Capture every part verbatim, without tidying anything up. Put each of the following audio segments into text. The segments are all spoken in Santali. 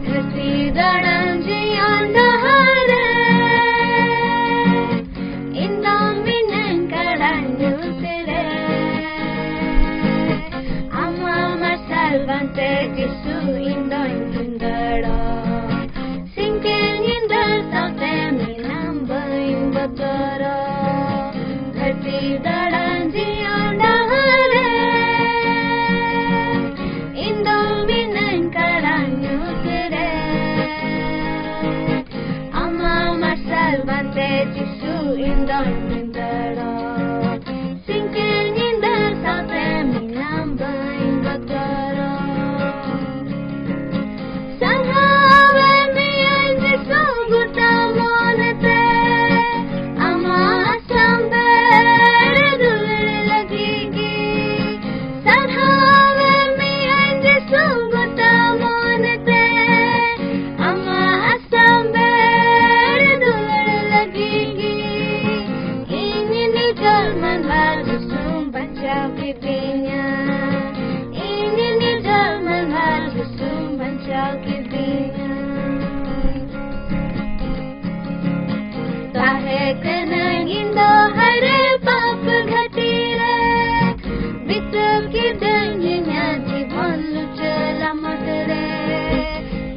ᱫᱷᱟᱹᱨᱛᱤ ᱫᱟᱬᱟᱱ ᱡᱤᱭᱚᱱ ᱰᱟᱦᱟᱨ ᱨᱮ, ᱤᱧ ᱫᱚ ᱢᱤᱱᱟᱹᱧ ᱠᱟᱲᱟ ᱧᱩᱛ ᱨᱮ᱾ ᱟᱢᱟᱜ ᱢᱟᱨᱥᱟᱞ ᱵᱟᱝᱛᱮ ᱡᱤᱥᱩ ᱤᱧ ᱫᱚᱧ ᱵᱷᱤᱸᱫᱟᱹᱲᱚᱜ᱾ ᱥᱤᱧ ᱠᱮ ᱧᱤᱫᱟᱹ ᱥᱟᱶᱛᱮ ᱢᱮᱱᱟᱢ ᱵᱟᱹᱧ ᱵᱚᱛᱚᱨᱚᱜ᱾ ᱫᱷᱟᱹᱨᱛᱤ ᱫᱟᱬᱟᱱ ᱡᱤᱭᱚᱱ ᱰᱟᱦᱟᱨ ᱨᱮ, ᱤᱧ ᱫᱚ ᱢᱤᱱᱟᱹᱧ ᱠᱟᱲᱟ ᱧᱩᱛ ᱨᱮ᱾ ᱟᱢᱟᱜ ᱢᱟᱨᱥᱟᱞ ᱵᱟᱝᱛᱮ ᱡᱤᱥᱩ ᱤᱧ ᱫᱚᱧ ᱵᱷᱤᱸᱫᱟᱹᱲᱚᱜ᱾ ᱥᱤᱧ ᱠᱮ ᱧᱤᱫᱟᱹ ᱥᱟᱶᱛᱮ ᱢᱮᱱᱟᱢ ᱵᱟᱹᱧ ᱵᱚᱛᱚᱨᱚᱜ᱾ ᱥᱟᱨᱦᱟᱣᱮ ᱢᱤᱭᱟᱹᱧ ᱡᱤᱥᱩ ᱜᱚᱴᱟ ᱢᱚᱱᱮᱛᱮ, ᱟᱢᱟᱜ ᱥᱟᱢᱵᱮᱲ ᱫᱩᱞᱟᱹᱲ ᱞᱟᱹᱜᱤᱫ ᱜᱮ᱾ ᱥᱟᱨᱦᱟᱣᱮ ᱢᱤᱭᱟᱹᱧ ᱡᱤᱥᱩ ᱜᱚᱴᱟ ᱢᱚᱱᱮᱛᱮ, ᱟᱢᱟᱜ ᱥᱟᱢᱵᱮᱲ ᱫᱩᱞᱟᱹᱲ ᱞᱟᱹᱜᱤᱫ ᱜᱮ᱾ ᱤᱧ ᱱᱤᱡᱚᱨ ᱢᱟᱱᱣᱟ ᱫᱩᱥᱩᱢ ᱵᱟᱧᱪᱟᱣ ᱠᱤᱫᱤᱧᱟ᱾ ᱤᱧ ᱱᱤᱡᱚᱨ ᱢᱟᱱᱣᱟ ᱫᱩᱥᱩᱢ ᱵᱟᱧᱪᱟᱣ ᱠᱤᱫᱤᱧᱟ᱾ ᱛᱟᱦᱮᱸ ᱠᱟᱹᱱᱟᱹᱧ ᱤᱧ ᱫᱚ ᱦᱟᱭᱨᱮ ᱯᱟᱯ ᱜᱷᱟᱹᱴᱤ ᱨᱮ᱾ ᱵᱤᱛᱟᱹᱣ ᱠᱤᱫᱟᱹᱧ ᱤᱧᱟᱹᱜ ᱡᱤᱵᱚᱱ ᱞᱩᱪᱟᱹ ᱞᱟᱢᱚᱴ ᱨᱮ᱾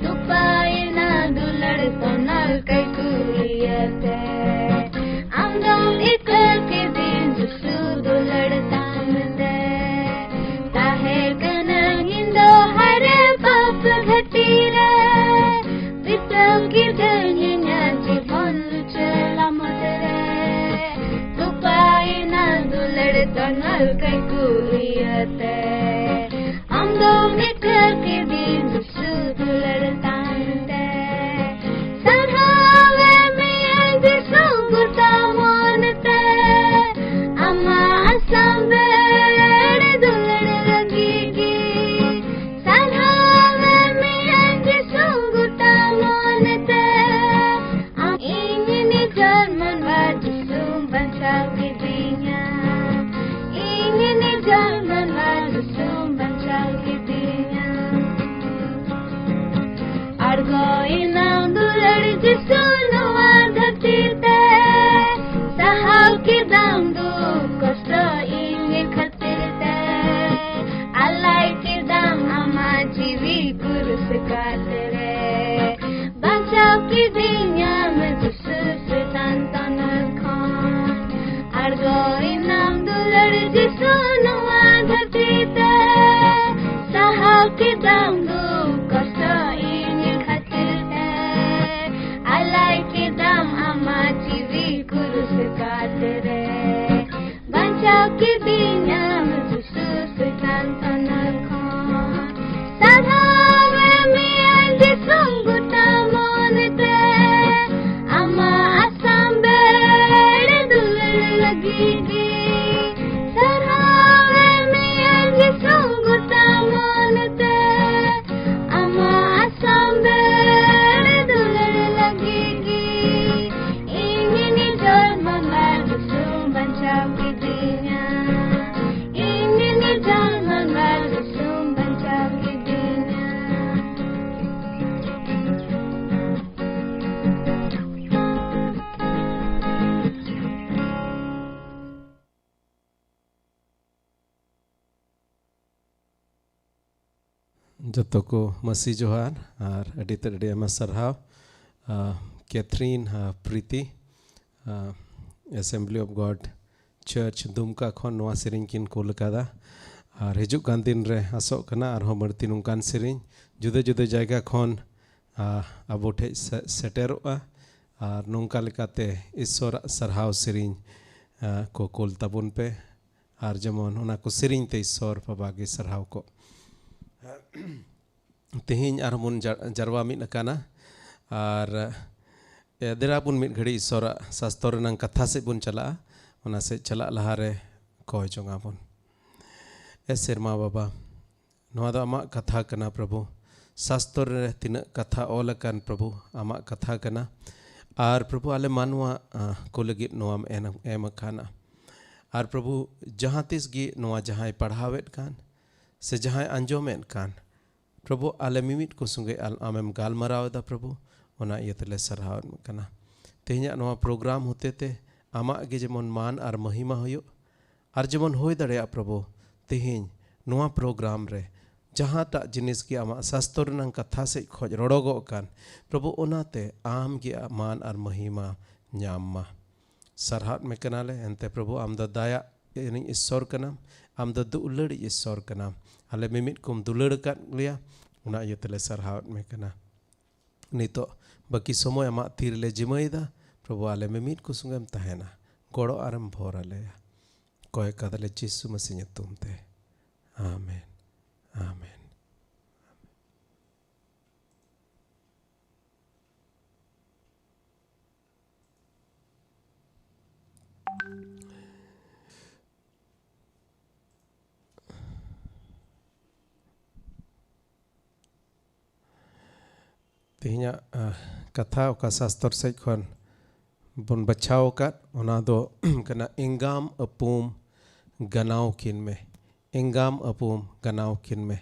ᱛᱚᱯᱟᱭᱮᱱᱟ ᱫᱩᱞᱟᱹᱲ ᱛᱚᱱᱚᱞ ᱠᱟᱹᱭᱠᱩ ᱤᱭᱟᱹᱛᱮ᱾ ᱟᱢ ᱫᱚᱢ ᱤᱠᱟᱹ ᱠᱤᱫᱤᱧ ᱡᱤᱥᱩ ᱫᱩᱞᱟᱹᱲ ᱛᱟᱢ ᱛᱮ᱾ ᱛᱟᱦᱮᱸ ᱠᱟᱹᱱᱟᱹᱧ ᱤᱧ ᱫᱚ ᱦᱟᱭᱨᱮ ᱯᱟᱯ ᱜᱷᱟᱹᱴᱤ ᱨᱮ᱾ ᱵᱤᱛᱟᱹᱣ ᱠᱤᱫᱟᱹᱧ ᱤᱧᱟᱹᱜ ᱡᱤᱵᱚᱱ ᱞᱩᱪᱟᱹ ᱞᱟᱢᱚᱴ ᱨᱮ᱾ ᱛᱚᱯᱟᱭᱮᱱᱟ ᱫᱩᱞᱟᱹᱲ ᱛᱚᱱᱚᱞ ᱠᱟᱹᱭᱠᱩ ᱤᱭᱟᱹᱛᱮ᱾ ᱟᱢ ᱫᱚᱢ ᱤᱠᱟᱹ ᱠᱤᱫᱤᱧ ᱡᱤᱥᱩ ᱫᱩᱞᱟᱹᱲ ᱛᱟᱢ ᱛᱮ᱾ ᱥᱟᱨᱦᱟᱣᱮ ᱢᱤᱭᱟᱹᱧ ᱡᱤᱥᱩ ᱜᱚᱴᱟ ᱢᱚᱱ ᱛᱮ᱾ ᱟᱢᱟᱜ ᱥᱟᱢᱵᱮᱲ ᱫᱩᱞᱟᱹᱲ ᱞᱟᱹᱜᱤᱫ ᱜᱮ᱾ ᱥᱟᱨᱦᱟᱣᱮ ᱢᱤᱭᱟᱹᱧ ᱡᱤᱥᱩ ᱜᱚᱴᱟ ᱢᱚᱱ ᱛᱮ᱾ ᱟᱢ ᱤᱧ ᱡᱚᱛᱚ ᱠᱚ ᱢᱟᱹᱥᱤ ᱡᱚᱦᱟᱨ ᱟᱨ ᱟᱹᱰᱤ ᱛᱮᱫ ᱟᱹᱰᱤ ᱟᱭᱢᱟ ᱥᱟᱨᱦᱟᱣ᱾ ᱟᱨ ᱠᱮᱛᱷᱨᱤᱱ ᱟᱨ ᱯᱨᱤᱛᱤ, ᱟᱨ Assembly of God Church ᱫᱩᱢᱠᱟ ᱠᱷᱚᱱ ᱱᱚᱣᱟ ᱥᱮᱨᱮᱧ ᱠᱤᱱ ᱠᱩᱞ ᱟᱠᱟᱫᱟ᱾ ᱟᱨ ᱦᱤᱡᱩᱜ ᱠᱟᱱ ᱫᱤᱱ ᱨᱮ ᱟᱥᱚᱜ ᱠᱟᱱᱟ ᱟᱨᱦᱚᱸ ᱵᱟᱹᱲᱛᱤ ᱱᱚᱝᱠᱟᱱ ᱥᱮᱨᱮᱧ ᱡᱩᱫᱟᱹ ᱡᱩᱫᱟᱹ ᱡᱟᱭᱜᱟ ᱠᱷᱚᱱ, ᱟᱨ ᱟᱵᱚ ᱴᱷᱮᱡ ᱥᱮ-, ᱥᱮᱴᱮᱨᱚᱜᱼᱟ᱾ ᱟᱨ ᱱᱚᱝᱠᱟ ᱞᱮᱠᱟᱛᱮ ᱤᱥᱥᱚᱨᱟᱜ ᱥᱟᱨᱦᱟᱣ ᱥᱮᱨᱮᱧ, ᱟᱨ ᱠᱚ ᱠᱩᱞ ᱛᱟᱵᱚᱱ ᱯᱮ᱾ ᱟᱨ ᱡᱮᱢᱚᱱ ᱚᱱᱟ ᱠᱚ ᱥᱮᱨᱮᱧ ᱛᱮ ᱤᱥᱥᱚᱨ ᱵᱟᱵᱟ ᱜᱮ ᱥᱟᱨᱦᱟᱣ ᱠᱚ᱾ ᱛᱮᱦᱮᱧ ᱟᱨᱦᱚᱸ ᱵᱚᱱ ᱡᱟ-, ᱡᱟᱨᱣᱟ ᱢᱤᱫ ᱟᱠᱟᱱᱟ᱾ ᱟᱨ, ᱮ, ᱫᱮᱞᱟ ᱵᱚᱱ ᱢᱤᱫ ᱜᱷᱟᱹᱲᱤ ᱤᱥᱥᱚᱨᱟᱜ ᱥᱟᱥᱛᱚᱨ ᱨᱮᱱᱟᱝ ᱠᱟᱛᱷᱟ ᱥᱮᱫ ᱵᱚᱱ ᱪᱟᱞᱟᱜᱼᱟ᱾ ᱚᱱᱟ ᱥᱮᱫ ᱪᱟᱞᱟᱜ ᱞᱟᱦᱟᱨᱮ ᱠᱚᱭ ᱡᱚᱝ ᱟᱵᱚᱱ᱾ ᱮ ᱥᱮᱨᱢᱟ ᱵᱟᱵᱟ, ᱱᱚᱣᱟ ᱫᱚ ᱟᱢᱟᱜ ᱠᱟᱛᱷᱟ ᱠᱟᱱᱟ ᱯᱨᱚᱵᱷᱩ᱾ ᱥᱟᱥᱛᱚᱨ ᱨᱮ ᱛᱤᱱᱟᱹᱜ ᱠᱟᱛᱷᱟ ᱚᱞ ᱟᱠᱟᱱ ᱯᱨᱚᱵᱷᱩ, ᱟᱢᱟᱜ ᱠᱟᱛᱷᱟ ᱠᱟᱱᱟ᱾ ᱟᱨ ᱯᱨᱚᱵᱷᱩ, ᱟᱞᱮ ᱢᱟᱱᱣᱟ, ᱟ, ᱠᱚ ᱞᱟᱹᱜᱤᱫ ᱱᱚᱣᱟᱢ ᱮᱱ-, ᱮᱢ ᱟᱠᱟᱱᱟ᱾ ᱟᱨ ᱯᱨᱚᱵᱷᱩ, ᱡᱟᱦᱟᱸ ᱛᱤᱥ ᱜᱮ ᱱᱚᱣᱟ ᱡᱟᱦᱟᱸᱭ ᱯᱟᱲᱦᱟᱣᱮᱫ ᱠᱟᱱ ᱥᱮ ᱡᱟᱦᱟᱸᱭ ᱟᱸᱡᱚᱢᱮᱫ ᱠᱟᱱ, ᱯᱨᱚᱵᱷᱩ, ᱟᱞᱮ ᱢᱤᱢᱤᱫ ᱠᱚ ᱥᱚᱸᱜᱮ ᱟᱞ-, ᱟᱢᱮᱢ ᱜᱟᱞᱢᱟᱨᱟᱣ ᱮᱫᱟ ᱯᱨᱚᱵᱷᱩ, ᱚᱱᱟ ᱤᱭᱟᱹ ᱛᱮᱞᱮ ᱥᱟᱨᱦᱟᱣᱮᱫ ᱠᱟᱱᱟ᱾ ᱛᱮᱦᱮᱧᱟᱜ ᱱᱚᱣᱟ ᱯᱨᱳᱜᱨᱟᱢ ᱦᱚᱛᱮ ᱛᱮ ᱟᱢᱟᱜ ᱜᱮ ᱡᱮᱢᱚᱱ ᱢᱟᱱ ᱟᱨ ᱢᱚᱦᱤᱢᱟ ᱦᱩᱭᱩᱜ, ᱟᱨ ᱡᱮᱢᱚᱱ ᱦᱩᱭ ᱫᱟᱲᱮᱭᱟᱜ ᱯᱨᱚᱵᱷᱩ, ᱛᱮᱦᱮᱧ ᱱᱚᱣᱟ ᱯᱨᱳᱜᱨᱟᱢ ᱨᱮ ᱡᱟᱦᱟᱸᱴᱟᱜ ᱡᱤᱱᱤᱥ ᱜᱮ ᱟᱢᱟᱜ ᱥᱟᱥᱛᱚᱨ ᱨᱮᱱᱟᱝ ᱠᱟᱛᱷᱟ ᱥᱮᱫ ᱠᱷᱚᱱ ᱨᱚᱲᱚᱜᱚᱜ ᱠᱟᱱ, ᱯᱨᱚᱵᱷᱩ, ᱚᱱᱟᱛᱮ ᱟᱢ ᱜᱮ ᱢᱟᱱ ᱟᱨ ᱢᱚᱦᱤᱢᱟ ᱧᱟᱢ ᱢᱟ᱾ ᱥᱟᱨᱦᱟᱣ ᱢᱮ ᱠᱟᱱᱟᱞᱮ᱾ ᱮᱱᱛᱮ ᱯᱨᱚᱵᱷᱩ, ᱟᱢ ᱫᱚ ᱫᱟᱭᱟ ᱨᱤᱱᱤᱡ ᱤᱥᱥᱚᱨ ᱠᱟᱱᱟᱢ, ᱟᱢ ᱫᱚ ᱫᱩᱞᱟᱹᱲᱤᱡ ᱤᱥᱥᱚᱨ ᱠᱟᱱᱟᱢ᱾ ᱟᱞᱮ ᱢᱤᱢᱤᱫ ᱠᱚᱢ ᱫᱩᱞᱟᱹᱲ ᱟᱠᱟᱫ ᱞᱮᱭᱟ, ᱚᱱᱟ ᱤᱭᱟᱹ ᱛᱮᱞᱮ ᱥᱟᱨᱦᱟᱣᱮᱫ ᱢᱮ ᱠᱟᱱᱟ᱾ ᱱᱤᱛᱚᱜ ᱵᱟᱹᱠᱤ ᱥᱚᱢᱚᱭ ᱟᱢᱟᱜ ᱛᱤ ᱨᱮᱞᱮ ᱡᱤᱢᱟᱹᱭᱮᱫᱟ᱾ ᱯᱨᱚᱵᱷᱩ, ᱟᱞᱮ ᱢᱤᱢᱤᱫ ᱠᱚ ᱥᱚᱸᱜᱮᱢ ᱛᱟᱦᱮᱱᱟ, ᱜᱚᱲᱚ ᱟᱨᱮᱢ ᱵᱷᱚᱨ ᱟᱞᱮᱭᱟ᱾ ᱠᱚᱭ ᱠᱟᱫᱟᱞᱮ ᱡᱤᱥᱩ ᱢᱟᱹᱥᱤ ᱧᱩᱛᱩᱢ ᱛᱮ᱾ ᱟᱢᱮᱱ᱾ ᱟᱢᱮᱱ᱾ ᱛᱮᱦᱮᱧᱟᱜ, ᱟ, ᱠᱟᱛᱷᱟ ᱚᱠᱟ ᱥᱟᱥᱛᱚᱨ ᱥᱮᱫ ᱠᱷᱚᱱ ᱵᱚᱱ ᱵᱟᱪᱷᱟᱣ ᱟᱠᱟᱫ, ᱚᱱᱟ ᱫᱚ ᱠᱟᱱᱟ ᱮᱸᱜᱟᱢ ᱟᱹᱯᱩᱢ ᱜᱟᱱᱟᱣ ᱠᱤᱱ ᱢᱮ᱾ ᱮᱸᱜᱟᱢ ᱟᱹᱯᱩᱢ ᱜᱟᱱᱟᱣ ᱠᱤᱱ ᱢᱮ᱾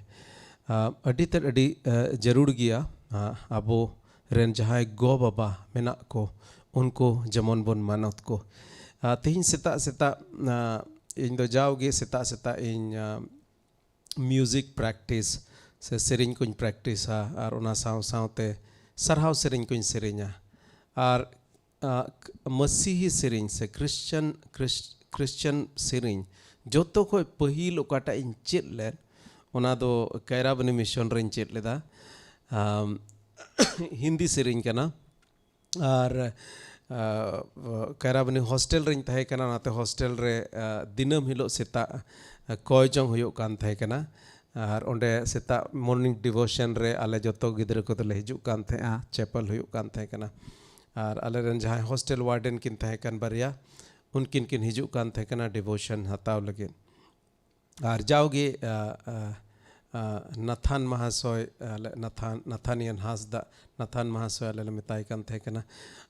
ᱟ, ᱟᱹᱰᱤ ᱛᱮᱫ ᱟᱹᱰᱤ, ᱟ, ᱡᱟᱹᱨᱩᱲ ᱜᱮᱭᱟ, ᱟ, ᱟᱵᱚ ᱨᱮᱱ ᱡᱟᱦᱟᱸᱭ ᱜᱚ ᱵᱟᱵᱟ ᱢᱮᱱᱟᱜ ᱠᱚ, ᱩᱱᱠᱩ ᱡᱮᱢᱚᱱ ᱵᱚᱱ ᱢᱟᱱᱚᱛ ᱠᱚ᱾ ᱟ, ᱛᱮᱦᱮᱧ ᱥᱮᱛᱟᱜ ᱥᱮᱛᱟᱜ, ᱟ, ᱤᱧ ᱫᱚ ᱡᱟᱣᱜᱮ ᱥᱮᱛᱟᱜ ᱥᱮᱛᱟᱜ ᱤᱧ, ᱟ, ᱢᱤᱭᱩᱡᱤᱠ ᱯᱨᱮᱠᱴᱤᱥ ᱥᱮ ᱥᱮᱨᱮᱧ ᱠᱚᱧ ᱯᱨᱮᱠᱴᱤᱥᱟ, ᱟᱨ ᱚᱱᱟ ᱥᱟᱶ ᱥᱟᱶᱛᱮ ᱥᱟᱨᱦᱟᱣ ᱥᱮᱨᱮᱧ ᱠᱚᱧ ᱥᱮᱨᱮᱧᱟ᱾ ᱟᱨ ᱟᱜ, ᱢᱟᱹᱥᱤᱦᱤ ᱥᱮᱨᱮᱧ ᱥᱮ ᱠᱷᱨᱤᱥᱪᱟᱱ, ᱠᱷᱨᱤᱥ-, ᱠᱷᱨᱤᱥᱪᱟᱱ ᱥᱮᱨᱮᱧ ᱡᱚᱛᱚ ᱠᱷᱚᱡ ᱯᱟᱹᱦᱤᱞ ᱚᱠᱟᱴᱟᱜ ᱤᱧ ᱪᱮᱫ ᱞᱮᱫ, ᱚᱱᱟ ᱫᱚ ᱠᱟᱭᱨᱟᱵᱟᱹᱱᱤ ᱢᱤᱥᱚᱱ ᱨᱮᱧ ᱪᱮᱫ ᱞᱮᱫᱟ᱾ ᱟᱢ, ᱦᱤᱱᱫᱤ ᱥᱮᱨᱮᱧ ᱠᱟᱱᱟ᱾ ᱟᱨ, ᱟ, ᱠᱟᱭᱨᱟᱵᱟᱹᱱᱤ ᱦᱳᱥᱴᱮᱞ ᱨᱮᱧ ᱛᱟᱦᱮᱸ ᱠᱟᱱᱟ, ᱚᱱᱟᱛᱮ ᱦᱳᱥᱴᱮᱞ ᱨᱮ, ᱟ, ᱫᱤᱱᱟᱹᱢ ᱦᱤᱞᱳᱜ ᱥᱮᱛᱟᱜ, ᱟ, ᱠᱚᱭ ᱡᱚᱝ ᱦᱩᱭᱩᱜ ᱠᱟᱱ ᱛᱟᱦᱮᱸ ᱠᱟᱱᱟ᱾ ᱟᱨ ᱚᱸᱰᱮ ᱥᱮᱛᱟᱜ ᱢᱚᱨᱱᱤᱝ ᱰᱤᱵᱷᱳᱥᱚᱱ ᱨᱮ ᱟᱞᱮ ᱡᱚᱛᱚ ᱜᱤᱫᱽᱨᱟᱹ ᱠᱚᱫᱚᱞᱮ ᱦᱤᱡᱩᱜ ᱠᱟᱱ ᱛᱟᱦᱮᱸᱜᱼᱟ, ᱪᱮᱯᱮᱞ ᱦᱩᱭᱩᱜ ᱠᱟᱱ ᱛᱟᱦᱮᱸ ᱠᱟᱱᱟ᱾ ᱟᱨ ᱟᱞᱮᱨᱮᱱ ᱡᱟᱦᱟᱸᱭ ᱦᱳᱥᱴᱮᱞ ᱣᱟᱨᱰᱮᱱ ᱠᱤᱱ ᱛᱟᱦᱮᱸ ᱠᱟᱱ ᱵᱟᱨᱭᱟ, ᱩᱱᱠᱤᱱ ᱠᱤᱱ ᱦᱤᱡᱩᱜ ᱠᱟᱱ ᱛᱟᱦᱮᱸ ᱠᱟᱱᱟ ᱰᱤᱵᱷᱳᱥᱚᱱ ᱦᱟᱛᱟᱣ ᱞᱟᱹᱜᱤᱫ᱾ ᱟᱨ ᱡᱟᱣᱜᱮ, ᱟ, ᱟ, ᱟ, ᱱᱟᱛᱷᱟᱱ ᱢᱟᱦᱟᱥᱚᱭ, ᱟᱞᱮ ᱱᱟᱛᱷᱟᱱ, ᱱᱟᱛᱷᱟᱱᱤᱭᱟᱱ ᱦᱟᱸᱥᱫᱟ, ᱱᱟᱛᱷᱟᱱ ᱢᱟᱦᱟᱥᱚᱭ ᱟᱞᱮ ᱞᱮ ᱢᱮᱛᱟᱭ ᱠᱟᱱ ᱛᱟᱦᱮᱸ ᱠᱟᱱᱟ᱾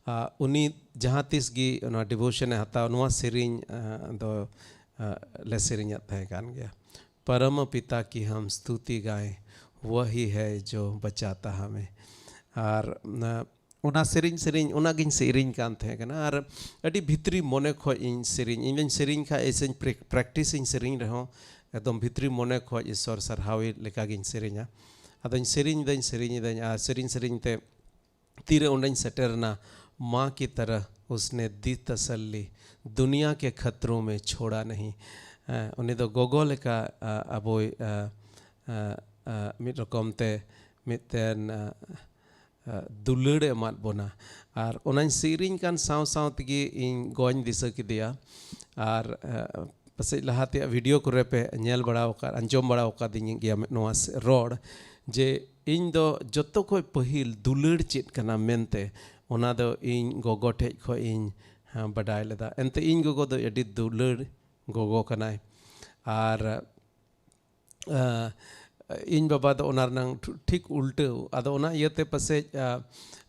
ᱟ, ᱩᱱᱤ ᱡᱟᱦᱟᱸ ᱛᱤᱥ ᱜᱮ ᱚᱱᱟ ᱰᱤᱵᱷᱳᱥᱚᱱᱮ ᱦᱟᱛᱟᱣ, ᱱᱚᱣᱟ ᱥᱮᱨᱮᱧ, ᱟ, ᱫᱚ, ᱟ, ᱞᱮ ᱥᱮᱨᱮᱧᱮᱫ ᱛᱟᱦᱮᱸ ᱠᱟᱱ ᱜᱮᱭᱟ᱾ परम पिता की हम स्तुति गाएं, वही है जो बचाता हमें। ᱟᱨ, ᱟ, ᱚᱱᱟ ᱥᱮᱨᱮᱧ, ᱥᱮᱨᱮᱧ, ᱚᱱᱟᱜᱤᱧ ᱥᱮᱨᱮᱧ ᱠᱟᱱ ᱛᱟᱦᱮᱸ ᱠᱟᱱᱟ᱾ ᱟᱨ ᱟᱹᱰᱤ ᱵᱷᱤᱛᱨᱤ ᱢᱚᱱᱮ ᱠᱷᱚᱡ ᱤᱧ ᱥᱮᱨᱮᱧ, ᱤᱧ ᱫᱚᱧ ᱥᱮᱨᱮᱧ ᱠᱷᱟᱡ, ᱮᱭᱥᱮᱧ ᱯᱨᱮᱠ-, ᱯᱨᱮᱠᱴᱤᱥ ᱤᱧ ᱥᱮᱨᱮᱧ ᱨᱮᱦᱚᱸ, ᱮᱠᱫᱚᱢ ᱵᱷᱤᱛᱨᱤ ᱢᱚᱱᱮ ᱠᱷᱚᱡ ᱤᱥᱥᱚᱨ ᱥᱟᱨᱦᱟᱣ ᱞᱮᱠᱟᱜᱤᱧ ᱥᱮᱨᱮᱧᱟ᱾ ᱟᱫᱚᱧ ᱥᱮᱨᱮᱧ ᱫᱟᱹᱧ, ᱥᱮᱨᱮᱧ ᱮᱫᱟᱹᱧ, ᱟᱨ ᱥᱮᱨᱮᱧ, ᱥᱮᱨᱮᱧ ᱛᱮ ᱛᱤᱨᱮ ᱚᱸᱰᱮᱧ ᱥᱮᱴᱮᱨ ᱮᱱᱟ, माँ की तरह उसने दी तसल्ली, दुनिया के खतरों में छोड़ा नहीं। ᱦᱮᱸ, ᱩᱱᱤ ᱫᱚ ᱜᱚᱜᱚ ᱞᱮᱠᱟ, ᱟ, ᱟᱵᱚᱭ, ᱟ, ᱟ, ᱟ, ᱢᱤᱫ ᱨᱚᱠᱚᱢ ᱛᱮ ᱢᱤᱫᱴᱮᱱ, ᱟ, ᱟ, ᱫᱩᱞᱟᱹᱲ ᱮ ᱮᱢᱟᱫ ᱵᱚᱱᱟ᱾ ᱟᱨ ᱚᱱᱟᱧ ᱥᱮᱨᱮᱧ ᱠᱟᱱ ᱥᱟᱶ ᱥᱟᱶ ᱛᱮᱜᱮ ᱤᱧ ᱜᱚᱧ ᱫᱤᱥᱟᱹ ᱠᱮᱫᱮᱭᱟ᱾ ᱟᱨ, ᱟ, ᱯᱟᱥᱮᱡ ᱞᱟᱦᱟ ᱛᱮᱭᱟᱜ ᱵᱷᱤᱰᱤᱭᱳ ᱠᱚᱨᱮ ᱯᱮ ᱧᱮᱞ ᱵᱟᱲᱟ ᱟᱠᱟᱫ, ᱟᱸᱡᱚᱢ ᱵᱟᱲᱟ ᱟᱠᱟᱫᱤᱧ ᱜᱮᱭᱟ ᱱᱚᱣᱟ ᱥᱮ-, ᱨᱚᱲ, ᱡᱮ ᱤᱧ ᱫᱚ ᱡᱚᱛᱚ ᱠᱷᱚᱡ ᱯᱟᱹᱦᱤᱞ ᱫᱩᱞᱟᱹᱲ ᱪᱮᱫ ᱠᱟᱱᱟ ᱢᱮᱱᱛᱮ, ᱚᱱᱟ ᱫᱚ ᱤᱧ ᱜᱚᱜᱚ ᱴᱷᱮᱡ ᱠᱷᱚᱡ ᱤᱧ, ᱦᱮᱸ, ᱵᱟᱰᱟᱭ ᱞᱮᱫᱟ᱾ ᱮᱱᱛᱮ ᱤᱧ ᱜᱚᱜᱚ ᱫᱚ ᱟᱹᱰᱤ ᱫᱩᱞᱟᱹᱲ ᱜᱚᱜᱚ ᱠᱟᱱᱟᱭ᱾ ᱟᱨ, ᱟ, ᱤᱧ ᱵᱟᱵᱟ ᱫᱚ ᱚᱱᱟ ᱨᱮᱱᱟᱝ ᱴᱷᱩ-, ᱴᱷᱤᱠ ᱩᱞᱴᱟᱹᱣ᱾ ᱟᱫᱚ ᱚᱱᱟ ᱤᱭᱟᱹᱛᱮ ᱯᱟᱥᱮᱡ, ᱟ,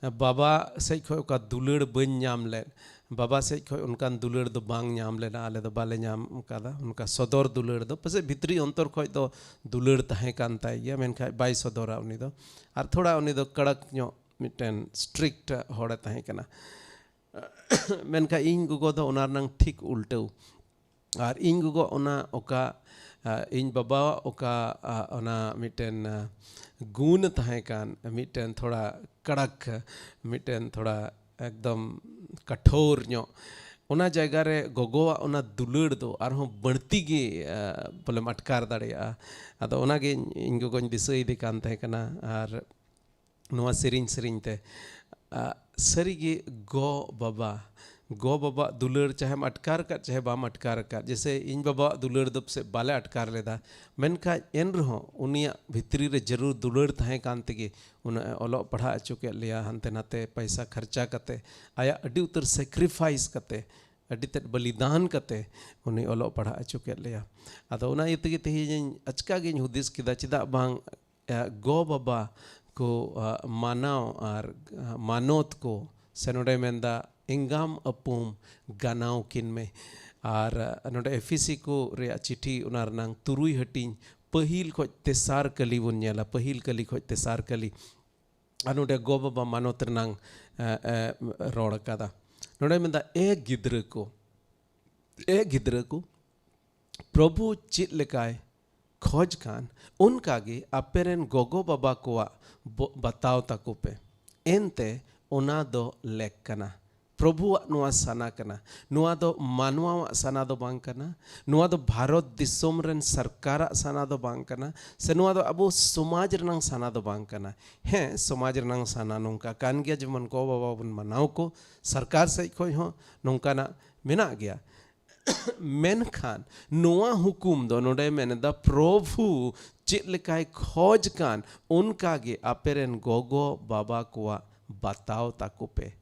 ᱵᱟᱵᱟ ᱥᱮᱡ ᱠᱷᱚᱡ ᱚᱠᱟ ᱫᱩᱞᱟᱹᱲ ᱵᱟᱹᱧ ᱧᱟᱢ ᱞᱮᱫ, ᱵᱟᱵᱟ ᱥᱮᱡ ᱠᱷᱚᱡ ᱚᱱᱠᱟᱱ ᱫᱩᱞᱟᱹᱲ ᱫᱚ ᱵᱟᱝ ᱧᱟᱢ ᱞᱮᱱᱟ, ᱟᱞᱮ ᱫᱚ ᱵᱟᱞᱮ ᱧᱟᱢ ᱠᱟᱫᱟ ᱚᱱᱠᱟ ᱥᱚᱫᱚᱨ ᱫᱩᱞᱟᱹᱲ ᱫᱚ᱾ ᱯᱟᱥᱮᱡ ᱵᱷᱤᱛᱨᱤ ᱚᱱᱛᱚᱨ ᱠᱷᱚᱡ ᱫᱚ ᱫᱩᱞᱟᱹᱲ ᱛᱟᱦᱮᱸ ᱠᱟᱱ ᱛᱟᱭ ᱜᱮᱭᱟ, ᱢᱮᱱᱠᱷᱟᱡ ᱵᱟᱭ ᱥᱚᱫᱚᱨᱟ ᱩᱱᱤ ᱫᱚ᱾ ᱟᱨ ᱛᱷᱚᱲᱟ ᱩᱱᱤ ᱫᱚ ᱠᱟᱲᱟᱠ ᱧᱚᱜ ᱢᱤᱫᱴᱮᱱ ᱥᱴᱨᱤᱠᱴ ᱦᱚᱲᱮ ᱛᱟᱦᱮᱸ ᱠᱟᱱᱟ᱾ ᱢᱮᱱᱠᱷᱟᱡ ᱤᱧ ᱜᱚᱜᱚ ᱫᱚ ᱚᱱᱟ ᱨᱮᱱᱟᱝ ᱴᱷᱤᱠ ᱩᱞᱴᱟᱹᱣ᱾ ᱟᱨ ᱤᱧ ᱜᱚᱜᱚ ᱚᱱᱟ ᱚᱠᱟ, ᱤᱧ ᱵᱟᱵᱟᱣᱟᱜ ᱚᱠᱟ ᱚᱱᱟ ᱢᱤᱫᱴᱮᱱ ᱜᱩᱱ ᱛᱟᱦᱮᱸ ᱠᱟᱱ, ᱢᱤᱫᱴᱮᱱ ᱛᱷᱚᱲᱟ ᱠᱟᱲᱟᱠ, ᱢᱤᱫᱴᱮᱱ ᱛᱷᱚᱲᱟ ᱮᱠᱫᱚᱢ ᱠᱟᱴᱷᱳᱨ ᱧᱚᱜ, ᱚᱱᱟ ᱡᱟᱭᱜᱟ ᱨᱮ ᱜᱚᱜᱚᱣᱟᱜ ᱚᱱᱟ ᱫᱩᱞᱟᱹᱲ ᱫᱚ ᱟᱨᱦᱚᱸ ᱵᱟᱹᱲᱛᱤ ᱜᱮ ᱵᱚᱞᱮᱢ ᱟᱴᱠᱟᱨ ᱫᱟᱲᱮᱭᱟᱜᱼᱟ᱾ ᱟᱫᱚ ᱚᱱᱟᱜᱮ ᱤᱧ ᱜᱚᱜᱚᱧ ᱫᱤᱥᱟᱹᱭᱮᱫᱮ ᱠᱟᱱ ᱛᱟᱦᱮᱸ ᱠᱟᱱᱟ᱾ ᱟᱨ ᱱᱚᱣᱟ ᱥᱮᱨᱮᱧ ᱥᱮᱨᱮᱧ ᱛᱮ ᱥᱟᱹᱨᱤᱜᱮ ᱜᱚ ᱵᱟᱵᱟ, ᱜᱚ ᱵᱟᱵᱟᱣᱟᱜ ᱫᱩᱞᱟᱹᱲ ᱪᱟᱦᱮᱢ ᱟᱴᱠᱟᱨ ᱟᱠᱟᱫ ᱪᱟᱦᱮ ᱵᱟᱢ ᱟᱴᱠᱟᱨ ᱟᱠᱟᱫ, ᱡᱮᱥᱮ ᱤᱧ ᱵᱟᱵᱟᱣᱟᱜ ᱫᱩᱞᱟᱹᱲ ᱫᱚ ᱯᱟᱥᱮᱡ ᱵᱟᱞᱮ ᱟᱴᱠᱟᱨ ᱞᱮᱫᱟ, ᱢᱮᱱᱠᱷᱟᱱ ᱮᱱ ᱨᱮᱦᱚᱸ ᱩᱱᱤᱭᱟᱜ ᱵᱷᱤᱛᱨᱤ ᱨᱮ ᱡᱟᱹᱨᱩᱲ ᱫᱩᱞᱟᱹᱲ ᱛᱟᱦᱮᱸ ᱠᱟᱱ ᱛᱮᱜᱮ ᱩᱱᱟᱹᱜ ᱮ ᱚᱞᱚᱜ ᱯᱟᱲᱦᱟᱜ ᱦᱚᱪᱚ ᱠᱮᱫ ᱞᱮᱭᱟ, ᱦᱟᱱᱛᱮ ᱱᱟᱛᱮ ᱯᱚᱭᱥᱟ ᱠᱷᱚᱨᱪᱟ ᱠᱟᱛᱮ, ᱟᱭᱟᱜ ᱟᱹᱰᱤ ᱩᱛᱟᱹᱨ sacrifice ᱠᱟᱛᱮ, ᱟᱹᱰᱤ ᱛᱮᱫ ᱵᱚᱞᱤᱫᱟᱱ ᱠᱟᱛᱮ ᱩᱱᱤ ᱚᱞᱚᱜ ᱯᱟᱲᱦᱟᱜ ᱦᱚᱪᱚ ᱠᱮᱫ ᱞᱮᱭᱟ᱾ ᱟᱫᱚ ᱚᱱᱟ ᱤᱭᱟᱹ ᱛᱮᱜᱮ ᱛᱮᱦᱮᱧ ᱟᱪᱠᱟ ᱜᱤᱧ ᱦᱩᱫᱤᱥ ᱠᱮᱫᱟ, ᱪᱮᱫᱟᱜ ᱵᱟᱝ ᱜᱚ ᱵᱟᱵᱟ ᱠᱚ ᱢᱟᱱᱟᱣ ᱟᱨ ᱢᱟᱱᱚᱛ ᱠᱚ, ᱥᱮ ᱱᱚᱰᱮ ᱢᱮᱱᱫᱟ ᱮᱸᱜᱟᱢ ᱟᱹᱯᱩᱢ ᱜᱟᱱᱟᱣ ᱠᱤᱱ ᱢᱮ᱾ ᱟᱨ ᱱᱚᱰᱮ ᱮᱯᱷᱤᱥᱤ ᱠᱚ ᱨᱮᱭᱟᱜ ᱪᱤᱴᱷᱤ, ᱚᱱᱟ ᱨᱮᱱᱟᱝ ᱛᱩᱨᱩᱭ ᱦᱟᱹᱴᱤᱧ, ᱯᱟᱹᱦᱤᱞ ᱠᱷᱚᱡ ᱛᱮᱥᱟᱨ ᱠᱟᱹᱞᱤ ᱵᱚᱱ ᱧᱮᱞᱟ, ᱯᱟᱹᱦᱤᱞ ᱠᱟᱹᱞᱤ ᱠᱷᱚᱡ ᱛᱮᱥᱟᱨ ᱠᱟᱹᱞᱤ᱾ ᱟᱨ ᱱᱚᱰᱮ ᱜᱚ ᱵᱟᱵᱟ ᱢᱟᱱᱚᱛ ᱨᱮᱱᱟᱝ ᱨᱚᱲ ᱟᱠᱟᱫᱟ᱾ ᱱᱚᱰᱮ ᱢᱮᱱᱫᱟ, ᱮ ᱜᱤᱫᱽᱨᱟᱹ ᱠᱚ, ᱮ ᱜᱤᱫᱽᱨᱟᱹ ᱠᱚ, ᱯᱨᱚᱵᱷᱩ ᱪᱮᱫ ᱞᱮᱠᱟᱭ ᱠᱷᱚᱡᱽ ᱠᱟᱱ, ᱚᱱᱠᱟ ᱜᱮ ᱟᱯᱮ ᱨᱮᱱ ᱜᱚᱜᱚ ᱵᱟᱵᱟ ᱠᱚᱣᱟᱜ ᱵᱚ-, ᱵᱟᱛᱟᱣ ᱛᱟᱠᱚ ᱯᱮ᱾ ᱮᱱᱛᱮ ᱚᱱᱟ ᱫᱚ ᱞᱮᱠ ᱠᱟᱱᱟ᱾ ᱯᱨᱚᱵᱷᱩᱣᱟᱜ ᱱᱚᱣᱟ ᱥᱟᱱᱟ ᱠᱟᱱᱟ᱾ ᱱᱚᱣᱟ ᱫᱚ ᱢᱟᱱᱣᱟᱣᱟᱜ ᱥᱟᱱᱟ ᱫᱚ ᱵᱟᱝ ᱠᱟᱱᱟ᱾ ᱱᱚᱣᱟ ᱫᱚ ᱵᱷᱟᱨᱚᱛ ᱫᱤᱥᱚᱢ ᱨᱮᱱ ᱥᱚᱨᱠᱟᱨᱟᱜ ᱥᱟᱱᱟ ᱫᱚ ᱵᱟᱝ ᱠᱟᱱᱟ, ᱥᱮ ᱱᱚᱣᱟ ᱫᱚ ᱟᱵᱚ ᱥᱚᱢᱟᱡᱽ ᱨᱮᱱᱟᱝ ᱥᱟᱱᱟ ᱫᱚ ᱵᱟᱝ ᱠᱟᱱᱟ᱾ ᱦᱮᱸ, ᱥᱚᱢᱟᱡᱽ ᱨᱮᱱᱟᱝ ᱥᱟᱱᱟ ᱱᱚᱝᱠᱟ ᱠᱟᱱ ᱜᱮᱭᱟ, ᱡᱮᱢᱚᱱ ᱜᱚ ᱵᱟᱵᱟ ᱵᱚᱱ ᱢᱟᱱᱟᱣ ᱠᱚ, ᱥᱚᱨᱠᱟᱨ ᱥᱮᱫ ᱠᱷᱚᱱ ᱦᱚᱸ ᱱᱚᱝᱠᱟᱱᱟᱜ ᱢᱮᱱᱟᱜ ᱜᱮᱭᱟ᱾ ᱢᱮᱱᱠᱷᱟᱱ ᱱᱚᱣᱟ ᱦᱩᱠᱩᱢ ᱫᱚ ᱱᱚᱰᱮ ᱢᱮᱱᱮᱫᱟ, ᱯᱨᱚᱵᱷᱩ ᱪᱮᱫ ᱞᱮᱠᱟᱭ ᱠᱷᱚᱡᱽ ᱠᱟᱱ, ᱚᱱᱠᱟ ᱜᱮ ᱟᱯᱮ ᱨᱮᱱ ᱜᱚᱜᱚ ᱵᱟᱵᱟ ᱠᱚᱣᱟᱜ ᱵᱟᱛᱟᱣ ᱛᱟᱠᱚ ᱯᱮ᱾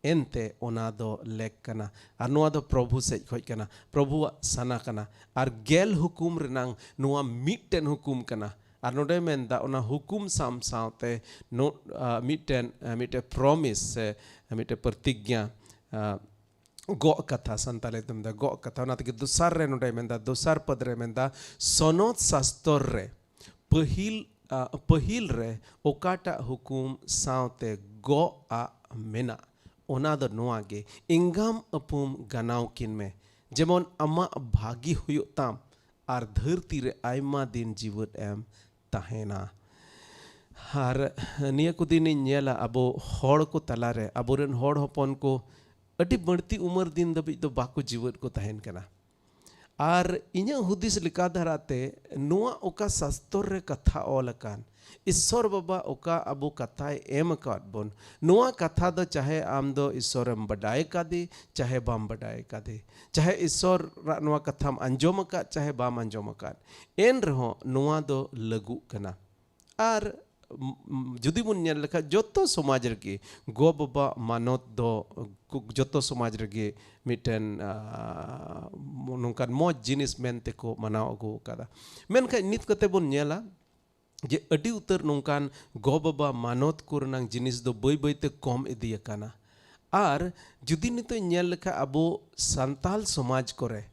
ᱮᱱᱛᱮ ᱚᱱᱟ ᱫᱚ ᱞᱮᱠ ᱠᱟᱱᱟ᱾ ᱟᱨ ᱱᱚᱣᱟ ᱫᱚ ᱯᱨᱚᱵᱷᱩ ᱥᱮᱫ ᱠᱷᱚᱡ ᱠᱟᱱᱟ, ᱯᱨᱚᱵᱷᱩᱣᱟᱜ ᱥᱟᱱᱟ ᱠᱟᱱᱟ᱾ ᱟᱨ ᱜᱮᱞ ᱦᱩᱠᱩᱢ ᱨᱮᱱᱟᱝ ᱱᱚᱣᱟ ᱢᱤᱫᱴᱮᱱ ᱦᱩᱠᱩᱢ ᱠᱟᱱᱟ᱾ ᱟᱨ ᱱᱚᱰᱮ ᱢᱮᱱᱫᱟ, ᱚᱱᱟ ᱦᱩᱠᱩᱢ ᱥᱟᱶ ᱥᱟᱶᱛᱮ ᱱᱚ-, ᱟ, ᱢᱤᱫᱴᱮᱱ, ᱟ, ᱢᱤᱫᱴᱮᱱ ᱯᱨᱚᱢᱤᱥ ᱥᱮ ᱢᱤᱫᱴᱮᱱ ᱯᱨᱚᱛᱤᱜᱽᱧᱟ, ᱟ, ᱜᱚᱜ ᱠᱟᱛᱷᱟ, ᱥᱟᱱᱛᱟᱲᱤ ᱛᱮ ᱢᱮᱱᱫᱟ ᱜᱚᱜ ᱠᱟᱛᱷᱟ᱾ ᱚᱱᱟ ᱛᱮᱜᱮ ᱫᱚᱥᱟᱨ ᱨᱮ ᱱᱚᱰᱮ ᱢᱮᱱᱫᱟ, ᱫᱚᱥᱟᱨ ᱯᱚᱫ ᱨᱮ ᱢᱮᱱᱫᱟ, ᱥᱚᱱᱚᱛ ᱥᱟᱥᱛᱚᱨ ᱨᱮ ᱯᱟᱹᱦᱤᱞ, ᱟ, ᱯᱟᱹᱦᱤᱞ ᱨᱮ ᱚᱠᱟᱴᱟᱜ ᱦᱩᱠᱩᱢ ᱥᱟᱶᱛᱮ ᱜᱚᱜ ᱟᱜ ᱢᱮᱱᱟᱜ, ᱚᱱᱟ ᱫᱚ ᱱᱚᱣᱟ ᱜᱮ, ᱮᱸᱜᱟᱢ ᱟᱹᱯᱩᱢ ᱜᱟᱱᱟᱣ ᱠᱤᱱ ᱢᱮ, ᱡᱮᱢᱚᱱ ᱟᱢᱟᱜ ᱵᱷᱟᱹᱜᱤ ᱦᱩᱭᱩᱜ ᱛᱟᱢ᱾ ᱟᱨ ᱫᱷᱟᱹᱨᱛᱤ ᱨᱮ ᱟᱭᱢᱟ ᱫᱤᱱ ᱡᱤᱣᱮᱫ ᱮᱢ ᱛᱟᱦᱮᱱᱟ᱾ ᱟᱨ ᱱᱤᱭᱟᱹ ᱠᱚ ᱫᱤᱱᱤᱧ ᱧᱮᱞᱟ, ᱟᱵᱚ ᱦᱚᱲ ᱠᱚ ᱛᱟᱞᱟᱨᱮ ᱟᱵᱚᱨᱮᱱ ᱦᱚᱲ ᱦᱚᱯᱚᱱ ᱠᱚ ᱟᱹᱰᱤ ᱵᱟᱹᱲᱛᱤ ᱩᱢᱮᱨ ᱫᱤᱱ ᱫᱷᱟᱹᱵᱤᱡ ᱫᱚ ᱵᱟᱠᱚ ᱡᱤᱣᱮᱫ ᱠᱚ ᱛᱟᱦᱮᱱ ᱠᱟᱱᱟ᱾ ᱟᱨ ᱤᱧᱟᱹᱜ ᱦᱩᱫᱤᱥ ᱞᱮᱠᱟ ᱫᱷᱟᱨᱟᱛᱮ, ᱱᱚᱣᱟ ᱚᱠᱟ ᱥᱟᱥᱛᱚᱨ ᱨᱮ ᱠᱟᱛᱷᱟ ᱚᱞ ᱟᱠᱟᱱ, ᱤᱥᱥᱚᱨ ᱵᱟᱵᱟ ᱚᱠᱟ ᱟᱵᱚ ᱠᱟᱛᱷᱟᱭ ᱮᱢ ᱟᱠᱟᱫ ᱵᱚᱱ, ᱱᱚᱣᱟ ᱠᱟᱛᱷᱟ ᱫᱚ ᱪᱟᱦᱮ ᱟᱢ ᱫᱚ ᱤᱥᱥᱚᱨᱮᱢ ᱵᱟᱰᱟᱭ ᱠᱟᱫᱮ, ᱪᱟᱦᱮ ᱵᱟᱢ ᱵᱟᱰᱟᱭ ᱠᱟᱫᱮ, ᱪᱟᱦᱮ ᱤᱥᱥᱚᱨᱟᱜ ᱱᱚᱣᱟ ᱠᱟᱛᱷᱟᱢ ᱟᱸᱡᱚᱢ ᱟᱠᱟᱫ, ᱪᱟᱦᱮ ᱵᱟᱢ ᱟᱸᱡᱚᱢ ᱟᱠᱟᱫ, ᱮᱱ ᱨᱮᱦᱚᱸ ᱱᱚᱣᱟ ᱫᱚ ᱞᱟᱹᱜᱩᱜ ᱠᱟᱱᱟ᱾ ᱟᱨ ᱡᱩᱫᱤ ᱵᱚᱱ ᱧᱮᱞ ᱞᱮᱠᱷᱟᱱ, ᱡᱚᱛᱚ ᱥᱚᱢᱟᱡᱽ ᱨᱮᱜᱮ ᱜᱚ-ᱵᱟᱵᱟ ᱢᱟᱱᱚᱛ ᱫᱚ, ᱡᱚᱛᱚ ᱥᱚᱢᱟᱡᱽ ᱨᱮᱜᱮ ᱢᱤᱫᱴᱮᱱ ᱱᱚᱝᱠᱟᱱ ᱢᱚᱡᱽ ᱡᱤᱱᱤᱥ ᱢᱮᱱ ᱛᱮᱠᱚ ᱢᱟᱱᱟᱣ ᱟᱹᱜᱩ ᱟᱠᱟᱫᱟ᱾ ᱢᱮᱱᱠᱷᱟᱱ ᱱᱤᱛ ᱠᱟᱛᱮ ᱵᱚᱱ ᱧᱮᱞᱟ ᱡᱮ ᱟᱹᱰᱤ ᱩᱛᱟᱹᱨ ᱱᱚᱝᱠᱟᱱ ᱜᱚ-ᱵᱟᱵᱟ ᱢᱟᱱᱚᱛ ᱠᱚ ᱨᱮᱱᱟᱜ ᱡᱤᱱᱤᱥ ᱫᱚ ᱵᱟᱹᱭ ᱵᱟᱹᱭ ᱛᱮ ᱠᱚᱢ ᱤᱫᱤ ᱟᱠᱟᱱᱟ᱾ ᱟᱨ ᱡᱩᱫᱤ ᱱᱤᱛᱚᱜ ᱧᱮᱞ ᱞᱮᱠᱷᱟᱱ, ᱟᱵᱚ ᱥᱟᱱᱛᱟᱞ ᱥᱚᱢᱟᱡᱽ ᱠᱚᱨᱮ,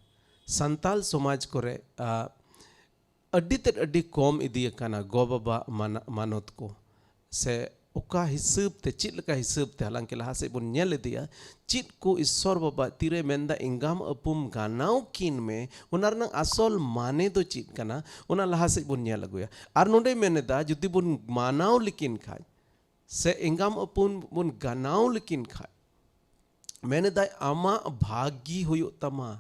ᱥᱟᱱᱛᱟᱞ ᱥᱚᱢᱟᱡᱽ ᱠᱚᱨᱮ ᱟᱹᱰᱤ ᱛᱮᱫ ᱟᱹᱰᱤ ᱠᱚᱢ ᱤᱫᱤ ᱟᱠᱟᱱᱟ ᱜᱚ-ᱵᱟᱵᱟ ᱢᱟᱱᱟ-, ᱢᱟᱱᱚᱛ ᱠᱚ᱾ ᱥᱮ ᱚᱠᱟ ᱦᱤᱥᱟᱹᱵ ᱛᱮ, ᱪᱮᱫ ᱞᱮᱠᱟ ᱦᱤᱥᱟᱹᱵ ᱛᱮ, ᱦᱟᱞᱟᱝᱠᱤ ᱞᱟᱦᱟ ᱥᱮᱫ ᱵᱚᱱ ᱧᱮᱞ ᱤᱫᱤᱭᱟ, ᱪᱮᱫ ᱠᱚ ᱤᱥᱥᱚᱨ ᱵᱟᱵᱟ ᱛᱤᱨᱮ ᱢᱮᱱᱫᱟ, "ᱮᱸᱜᱟᱢ ᱟᱹᱯᱩᱢ ᱜᱟᱱᱟᱣ ᱠᱤᱱ ᱢᱮ", ᱚᱱᱟ ᱨᱮᱱᱟᱜ ᱟᱥᱚᱞ ᱢᱟᱱᱮ ᱫᱚ ᱪᱮᱫ ᱠᱟᱱᱟ, ᱚᱱᱟ ᱞᱟᱦᱟ ᱥᱮᱫ ᱵᱚᱱ ᱧᱮᱞ ᱟᱹᱜᱩᱭᱟ᱾ ᱟᱨ ᱱᱚᱰᱮ ᱢᱮᱱ ᱮᱫᱟ, ᱡᱩᱫᱤ ᱵᱚᱱ ᱢᱟᱱᱟᱣ ᱞᱮᱠᱤᱱ ᱠᱷᱟᱡ, ᱥᱮ ᱮᱸᱜᱟᱢ ᱟᱹᱯᱩᱢ ᱵᱚᱱ ᱜᱟᱱᱟᱣ ᱞᱮᱠᱤᱱ ᱠᱷᱟᱡ, ᱢᱮᱱ ᱮᱫᱟᱭ, ᱟᱢᱟᱜ ᱵᱷᱟᱹᱜᱤ ᱦᱩᱭᱩᱜ ᱛᱟᱢᱟ᱾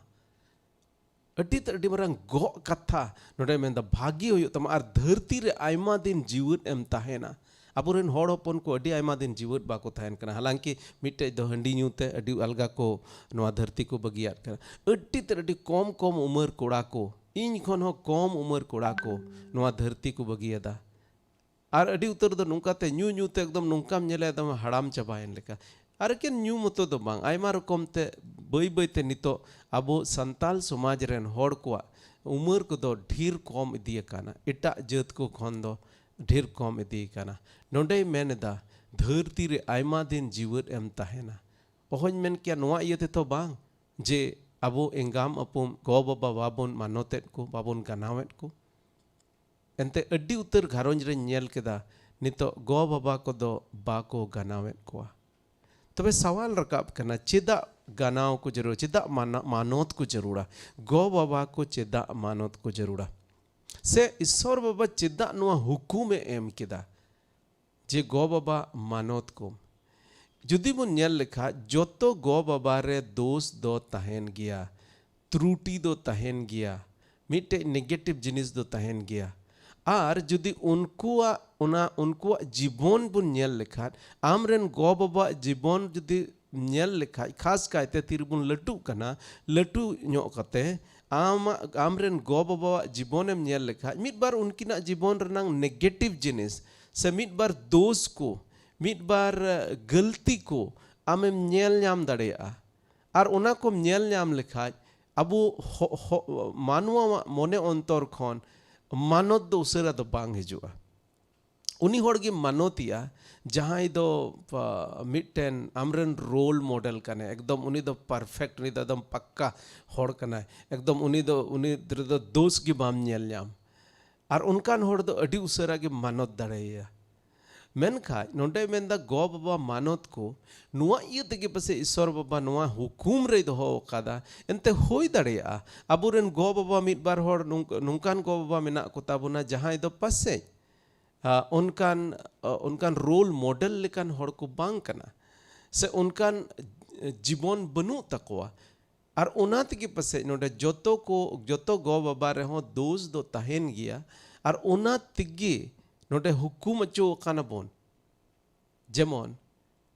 ᱟᱹᱰᱤ ᱛᱮᱫ ᱟᱹᱰᱤ ᱢᱟᱨᱟᱝ ᱜᱚᱜ ᱠᱟᱛᱷᱟ ᱱᱚᱰᱮ ᱢᱮᱱᱫᱟ, ᱵᱷᱟᱹᱜᱤ ᱦᱩᱭᱩᱜ ᱛᱟᱢᱟ ᱟᱨ ᱫᱷᱟᱹᱨᱛᱤ ᱨᱮ ᱟᱭᱢᱟ ᱫᱤᱱ ᱡᱤᱣᱮᱫ ᱮᱢ ᱛᱟᱦᱮᱱᱟ᱾ ᱟᱵᱚᱨᱮᱱ ᱦᱚᱲ ᱦᱚᱯᱚᱱ ᱠᱚ ᱟᱹᱰᱤ ᱟᱭᱢᱟ ᱫᱤᱱ ᱡᱤᱣᱮᱫ ᱵᱟᱠᱚ ᱛᱟᱦᱮᱱ ᱠᱟᱱᱟ᱾ ᱦᱟᱞᱟᱝᱠᱤ ᱢᱤᱫᱴᱮᱡ ᱫᱚ ᱦᱟᱺᱰᱤ ᱧᱩ ᱛᱮ ᱟᱹᱰᱤ ᱟᱞᱜᱟ ᱠᱚ ᱱᱚᱣᱟ ᱫᱷᱟᱹᱨᱛᱤ ᱠᱚ ᱵᱟᱹᱜᱤᱭᱟᱫ ᱠᱟᱱᱟ᱾ ᱟᱹᱰᱤ ᱛᱮᱫ ᱟᱹᱰᱤ ᱠᱚᱢ ᱠᱚᱢ ᱩᱢᱮᱨ ᱠᱚᱲᱟ ᱠᱚ, ᱤᱧ ᱠᱷᱚᱱ ᱦᱚᱸ ᱠᱚᱢ ᱩᱢᱮᱨ ᱠᱚᱲᱟ ᱠᱚ ᱱᱚᱣᱟ ᱫᱷᱟᱹᱨᱛᱤ ᱠᱚ ᱵᱟᱹᱜᱤᱭᱟᱫᱟ᱾ ᱟᱨ ᱟᱹᱰᱤ ᱩᱛᱟᱹᱨ ᱫᱚ ᱱᱚᱝᱠᱟ ᱛᱮ ᱧᱩ ᱧᱩ ᱛᱮ ᱮᱠᱫᱚᱢ ᱱᱚᱝᱠᱟᱢ ᱧᱮᱞᱮ, ᱮᱠᱫᱚᱢ ᱦᱟᱲᱟᱢ ᱪᱟᱵᱟᱭᱮᱱ ᱞᱮᱠᱟ᱾ ᱟᱨ ᱮᱠᱮᱱ ᱧᱩ ᱢᱚᱛᱚ ᱫᱚ ᱵᱟᱝ, ᱟᱭᱢᱟ ᱨᱚᱠᱚᱢ ᱛᱮ ᱵᱟᱹᱭ ᱵᱟᱹᱭ ᱛᱮ ᱱᱤᱛᱚᱜ ᱟᱵᱚ ᱥᱟᱱᱛᱟᱞ ᱥᱚᱢᱟᱡᱽ ᱨᱮᱱ ᱦᱚᱲ ᱠᱚᱣᱟᱜ ᱩᱢᱮᱨ ᱠᱚᱫᱚ ᱰᱷᱮᱨ ᱠᱚᱢ ᱤᱫᱤ ᱟᱠᱟᱱᱟ, ᱮᱴᱟᱜ ᱡᱟᱹᱛ ᱠᱚ ᱠᱷᱚᱱ ᱫᱚ ᱰᱷᱮᱨ ᱠᱚᱢ ᱤᱫᱤ ᱟᱠᱟᱱᱟ᱾ ᱱᱚᱰᱮᱭ ᱢᱮᱱ ᱮᱫᱟ, ᱫᱷᱟᱹᱨᱛᱤ ᱨᱮ ᱟᱭᱢᱟ ᱫᱤᱱ ᱡᱤᱣᱮᱫ ᱮᱢ ᱛᱟᱦᱮᱱᱟ᱾ ᱚᱦᱚᱧ ᱢᱮᱱ ᱠᱮᱭᱟ ᱱᱚᱣᱟ ᱤᱭᱟᱹ ᱛᱮᱛᱚ ᱵᱟᱝ, ᱡᱮ ᱟᱵᱚ ᱮᱸᱜᱟᱢ ᱟᱹᱯᱩᱢ ᱜᱚ ᱵᱟᱵᱟ ᱵᱟᱵᱚᱱ ᱢᱟᱱᱚᱛᱮᱫ ᱠᱚ, ᱵᱟᱵᱚᱱ ᱜᱟᱱᱟᱣᱮᱫ ᱠᱚ᱾ ᱮᱱᱛᱮ ᱟᱹᱰᱤ ᱩᱛᱟᱹᱨ ᱜᱷᱟᱨᱚᱸᱡᱽ ᱨᱮᱧ ᱧᱮᱞ ᱠᱮᱫᱟ, ᱱᱤᱛᱚᱜ ᱜᱚ ᱵᱟᱵᱟ ᱠᱚᱫᱚ ᱵᱟᱠᱚ ᱜᱟᱱᱟᱣᱮᱫ ᱠᱚᱣᱟ᱾ ᱛᱚᱵᱮ ᱥᱟᱣᱟᱞ ᱨᱟᱠᱟᱵ ᱠᱟᱱᱟ, ᱪᱮᱫᱟᱜ ᱜᱟᱱᱟᱣ ᱠᱚ ᱡᱟᱹᱨᱩᱲᱟ, ᱪᱮᱫᱟᱜ ᱢᱟᱱᱟ-, ᱢᱟᱱᱚᱛ ᱠᱚ ᱡᱟᱹᱨᱩᱲᱟ? ᱜᱚ ᱵᱟᱵᱟ ᱠᱚ ᱪᱮᱫᱟᱜ ᱢᱟᱱᱚᱛ ᱠᱚ ᱡᱟᱹᱨᱩᱲᱟ? ᱥᱮ ᱤᱥᱥᱚᱨ ᱵᱟᱵᱟ ᱪᱮᱫᱟᱜ ᱱᱚᱣᱟ ᱦᱩᱠᱩᱢᱮ ᱮᱢ ᱠᱮᱫᱟ ᱡᱮ ᱜᱚ ᱵᱟᱵᱟ ᱢᱟᱱᱚᱛ ᱠᱚᱢ? ᱡᱩᱫᱤ ᱵᱚᱱ ᱧᱮᱞ ᱞᱮᱠᱷᱟᱡ, ᱡᱚᱛᱚ ᱜᱚ ᱵᱟᱵᱟ ᱨᱮ ᱫᱳᱥ ᱫᱚ ᱛᱟᱦᱮᱱ ᱜᱮᱭᱟ, ᱛᱨᱩᱴᱤ ᱫᱚ ᱛᱟᱦᱮᱱ ᱜᱮᱭᱟ, ᱢᱤᱫᱴᱮᱡ ᱱᱮᱜᱮᱴᱤᱵᱷ ᱡᱤᱱᱤᱥ ᱫᱚ ᱛᱟᱦᱮᱱ ᱜᱮᱭᱟ᱾ ᱟᱨ ᱡᱩᱫᱤ ᱩᱱᱠᱩᱣᱟᱜ, ᱚᱱᱟ ᱩᱱᱠᱩᱣᱟᱜ ᱡᱤᱵᱚᱱ ᱵᱚᱱ ᱧᱮᱞ ᱞᱮᱠᱷᱟᱡ, ᱟᱢᱨᱮᱱ ᱜᱚ ᱵᱟᱵᱟᱣᱟᱜ ᱡᱤᱵᱚᱱ ᱡᱩᱫᱤ ᱧᱮᱞ ᱞᱮᱠᱷᱟᱡ, ᱠᱷᱟᱥ ᱠᱟᱭᱛᱮ ᱛᱤᱨᱮᱵᱚᱱ ᱞᱟᱹᱴᱩᱜ ᱠᱟᱱᱟ, ᱞᱟᱹᱴᱩ ᱧᱚᱜ ᱠᱟᱛᱮ ᱟᱢᱟᱜ, ᱟᱢᱨᱮᱱ ᱜᱚ ᱵᱟᱵᱟᱣᱟᱜ ᱡᱤᱵᱚᱱᱮᱢ ᱧᱮᱞ ᱞᱮᱠᱷᱟᱡ, ᱢᱤᱫ ᱵᱟᱨ ᱩᱱᱠᱤᱱᱟᱜ ᱡᱤᱵᱚᱱ ᱨᱮᱱᱟᱝ ᱱᱮᱜᱮᱴᱤᱵᱷ ᱡᱤᱱᱤᱥ ᱥᱮ ᱢᱤᱫ ᱵᱟᱨ ᱫᱳᱥ ᱠᱚ, ᱢᱤᱫ ᱵᱟᱨ, ᱮ, ᱜᱟᱹᱞᱛᱤ ᱠᱚ ᱟᱢᱮᱢ ᱧᱮᱞ ᱧᱟᱢ ᱫᱟᱲᱮᱭᱟᱜᱼᱟ᱾ ᱟᱨ ᱚᱱᱟ ᱠᱚᱢ ᱧᱮᱞ ᱧᱟᱢ ᱞᱮᱠᱷᱟᱡ, ᱟᱵᱚ ᱦᱚ-, ᱦᱚ-, ᱢᱟᱱᱣᱟᱣᱟᱜ ᱢᱚᱱᱮ ᱚᱱᱛᱚᱨ ᱠᱷᱚᱱ ᱢᱟᱱᱚᱛ ᱫᱚ ᱩᱥᱟᱹᱨᱟ ᱫᱚ ᱵᱟᱝ ᱦᱤᱡᱩᱜᱼᱟ᱾ ᱩᱱᱤ ᱦᱚᱲ ᱜᱮ ᱢᱟᱱᱚᱛᱤᱭᱟ, ᱡᱟᱦᱟᱸᱭ ᱫᱚ, ᱟ, ᱢᱤᱫᱴᱮᱱ ᱟᱢᱨᱮᱱ ᱨᱳᱞ ᱢᱚᱰᱮᱞ ᱠᱟᱱᱟᱭ, ᱮᱠᱫᱚᱢ ᱩᱱᱤ ᱫᱚ ᱯᱟᱨᱯᱷᱮᱠᱴ, ᱩᱱᱤ ᱫᱚ ᱮᱠᱫᱚᱢ ᱯᱟᱠᱠᱟ ᱦᱚᱲ ᱠᱟᱱᱟᱭ, ᱮᱠᱫᱚᱢ ᱩᱱᱤ ᱫᱚ, ᱩᱱᱤ ᱨᱮᱫᱚ ᱫᱳᱥ ᱜᱮ ᱵᱟᱢ ᱧᱮᱞ ᱧᱟᱢ᱾ ᱟᱨ ᱚᱱᱠᱟᱱ ᱦᱚᱲ ᱫᱚ ᱟᱹᱰᱤ ᱩᱥᱟᱹᱨᱟ ᱜᱮ ᱢᱟᱱᱚᱛ ᱫᱟᱲᱮᱭᱟᱭᱟ᱾ ᱢᱮᱱᱠᱷᱟᱡ ᱱᱚᱰᱮ ᱢᱮᱱᱫᱟ ᱜᱚ ᱵᱟᱵᱟ ᱢᱟᱱᱚᱛ ᱠᱚ, ᱱᱚᱣᱟ ᱤᱭᱟᱹ ᱛᱮᱜᱮ ᱯᱟᱥᱮᱡ ᱤᱥᱥᱚᱨ ᱵᱟᱵᱟ ᱱᱚᱣᱟ ᱦᱩᱠᱩᱢ ᱨᱮᱭ ᱫᱚᱦᱚ ᱟᱠᱟᱫᱟ᱾ ᱮᱱᱛᱮ ᱦᱩᱭ ᱫᱟᱲᱮᱭᱟᱜᱼᱟ ᱟᱵᱚᱨᱮᱱ ᱜᱚ ᱵᱟᱵᱟ ᱢᱤᱫ ᱵᱟᱨ ᱦᱚᱲ ᱱᱚᱝ-, ᱱᱚᱝᱠᱟᱱ ᱜᱚ ᱵᱟᱵᱟ ᱢᱮᱱᱟᱜ ᱠᱚ ᱛᱟᱵᱚᱱᱟ ᱡᱟᱦᱟᱸᱭ ᱫᱚ ᱯᱟᱥᱮᱡ, ᱟ, ᱚᱱᱠᱟᱱ, ᱟ, ᱚᱱᱠᱟᱱ ᱨᱳᱞ ᱢᱚᱰᱮᱞ ᱞᱮᱠᱟᱱ ᱦᱚᱲ ᱠᱚ ᱵᱟᱝ ᱠᱟᱱᱟ, ᱥᱮ ᱚᱱᱠᱟᱱ ᱡᱤᱵᱚᱱ ᱵᱟᱹᱱᱩᱜ ᱛᱟᱠᱚᱣᱟ᱾ ᱟᱨ ᱚᱱᱟ ᱛᱮᱜᱮ ᱯᱟᱥᱮᱡ ᱱᱚᱰᱮ ᱡᱚᱛᱚ ᱠᱚ, ᱡᱚᱛᱚ ᱜᱚ ᱵᱟᱵᱟ ᱨᱮᱦᱚᱸ ᱫᱳᱥ ᱫᱚ ᱛᱟᱦᱮᱱ ᱜᱮᱭᱟ᱾ ᱟᱨ ᱚᱱᱟ ᱛᱮᱜᱮ ᱱᱚᱰᱮ ᱦᱩᱠᱩᱢ ᱚᱪᱚ ᱟᱠᱟᱱᱟ ᱵᱚᱱ, ᱡᱮᱢᱚᱱ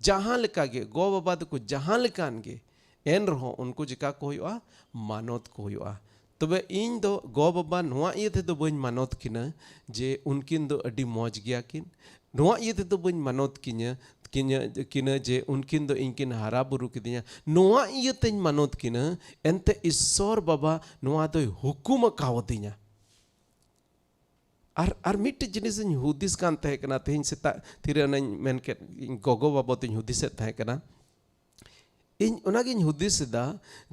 ᱡᱟᱦᱟᱸ ᱞᱮᱠᱟ ᱜᱮ ᱜᱚ ᱵᱟᱵᱟ ᱫᱚᱠᱚ ᱡᱟᱦᱟᱸ ᱞᱮᱠᱟᱱ ᱜᱮ, ᱮᱱ ᱨᱮᱦᱚᱸ ᱩᱱᱠᱩ ᱪᱮᱠᱟ ᱠᱚ ᱦᱩᱭᱩᱜᱼᱟ? ᱢᱟᱱᱚᱛ ᱠᱚ ᱦᱩᱭᱩᱜᱼᱟ᱾ ᱛᱚᱵᱮ ᱤᱧ ᱫᱚ ᱜᱚ ᱵᱟᱵᱟ ᱱᱚᱣᱟ ᱤᱭᱟᱹ ᱛᱮᱫᱚ ᱵᱟᱹᱧ ᱢᱟᱱᱚᱛ ᱠᱤᱱᱟᱹ ᱡᱮ ᱩᱱᱠᱤᱱ ᱫᱚ ᱟᱹᱰᱤ ᱢᱚᱡᱽ ᱜᱮᱭᱟ ᱠᱤᱱ, ᱱᱚᱣᱟ ᱤᱭᱟᱹ ᱛᱮᱫᱚ ᱵᱟᱹᱧ ᱢᱟᱱᱚᱛ ᱠᱤᱧᱟᱹ, ᱠᱤᱧᱟᱹ, ᱠᱤᱱᱟᱹ ᱡᱮ ᱩᱱᱠᱤᱱ ᱫᱚ ᱤᱧ ᱠᱤᱱ ᱦᱟᱨᱟ ᱵᱩᱨᱩ ᱠᱤᱫᱤᱧᱟ, ᱱᱚᱣᱟ ᱤᱭᱟᱹ ᱛᱮᱧ ᱢᱟᱱᱚᱛ ᱠᱤᱱᱟᱹ, ᱮᱱᱛᱮ ᱤᱥᱥᱚᱨ ᱵᱟᱵᱟ ᱱᱚᱣᱟ ᱫᱚᱭ ᱦᱩᱠᱩᱢ ᱟᱠᱟᱣᱫᱤᱧᱟ᱾ ᱟᱨ, ᱟᱨ ᱢᱤᱫᱴᱮᱡ ᱡᱤᱱᱤᱥ ᱤᱧ ᱦᱩᱫᱤᱥ ᱠᱟᱱ ᱛᱟᱦᱮᱸ ᱠᱟᱱᱟ, ᱛᱮᱦᱮᱧ ᱥᱮᱛᱟᱜ ᱛᱤᱨᱮ ᱚᱱᱟᱧ ᱢᱮᱱ ᱠᱮᱫ, ᱤᱧ ᱜᱚᱜᱚ ᱵᱟᱵᱚᱛᱤᱧ ᱦᱩᱫᱤᱥᱮᱫ ᱛᱟᱦᱮᱸ ᱠᱟᱱᱟ᱾ ᱤᱧ ᱚᱱᱟᱜᱤᱧ ᱦᱩᱫᱤᱥ ᱮᱫᱟ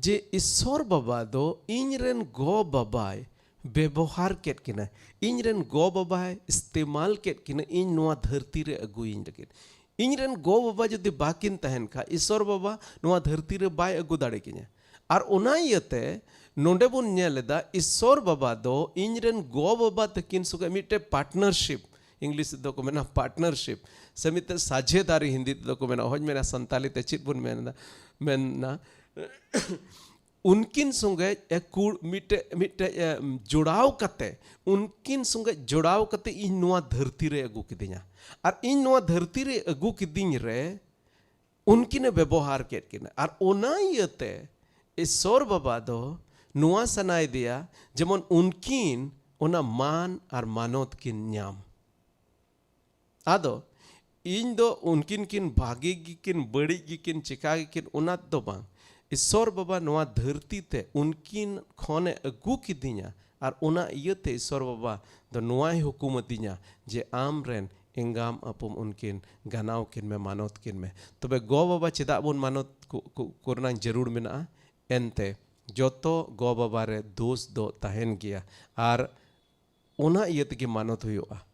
ᱡᱮ ᱤᱥᱥᱚᱨ ᱵᱟᱵᱟ ᱫᱚ ᱤᱧ ᱨᱮᱱ ᱜᱚ ᱵᱟᱵᱟᱭ ᱵᱮᱵᱚᱦᱟᱨ ᱠᱮᱫ ᱠᱤᱱᱟ, ᱤᱧ ᱨᱮᱱ ᱜᱚ ᱵᱟᱵᱟᱭ ᱤᱥᱛᱮᱢᱟᱞ ᱠᱮᱫ ᱠᱤᱱᱟ ᱤᱧ ᱱᱚᱣᱟ ᱫᱷᱟᱹᱨᱛᱤ ᱨᱮ ᱟᱹᱜᱩᱭᱤᱧ ᱞᱟᱹᱜᱤᱫ᱾ ᱤᱧ ᱨᱮᱱ ᱜᱚ ᱵᱟᱵᱟ ᱡᱩᱫᱤ ᱵᱟᱠᱤᱱ ᱛᱟᱦᱮᱱ ᱠᱷᱟᱱ, ᱤᱥᱚᱨ ᱵᱟᱵᱟ ᱱᱚᱣᱟ ᱫᱷᱟᱹᱨᱛᱤ ᱨᱮ ᱵᱟᱭ ᱟᱹᱜᱩ ᱫᱟᱲᱮ ᱠᱤᱧᱟ᱾ ᱟᱨ ᱚᱱᱟ ᱤᱭᱟᱹᱛᱮ ᱱᱚᱰᱮ ᱵᱚᱱ ᱧᱮᱞ ᱮᱫᱟ, ᱤᱥᱚᱨ ᱵᱟᱵᱟ ᱫᱚ ᱤᱧ ᱨᱮᱱ ᱜᱚ ᱵᱟᱵᱟ ᱛᱟᱹᱠᱤᱱ ᱥᱚᱸᱜᱮ ᱢᱤᱫᱴᱮᱡ ᱯᱟᱨᱴᱱᱟᱨᱥᱤᱯ, ᱤᱝᱞᱤᱥ ᱛᱮᱫᱚ ᱠᱚ ᱢᱮᱱᱟ ᱯᱟᱨᱴᱱᱟᱨᱥᱤᱯ, ᱥᱮ ᱢᱤᱫᱴᱮᱡ ᱥᱟᱡᱷᱮᱫᱟᱨᱤ, ᱦᱤᱱᱫᱤ ᱛᱮᱫᱚ ᱠᱚ ᱢᱮᱱᱟ, ᱚᱦᱚᱧ ᱢᱮᱱᱟ ᱥᱟᱱᱛᱟᱞᱤ ᱛᱮ ᱪᱮᱫ ᱵᱚᱱ ᱢᱮᱱ ᱮᱫᱟ, ᱢᱮᱱᱟ ᱩᱱᱠᱤᱱ ᱥᱚᱸᱜᱮ ᱮ ᱠᱩᱲ-, ᱢᱤᱫᱴᱮᱡ, ᱢᱤᱫᱴᱮᱡ, ᱮ, ᱡᱚᱲᱟᱣ ᱠᱟᱛᱮ, ᱩᱱᱠᱤᱱ ᱥᱚᱸᱜᱮ ᱡᱚᱲᱟᱣ ᱠᱟᱛᱮ ᱤᱧ ᱱᱚᱣᱟ ᱫᱷᱟᱹᱨᱛᱤ ᱨᱮ ᱟᱹᱜᱩ ᱠᱤᱫᱤᱧᱟ᱾ ᱟᱨ ᱤᱧ ᱱᱚᱣᱟ ᱫᱷᱟᱹᱨᱛᱤ ᱨᱮ ᱟᱹᱜᱩ ᱠᱤᱫᱤᱧ ᱨᱮ ᱩᱱᱠᱤᱱᱮ ᱵᱮᱵᱚᱦᱟᱨ ᱠᱮᱫ ᱠᱤᱱᱟ᱾ ᱟᱨ ᱚᱱᱟ ᱤᱭᱟᱹᱛᱮ ᱤᱥᱚᱨ ᱵᱟᱵᱟ ᱫᱚ ᱱᱚᱣᱟ ᱥᱟᱱᱟᱭᱮᱫᱮᱭᱟ ᱡᱮᱢᱚᱱ ᱩᱱᱠᱤᱱ ᱚᱱᱟ ᱢᱟᱱ ᱟᱨ ᱢᱟᱱᱚᱛ ᱠᱤᱱ ᱧᱟᱢ᱾ ᱟᱫᱚ ᱤᱧ ᱫᱚ ᱩᱱᱠᱤᱱ ᱠᱤᱱ ᱵᱷᱟᱜᱮ ᱜᱮᱠᱤᱱ, ᱵᱟᱹᱲᱤᱡ ᱜᱮᱠᱤᱱ, ᱪᱮᱠᱟ ᱜᱮᱠᱤᱱ, ᱚᱱᱟ ᱫᱚ ᱵᱟᱝ᱾ ᱤᱥᱚᱨ ᱵᱟᱵᱟ ᱱᱚᱣᱟ ᱫᱷᱟᱹᱨᱛᱤ ᱛᱮ ᱩᱱᱠᱤᱱ ᱠᱷᱚᱱᱮ ᱟᱹᱜᱩ ᱠᱤᱫᱤᱧᱟ, ᱟᱨ ᱚᱱᱟ ᱤᱭᱟᱹᱛᱮ ᱤᱥᱚᱨ ᱵᱟᱵᱟ ᱫᱚ ᱱᱚᱣᱟᱭ ᱦᱩᱠᱩᱢ ᱟᱹᱫᱤᱧᱟ ᱡᱮ ᱟᱢ ᱨᱮᱱ ᱮᱸᱜᱟᱢ ᱟᱯᱚᱢ ᱩᱱᱠᱤᱱ ᱜᱟᱱᱟᱣ ᱠᱤᱱ ᱢᱮ, ᱢᱟᱱᱚᱛ ᱠᱤᱱ ᱢᱮ᱾ ᱛᱚᱵᱮ ᱜᱚ ᱵᱟᱵᱟ ᱪᱮᱫᱟᱜ ᱵᱚᱱ ᱢᱟᱱᱚᱛ ᱠᱚ, ᱠᱚ, ᱠᱚᱨᱮᱱᱟᱜ ᱡᱟᱹᱨᱩᱲ ᱢᱮᱱᱟᱜᱼᱟ? ᱮᱱᱛᱮ ᱡᱚᱛᱚ ᱜᱚ ᱵᱟᱵᱟ ᱨᱮ ᱫᱳᱥ ᱫᱚ ᱛᱟᱦᱮᱱ ᱜᱮᱭᱟ, ᱟᱨ ᱚᱱᱟ ᱤᱭᱟᱹ ᱛᱮᱜᱮ ᱢᱟᱱᱚᱛ ᱦᱩᱭᱩᱜᱼᱟ᱾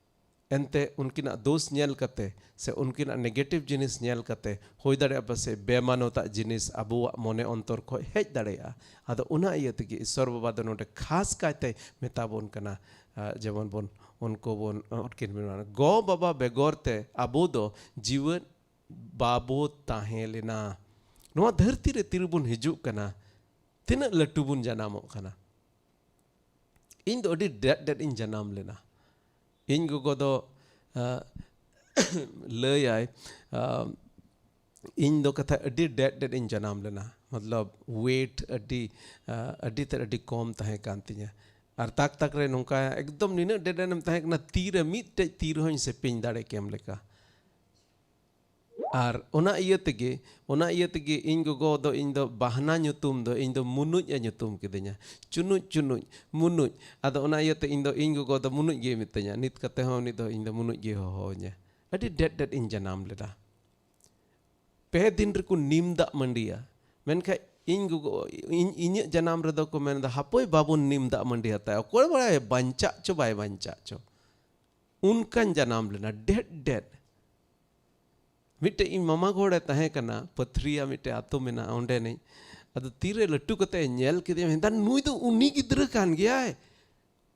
ᱮᱱᱛᱮ ᱩᱱᱠᱤᱱᱟᱜ ᱫᱳᱥ ᱧᱮᱞ ᱠᱟᱛᱮ ᱥᱮ ᱩᱱᱠᱤᱱᱟᱜ ᱱᱮᱜᱮᱴᱤᱵᱷ ᱡᱤᱱᱤᱥ ᱧᱮᱞ ᱠᱟᱛᱮ ᱦᱩᱭ ᱫᱟᱲᱮᱭᱟᱜᱼᱟ ᱯᱟᱥᱮᱡ ᱵᱮᱢᱟᱱᱚᱛᱟᱜ ᱡᱤᱱᱤᱥ ᱟᱵᱚᱣᱟᱜ ᱢᱚᱱᱮ ᱚᱱᱛᱚᱨ ᱠᱷᱚᱱ ᱦᱮᱡ ᱫᱟᱲᱮᱭᱟᱜᱼᱟ᱾ ᱟᱫᱚ ᱚᱱᱟ ᱤᱭᱟᱹ ᱛᱮᱜᱮ ᱤᱥᱚᱨ ᱵᱟᱵᱟ ᱫᱚ ᱱᱚᱰᱮ ᱠᱷᱟᱥ ᱠᱟᱭᱛᱮ ᱢᱮᱛᱟ ᱵᱚᱱ ᱠᱟᱱᱟ, ᱟ, ᱡᱮᱢᱚᱱ ᱵᱚᱱ ᱩᱱᱠᱩ ᱵᱚᱱ, ᱩᱱᱠᱤᱱ ᱵᱚᱱ ᱢᱮᱱᱟ, ᱜᱚ ᱵᱟᱵᱟ ᱵᱮᱜᱚᱨ ᱛᱮ ᱟᱵᱚ ᱫᱚ ᱡᱤᱣᱮᱫ ᱵᱟᱵᱚ ᱛᱟᱦᱮᱸ ᱞᱮᱱᱟ᱾ ᱱᱚᱣᱟ ᱫᱷᱟᱹᱨᱛᱤ ᱨᱮ ᱛᱤᱨᱮᱵᱚᱱ ᱦᱤᱡᱩᱜ ᱠᱟᱱᱟ, ᱛᱤᱱᱟᱹᱜ ᱞᱟᱹᱴᱩ ᱵᱚᱱ ᱡᱟᱱᱟᱢᱚᱜ ᱠᱟᱱᱟ᱾ ᱤᱧ ᱫᱚ ᱟᱹᱰᱤ ᱰᱮᱫ ᱰᱮᱫ ᱤᱧ ᱡᱟᱱᱟᱢ ᱞᱮᱱᱟ᱾ ᱤᱧ ᱜᱚᱜᱚ ᱫᱚ, ᱟ, ᱞᱟᱹᱭᱟᱭ, ᱟ, ᱤᱧ ᱫᱚ ᱠᱟᱛᱷᱟ ᱟᱹᱰᱤ ᱰᱮᱫ ᱰᱮᱫ ᱤᱧ ᱡᱟᱱᱟᱢ ᱞᱮᱱᱟ, ᱢᱚᱛᱞᱚᱵ ᱣᱮᱴ ᱟᱹᱰᱤ, ᱟ, ᱟᱹᱰᱤ ᱛᱮᱫ ᱟᱹᱰᱤ ᱠᱚᱢ ᱛᱟᱦᱮᱸ ᱠᱟᱱ ᱛᱤᱧᱟᱹ᱾ ᱟᱨ ᱛᱟᱠ ᱛᱟᱠ ᱨᱮ ᱱᱚᱝᱠᱟ ᱮᱠᱫᱚᱢ ᱱᱤᱱᱟᱹᱜ ᱰᱮᱫ ᱰᱮᱫ ᱮᱢ ᱛᱟᱦᱮᱸ ᱠᱟᱱᱟ, ᱛᱤ ᱨᱮ ᱢᱤᱫᱴᱮᱡ ᱛᱤ ᱨᱮᱦᱚᱸᱧ ᱥᱮᱯᱮᱧ ᱫᱟᱲᱮ ᱠᱮᱢ ᱞᱮᱠᱟ᱾ ᱟᱨ ᱚᱱᱟ ᱤᱭᱟᱹ ᱛᱮᱜᱮ, ᱚᱱᱟ ᱤᱭᱟᱹ ᱛᱮᱜᱮ ᱤᱧ ᱜᱚᱜᱚ ᱫᱚ, ᱤᱧ ᱫᱚ ᱵᱟᱦᱱᱟ ᱧᱩᱛᱩᱢ ᱫᱚ, ᱤᱧ ᱫᱚ ᱢᱩᱱᱩᱡ ᱮ ᱧᱩᱛᱩᱢ ᱠᱤᱫᱤᱧᱟ᱾ ᱪᱩᱱᱩᱡ, ᱪᱩᱱᱩᱡ, ᱢᱩᱱᱩᱡ᱾ ᱟᱫᱚ ᱚᱱᱟ ᱤᱭᱟᱹᱛᱮ ᱤᱧ ᱫᱚ, ᱤᱧ ᱜᱚᱜᱚ ᱫᱚ ᱢᱩᱱᱩᱡ ᱜᱮᱭ ᱢᱤᱛᱟᱹᱧᱟ᱾ ᱱᱤᱛ ᱠᱟᱛᱮ ᱦᱚᱸ ᱩᱱᱤ ᱫᱚ ᱤᱧ ᱫᱚ ᱢᱩᱱᱩᱡ ᱜᱮᱭ ᱦᱚᱦᱚᱣᱟᱹᱧᱟ᱾ ᱟᱹᱰᱤ ᱰᱮᱫ ᱰᱮᱫ ᱤᱧ ᱡᱟᱱᱟᱢ ᱞᱮᱱᱟ᱾ ᱯᱮ ᱫᱤᱱ ᱨᱮᱠᱚ ᱱᱤᱢ ᱫᱟᱜ ᱢᱟᱹᱰᱤᱭᱟ᱾ ᱢᱮᱱᱠᱷᱟᱡ ᱤᱧ ᱜᱚᱜᱚ, ᱤᱧ, ᱤᱧᱟᱹᱜ ᱡᱟᱱᱟᱢ ᱨᱮᱫᱚ ᱠᱚ ᱢᱮᱱᱫᱟ, "ᱦᱟᱯᱳᱭ ᱵᱟᱵᱚᱱ ᱱᱤᱢ ᱫᱟᱜ ᱢᱟᱹᱰᱤ ᱦᱟᱛᱟᱭᱟ, ᱚᱠᱚᱭ ᱵᱟᱲᱟᱭ ᱵᱟᱧᱪᱟᱜ ᱪᱚ ᱵᱟᱭ ᱵᱟᱧᱪᱟᱜ ᱪᱚ᱾" ᱚᱱᱠᱟᱧ ᱡᱟᱱᱟᱢ ᱞᱮᱱᱟ, ᱰᱮᱫ ᱰᱮᱫ᱾ ᱢᱤᱫᱴᱮᱡ ᱤᱧ ᱢᱟᱢᱟ ᱜᱚᱲᱮ ᱛᱟᱦᱮᱸ ᱠᱟᱱᱟ, ᱯᱟᱹᱛᱷᱨᱤᱭᱟ ᱢᱤᱫᱴᱮᱡ ᱟᱛᱳ ᱢᱮᱱᱟᱜᱼᱟ ᱚᱸᱰᱮᱱᱤᱡ᱾ ᱟᱫᱚ ᱛᱤᱨᱮ ᱞᱟᱹᱴᱩ ᱠᱟᱛᱮ ᱧᱮᱞ ᱠᱮᱫᱮᱭᱟ, ᱢᱮᱱᱫᱟ, "ᱱᱩᱭ ᱫᱚ ᱩᱱᱤ ᱜᱤᱫᱽᱨᱟᱹ ᱠᱟᱱ ᱜᱮᱭᱟᱭ,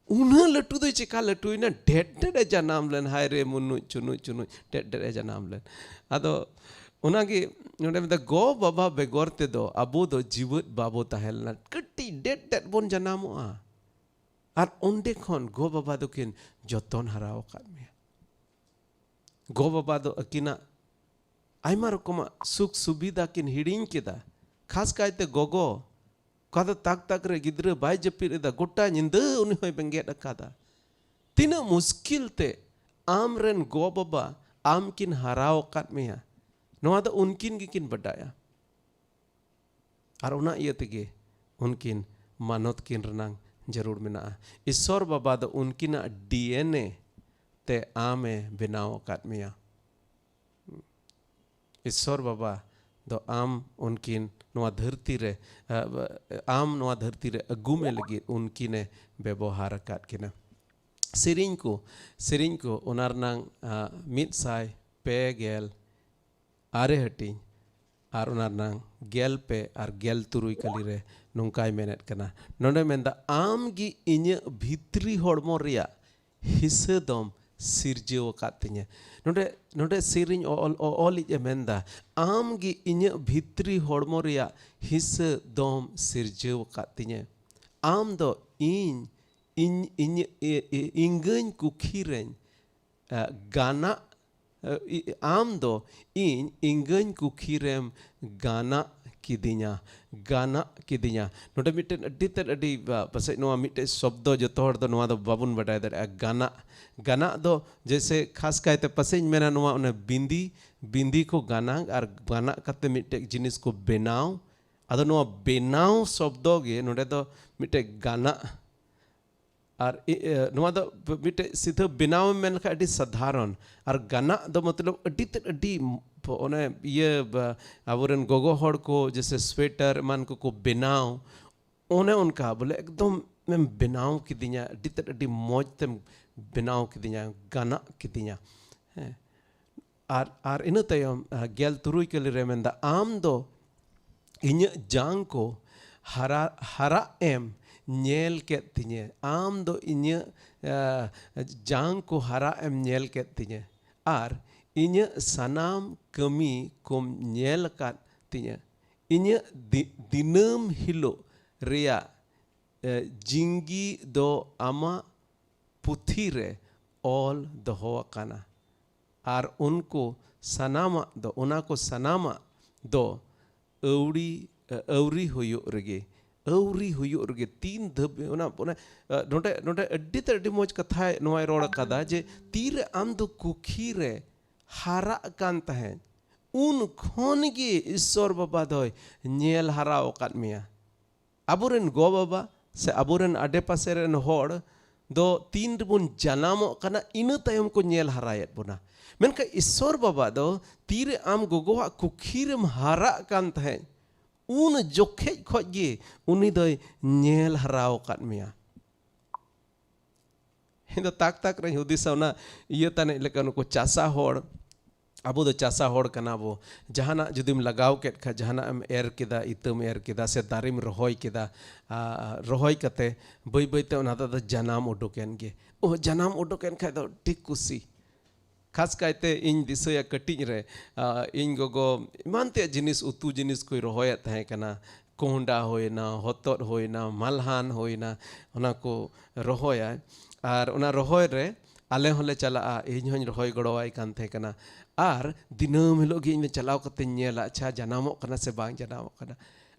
ᱩᱱᱟᱹᱜ ᱞᱟᱹᱴᱩ ᱫᱚᱭ ᱪᱮᱠᱟ ᱞᱟᱹᱴᱩᱭᱮᱱᱟ? ᱰᱷᱮᱰ ᱰᱷᱮᱰ ᱮ ᱡᱟᱱᱟᱢ ᱞᱮᱱ, ᱦᱟᱭ ᱨᱮ ᱢᱩᱱᱩᱡ ᱪᱩᱱᱩᱡ ᱪᱩᱱᱩᱡ, ᱰᱷᱮᱰ ᱰᱷᱮᱰ ᱮ ᱡᱟᱱᱟᱢ ᱞᱮᱱ᱾" ᱟᱫᱚ ᱚᱱᱟᱜᱮ ᱱᱚᱰᱮ ᱢᱮᱱᱫᱟ, ᱜᱚ ᱵᱟᱵᱟ ᱵᱮᱜᱚᱨ ᱛᱮᱫᱚ ᱟᱵᱚ ᱫᱚ ᱡᱤᱣᱮᱫ ᱵᱟᱵᱚ ᱛᱟᱦᱮᱸ ᱞᱮᱱᱟ, ᱠᱟᱹᱴᱤᱡ ᱰᱷᱮᱰ ᱰᱷᱮᱰ ᱵᱚᱱ ᱡᱟᱱᱟᱢᱚᱜᱼᱟ᱾ ᱟᱨ ᱚᱸᱰᱮ ᱠᱷᱚᱱ ᱜᱚ ᱵᱟᱵᱟ ᱫᱚᱠᱤᱱ ᱡᱚᱛᱚᱱ ᱦᱟᱨᱟ ᱟᱠᱟᱫ ᱢᱮᱭᱟ᱾ ᱜᱚ ᱵᱟᱵᱟ ᱫᱚ ᱟᱹᱠᱤᱱᱟᱜ ᱟᱭᱢᱟ ᱨᱚᱠᱚᱢᱟᱜ ᱥᱩᱠ ᱥᱩᱵᱤᱫᱷᱟ ᱠᱤᱱ ᱦᱤᱲᱤᱧ ᱠᱮᱫᱟ᱾ ᱠᱷᱟᱥ ᱠᱟᱭᱛᱮ ᱜᱚᱜᱚ, ᱚᱠᱟ ᱫᱚ ᱛᱟᱠ ᱛᱟᱠ ᱨᱮ ᱜᱤᱫᱽᱨᱟᱹ ᱵᱟᱭ ᱡᱟᱹᱯᱤᱫ ᱮᱫᱟ, ᱜᱚᱴᱟ ᱧᱤᱫᱟᱹ ᱩᱱᱤ ᱦᱚᱸᱭ ᱵᱮᱸᱜᱮᱫ ᱟᱠᱟᱫᱟ᱾ ᱛᱤᱱᱟᱹᱜ ᱢᱩᱥᱠᱤᱞ ᱛᱮ ᱟᱢ ᱨᱮᱱ ᱜᱚ ᱵᱟᱵᱟ ᱟᱢ ᱠᱤᱱ ᱦᱟᱨᱟᱣ ᱟᱠᱟᱫ ᱢᱮᱭᱟ, ᱱᱚᱣᱟ ᱫᱚ ᱩᱱᱠᱤᱱ ᱜᱮᱠᱤᱱ ᱵᱟᱰᱟᱭᱟ᱾ ᱟᱨ ᱚᱱᱟ ᱤᱭᱟᱹ ᱛᱮᱜᱮ ᱩᱱᱠᱤᱱ ᱢᱟᱱᱚᱛ ᱠᱤᱱ ᱨᱮᱱᱟᱝ ᱡᱟᱹᱨᱩᱲ ᱢᱮᱱᱟᱜᱼᱟ᱾ ᱤᱥᱥᱚᱨ ᱵᱟᱵᱟ ᱫᱚ ᱩᱱᱠᱤᱱᱟᱜ ᱰᱤ ᱮᱱ ᱮ ᱛᱮ ᱟᱢ ᱮ ᱵᱮᱱᱟᱣ ᱟᱠᱟᱫ ᱢᱮᱭᱟ᱾ ᱤᱥᱥᱚᱨ ᱵᱟᱵᱟ ᱫᱚ ᱟᱢ ᱩᱱᱠᱤᱱ ᱱᱚᱣᱟ ᱫᱷᱟᱹᱨᱛᱤ ᱨᱮ, ᱟ, ᱟᱢ ᱱᱚᱣᱟ ᱫᱷᱟᱹᱨᱛᱤ ᱨᱮ ᱟᱹᱜᱩ ᱢᱮ ᱞᱟᱹᱜᱤᱫ ᱩᱱᱠᱤᱱᱮ ᱵᱮᱵᱚᱦᱟᱨ ᱟᱠᱟᱫ ᱠᱤᱱᱟ᱾ ᱥᱮᱨᱮᱧ ᱠᱚ, ᱥᱮᱨᱮᱧ ᱠᱚ, ᱚᱱᱟ ᱨᱮᱱᱟᱝ, ᱟ, ᱢᱤᱫ ᱥᱟᱭ ᱯᱮ ᱜᱮᱞ ᱟᱨᱮ ᱦᱟᱹᱴᱤᱧ ᱟᱨ ᱚᱱᱟ ᱨᱮᱱᱟᱝ ᱜᱮᱞ ᱯᱮ ᱟᱨ ᱜᱮᱞ ᱛᱩᱨᱩᱭ ᱠᱟᱹᱞᱤ ᱨᱮ ᱱᱚᱝᱠᱟᱭ ᱢᱮᱱᱮᱫ ᱠᱟᱱᱟ᱾ ᱱᱚᱰᱮ ᱢᱮᱱᱫᱟ, "ᱟᱢ ᱜᱮ ᱤᱧᱟᱹᱜ ᱵᱷᱤᱛᱨᱤ ᱦᱚᱲᱢᱚ ᱨᱮᱭᱟᱜ ᱦᱤᱥᱟᱹ ᱫᱚᱢ ᱥᱤᱨᱡᱟᱹᱣ ᱟᱠᱟᱫ ᱛᱤᱧᱟᱹ᱾" ᱱᱚᱰᱮ, ᱱᱚᱰᱮ ᱥᱮᱨᱮᱧ ᱚᱞ, ᱚ-, ᱚᱞᱤᱡ ᱮ ᱢᱮᱱᱫᱟ, "ᱟᱢ ᱜᱮ ᱤᱧᱟᱹᱜ ᱵᱷᱤᱛᱨᱤ ᱦᱚᱲᱢᱚ ᱨᱮᱭᱟᱜ ᱦᱤᱥᱟᱹ ᱫᱚᱢ ᱥᱤᱨᱡᱟᱹᱣ ᱟᱠᱟᱫ ᱛᱤᱧᱟᱹ᱾ ᱟᱢ ᱫᱚ ᱤᱧ, ᱤᱧ, ᱤᱧ, ᱤ-, ᱤ-, ᱤᱝᱜᱟᱹᱧ ᱠᱩᱠᱷᱤ ᱨᱮᱧ ᱟ, ᱜᱟᱱᱟᱜ, ᱟ, ᱤ-, ᱟᱢ ᱫᱚ ᱤᱧ ᱤᱝᱜᱟᱹᱧ ᱠᱩᱠᱷᱤ ᱨᱮᱢ ᱜᱟᱱᱟᱜ ᱠᱤᱫᱤᱧᱟ, ᱜᱟᱱᱟᱜ ᱠᱤᱫᱤᱧᱟ᱾" ᱱᱚᱰᱮ ᱢᱤᱫᱴᱮᱱ ᱟᱹᱰᱤ ᱛᱮᱫ, ᱟᱹᱰᱤ, ᱟ, ᱯᱟᱥᱮᱡ ᱱᱚᱣᱟ ᱢᱤᱫᱴᱮᱡ ᱥᱚᱵᱫᱚ ᱡᱚᱛᱚ ᱦᱚᱲ ᱫᱚ ᱱᱚᱣᱟ ᱫᱚ ᱵᱟᱵᱚᱱ ᱵᱟᱰᱟᱭ ᱫᱟᱲᱮᱭᱟᱜᱼᱟ᱾ ᱜᱟᱱᱟᱜ, ᱜᱟᱱᱟᱜ ᱫᱚ ᱡᱮᱭᱥᱮ ᱠᱷᱟᱥ ᱠᱟᱭᱛᱮ ᱯᱟᱥᱮᱡ ᱤᱧ ᱢᱮᱱᱟ ᱱᱚᱣᱟ ᱚᱱᱮ ᱵᱤᱸᱫᱤ, ᱵᱤᱸᱫᱤ ᱠᱚ ᱜᱟᱱᱟᱜ ᱟᱨ ᱜᱟᱱᱟᱜ ᱠᱟᱛᱮ ᱢᱤᱫᱴᱮᱡ ᱡᱤᱱᱤᱥ ᱠᱚ ᱵᱮᱱᱟᱣ᱾ ᱟᱫᱚ ᱱᱚᱣᱟ ᱵᱮᱱᱟᱣ ᱥᱚᱵᱫᱚ ᱜᱮ ᱱᱚᱰᱮ ᱫᱚ ᱢᱤᱫᱴᱮᱡ ᱜᱟᱱᱟᱜ ᱟᱨ ᱤ-, ᱮ, ᱱᱚᱣᱟ ᱫᱚ ᱵ-, ᱢᱤᱫᱴᱮᱡ ᱥᱤᱫᱷᱟᱹ ᱵᱮᱱᱟᱣ ᱮᱢ ᱢᱮᱱ ᱞᱮᱠᱷᱟᱱ ᱟᱹᱰᱤ ᱥᱟᱫᱷᱟᱨᱚᱱ᱾ ᱟᱨ ᱜᱟᱱᱟᱜ ᱫᱚ ᱢᱚᱛᱞᱚᱵ ᱟᱹᱰᱤ ᱛᱮᱫ ᱟᱹᱰᱤ ᱢ-, ᱚᱱᱮ ᱤᱭᱟᱹ ᱵ-, ᱟᱵᱚᱨᱮᱱ ᱜᱚᱜᱚ ᱦᱚᱲ ᱠᱚ ᱡᱮᱭᱥᱮ ᱥᱣᱮᱴᱟᱨ ᱮᱢᱟᱱ ᱠᱚᱠᱚ ᱵᱮᱱᱟᱣ, ᱚᱱᱮ ᱚᱱᱠᱟ ᱵᱚᱞᱮ ᱮᱠᱫᱚᱢ ᱮᱢ ᱵᱮᱱᱟᱣ ᱠᱤᱫᱤᱧᱟ, ᱟᱹᱰᱤ ᱛᱮᱫ ᱟᱹᱰᱤ ᱢᱚᱡᱽ ᱛᱮᱢ ᱵᱮᱱᱟᱣ ᱠᱤᱫᱤᱧᱟ, ᱜᱟᱱᱟᱜ ᱠᱤᱫᱤᱧᱟ᱾ ᱦᱮᱸ, ᱟᱨ ᱟᱨ ᱤᱱᱟᱹ ᱛᱟᱭᱚᱢ ᱜᱮᱞ ᱛᱩᱨᱩᱭ ᱠᱟᱹᱞᱤ ᱨᱮ ᱢᱮᱱᱫᱟ, ᱟᱢ ᱫᱚ ᱤᱧᱟᱹᱜ ᱡᱟᱝ ᱠᱚ ᱦᱟᱨᱟ ᱦᱟᱨᱟᱜ ᱮᱢ ᱧᱮᱞ ᱠᱮᱫ ᱛᱤᱧᱟᱹ᱾ ᱟᱢ ᱫᱚ ᱤᱧᱟᱹᱜ ᱡᱟᱝ ᱠᱚ ᱦᱟᱨᱟᱜ ᱮᱢ ᱧᱮᱞ ᱠᱮᱫ ᱛᱤᱧᱟᱹ, ᱟᱨ ᱤᱧᱟᱹᱜ ᱥᱟᱱᱟᱢ ᱠᱟᱹᱢᱤ ᱠᱚᱢ ᱧᱮᱞ ᱟᱠᱟᱫ ᱛᱤᱧᱟᱹ᱾ ᱤᱧᱟᱹᱜ ᱫᱤᱱᱟᱹᱢ ᱦᱤᱞᱳᱜ ᱨᱮᱭᱟᱜ ᱡᱤᱝᱜᱤ ᱫᱚ ᱟᱢᱟᱜ ᱯᱩᱛᱷᱤ ᱨᱮ ᱚᱞ ᱫᱚᱦᱚ ᱟᱠᱟᱱᱟ᱾ ᱟᱨ ᱩᱱᱠᱩ ᱥᱟᱱᱟᱢᱟᱜ ᱫᱚ, ᱚᱱᱟ ᱠᱚ ᱥᱟᱱᱟᱢᱟᱜ ᱫᱚ ᱟᱹᱣᱲᱤ ᱟᱹᱣᱨᱤ ᱦᱩᱭᱩᱜ ᱨᱮᱜᱮ, ᱟᱹᱣᱨᱤ ᱦᱩᱭᱩᱜ ᱨᱮᱜᱮ ᱛᱤᱱ ᱫᱷᱟᱹᱵᱤᱡ ᱚᱱᱟ ᱚᱱᱟ ᱱᱚᱰᱮ ᱱᱚᱰᱮ ᱟᱹᱰᱤ ᱛᱮ ᱟᱹᱰᱤ ᱢᱚᱡᱽ ᱠᱟᱛᱷᱟᱭ ᱱᱚᱣᱟᱭ ᱨᱚᱲ ᱟᱠᱟᱫᱟ ᱡᱮ ᱛᱤᱨᱮ ᱟᱢ ᱫᱚ ᱠᱩᱠᱷᱤ ᱨᱮ ᱦᱟᱨᱟᱜ ᱠᱟᱱ ᱛᱟᱦᱮᱸᱫ, ᱩᱱ ᱠᱷᱚᱱ ᱜᱮ ᱤᱥᱥᱚᱨ ᱵᱟᱵᱟ ᱫᱚᱭ ᱧᱮᱞ ᱦᱟᱨᱟᱣ ᱟᱠᱟᱫ ᱢᱮᱭᱟ᱾ ᱟᱵᱚᱨᱮᱱ ᱜᱚ ᱵᱟᱵᱟ ᱥᱮ ᱟᱵᱚᱨᱮᱱ ᱟᱰᱮᱯᱟᱥᱮ ᱨᱮᱱ ᱦᱚᱲ ᱫᱚ ᱛᱤᱱ ᱨᱮᱵᱚᱱ ᱡᱟᱱᱟᱢᱚᱜ ᱠᱟᱱᱟ, ᱤᱱᱟᱹ ᱛᱟᱭᱚᱢ ᱠᱚ ᱧᱮᱞ ᱦᱟᱨᱟᱭᱮᱫ ᱵᱚᱱᱟ᱾ ᱢᱮᱱᱠᱷᱟᱱ ᱤᱥᱥᱚᱨ ᱵᱟᱵᱟ ᱫᱚ ᱛᱤᱨᱮ ᱟᱢ ᱜᱚᱜᱚᱣᱟᱜ ᱠᱩᱠᱷᱤ ᱨᱮᱢ ᱦᱟᱨᱟᱜ ᱠᱟᱱ ᱛᱟᱦᱮᱸᱫ, ᱩᱱ ᱡᱚᱠᱷᱮᱡ ᱠᱷᱚᱡ ᱜᱮ ᱩᱱᱤ ᱫᱚᱭ ᱧᱮᱞ ᱦᱟᱨᱟᱣ ᱟᱠᱟᱫ ᱢᱮᱭᱟ᱾ ᱤᱧ ᱫᱚ ᱛᱟᱠ ᱛᱟᱠ ᱨᱮᱧ ᱦᱩᱫᱤᱥᱟ ᱚᱱᱟ ᱤᱭᱟᱹ ᱛᱟᱱᱤᱡ ᱞᱮᱠᱟ, ᱱᱩᱠᱩ ᱪᱟᱥᱟ ᱦᱚᱲ, ᱟᱵᱚ ᱫᱚ ᱪᱟᱥᱟ ᱦᱚᱲ ᱠᱟᱱᱟ ᱵᱚ᱾ ᱡᱟᱦᱟᱱᱟᱜ ᱡᱩᱫᱤᱢ ᱞᱟᱜᱟᱣ ᱠᱮᱫ ᱠᱷᱟᱡ, ᱡᱟᱦᱟᱱᱟᱜ ᱮᱢ ᱮᱨ ᱠᱮᱫᱟ, ᱤᱛᱟᱹᱢ ᱮᱨ ᱠᱮᱫᱟ ᱥᱮ ᱫᱟᱨᱮᱢ ᱨᱚᱦᱚᱭ ᱠᱮᱫᱟ, ᱟᱨ ᱨᱚᱦᱚᱭ ᱠᱟᱛᱮ ᱵᱟᱹᱭ ᱵᱟᱹᱭ ᱛᱮ ᱚᱱᱟ ᱫᱚ ᱟᱫᱚ ᱡᱟᱱᱟᱢ ᱩᱰᱩᱠ ᱮᱱ ᱜᱮ᱾ ᱳ, ᱡᱟᱱᱟᱢ ᱩᱰᱩᱠ ᱮᱱ ᱠᱷᱟᱡ ᱫᱚ ᱟᱹᱰᱤ ᱠᱩᱥᱤ᱾ ᱠᱷᱟᱥ ᱠᱟᱭᱛᱮ ᱤᱧ ᱫᱤᱥᱟᱹᱭᱟ ᱠᱟᱹᱴᱤᱡ ᱨᱮ, ᱟ, ᱤᱧ ᱜᱚᱜᱚ ᱮᱢᱟᱱ ᱛᱮᱭᱟᱜ ᱡᱤᱱᱤᱥ, ᱩᱛᱩ ᱡᱤᱱᱤᱥ ᱠᱚᱭ ᱨᱚᱦᱚᱭᱮᱫ ᱛᱟᱦᱮᱸ ᱠᱟᱱᱟ᱾ ᱠᱚᱸᱦᱰᱟ ᱦᱩᱭᱱᱟ, ᱦᱚᱛᱚᱫ ᱦᱩᱭᱱᱟ, ᱢᱟᱞᱦᱟᱱ ᱦᱩᱭᱱᱟ, ᱚᱱᱟ ᱠᱚ ᱨᱚᱦᱚᱭᱟ᱾ ᱟᱨ ᱚᱱᱟ ᱨᱚᱦᱚᱭ ᱨᱮ ᱟᱞᱮ ᱦᱚᱸᱞᱮ ᱪᱟᱞᱟᱜᱼᱟ, ᱤᱧ ᱦᱚᱸᱧ ᱨᱚᱦᱚᱭ ᱜᱚᱲᱚᱣᱟᱭ ᱠᱟᱱ ᱛᱟᱦᱮᱸ ᱠᱟᱱᱟ᱾ ᱟᱨ ᱫᱤᱱᱟᱹᱢ ᱦᱤᱞᱳᱜ ᱜᱮ ᱤᱧ ᱫᱚ ᱪᱟᱞᱟᱣ ᱠᱟᱛᱮᱧ ᱧᱮᱞᱟ, ᱟᱪᱪᱷᱟ, ᱡᱟᱱᱟᱢᱚᱜ ᱠᱟᱱᱟ ᱥᱮ ᱵᱟᱝ ᱡᱟᱱᱟᱢᱚᱜ ᱠᱟᱱᱟ᱾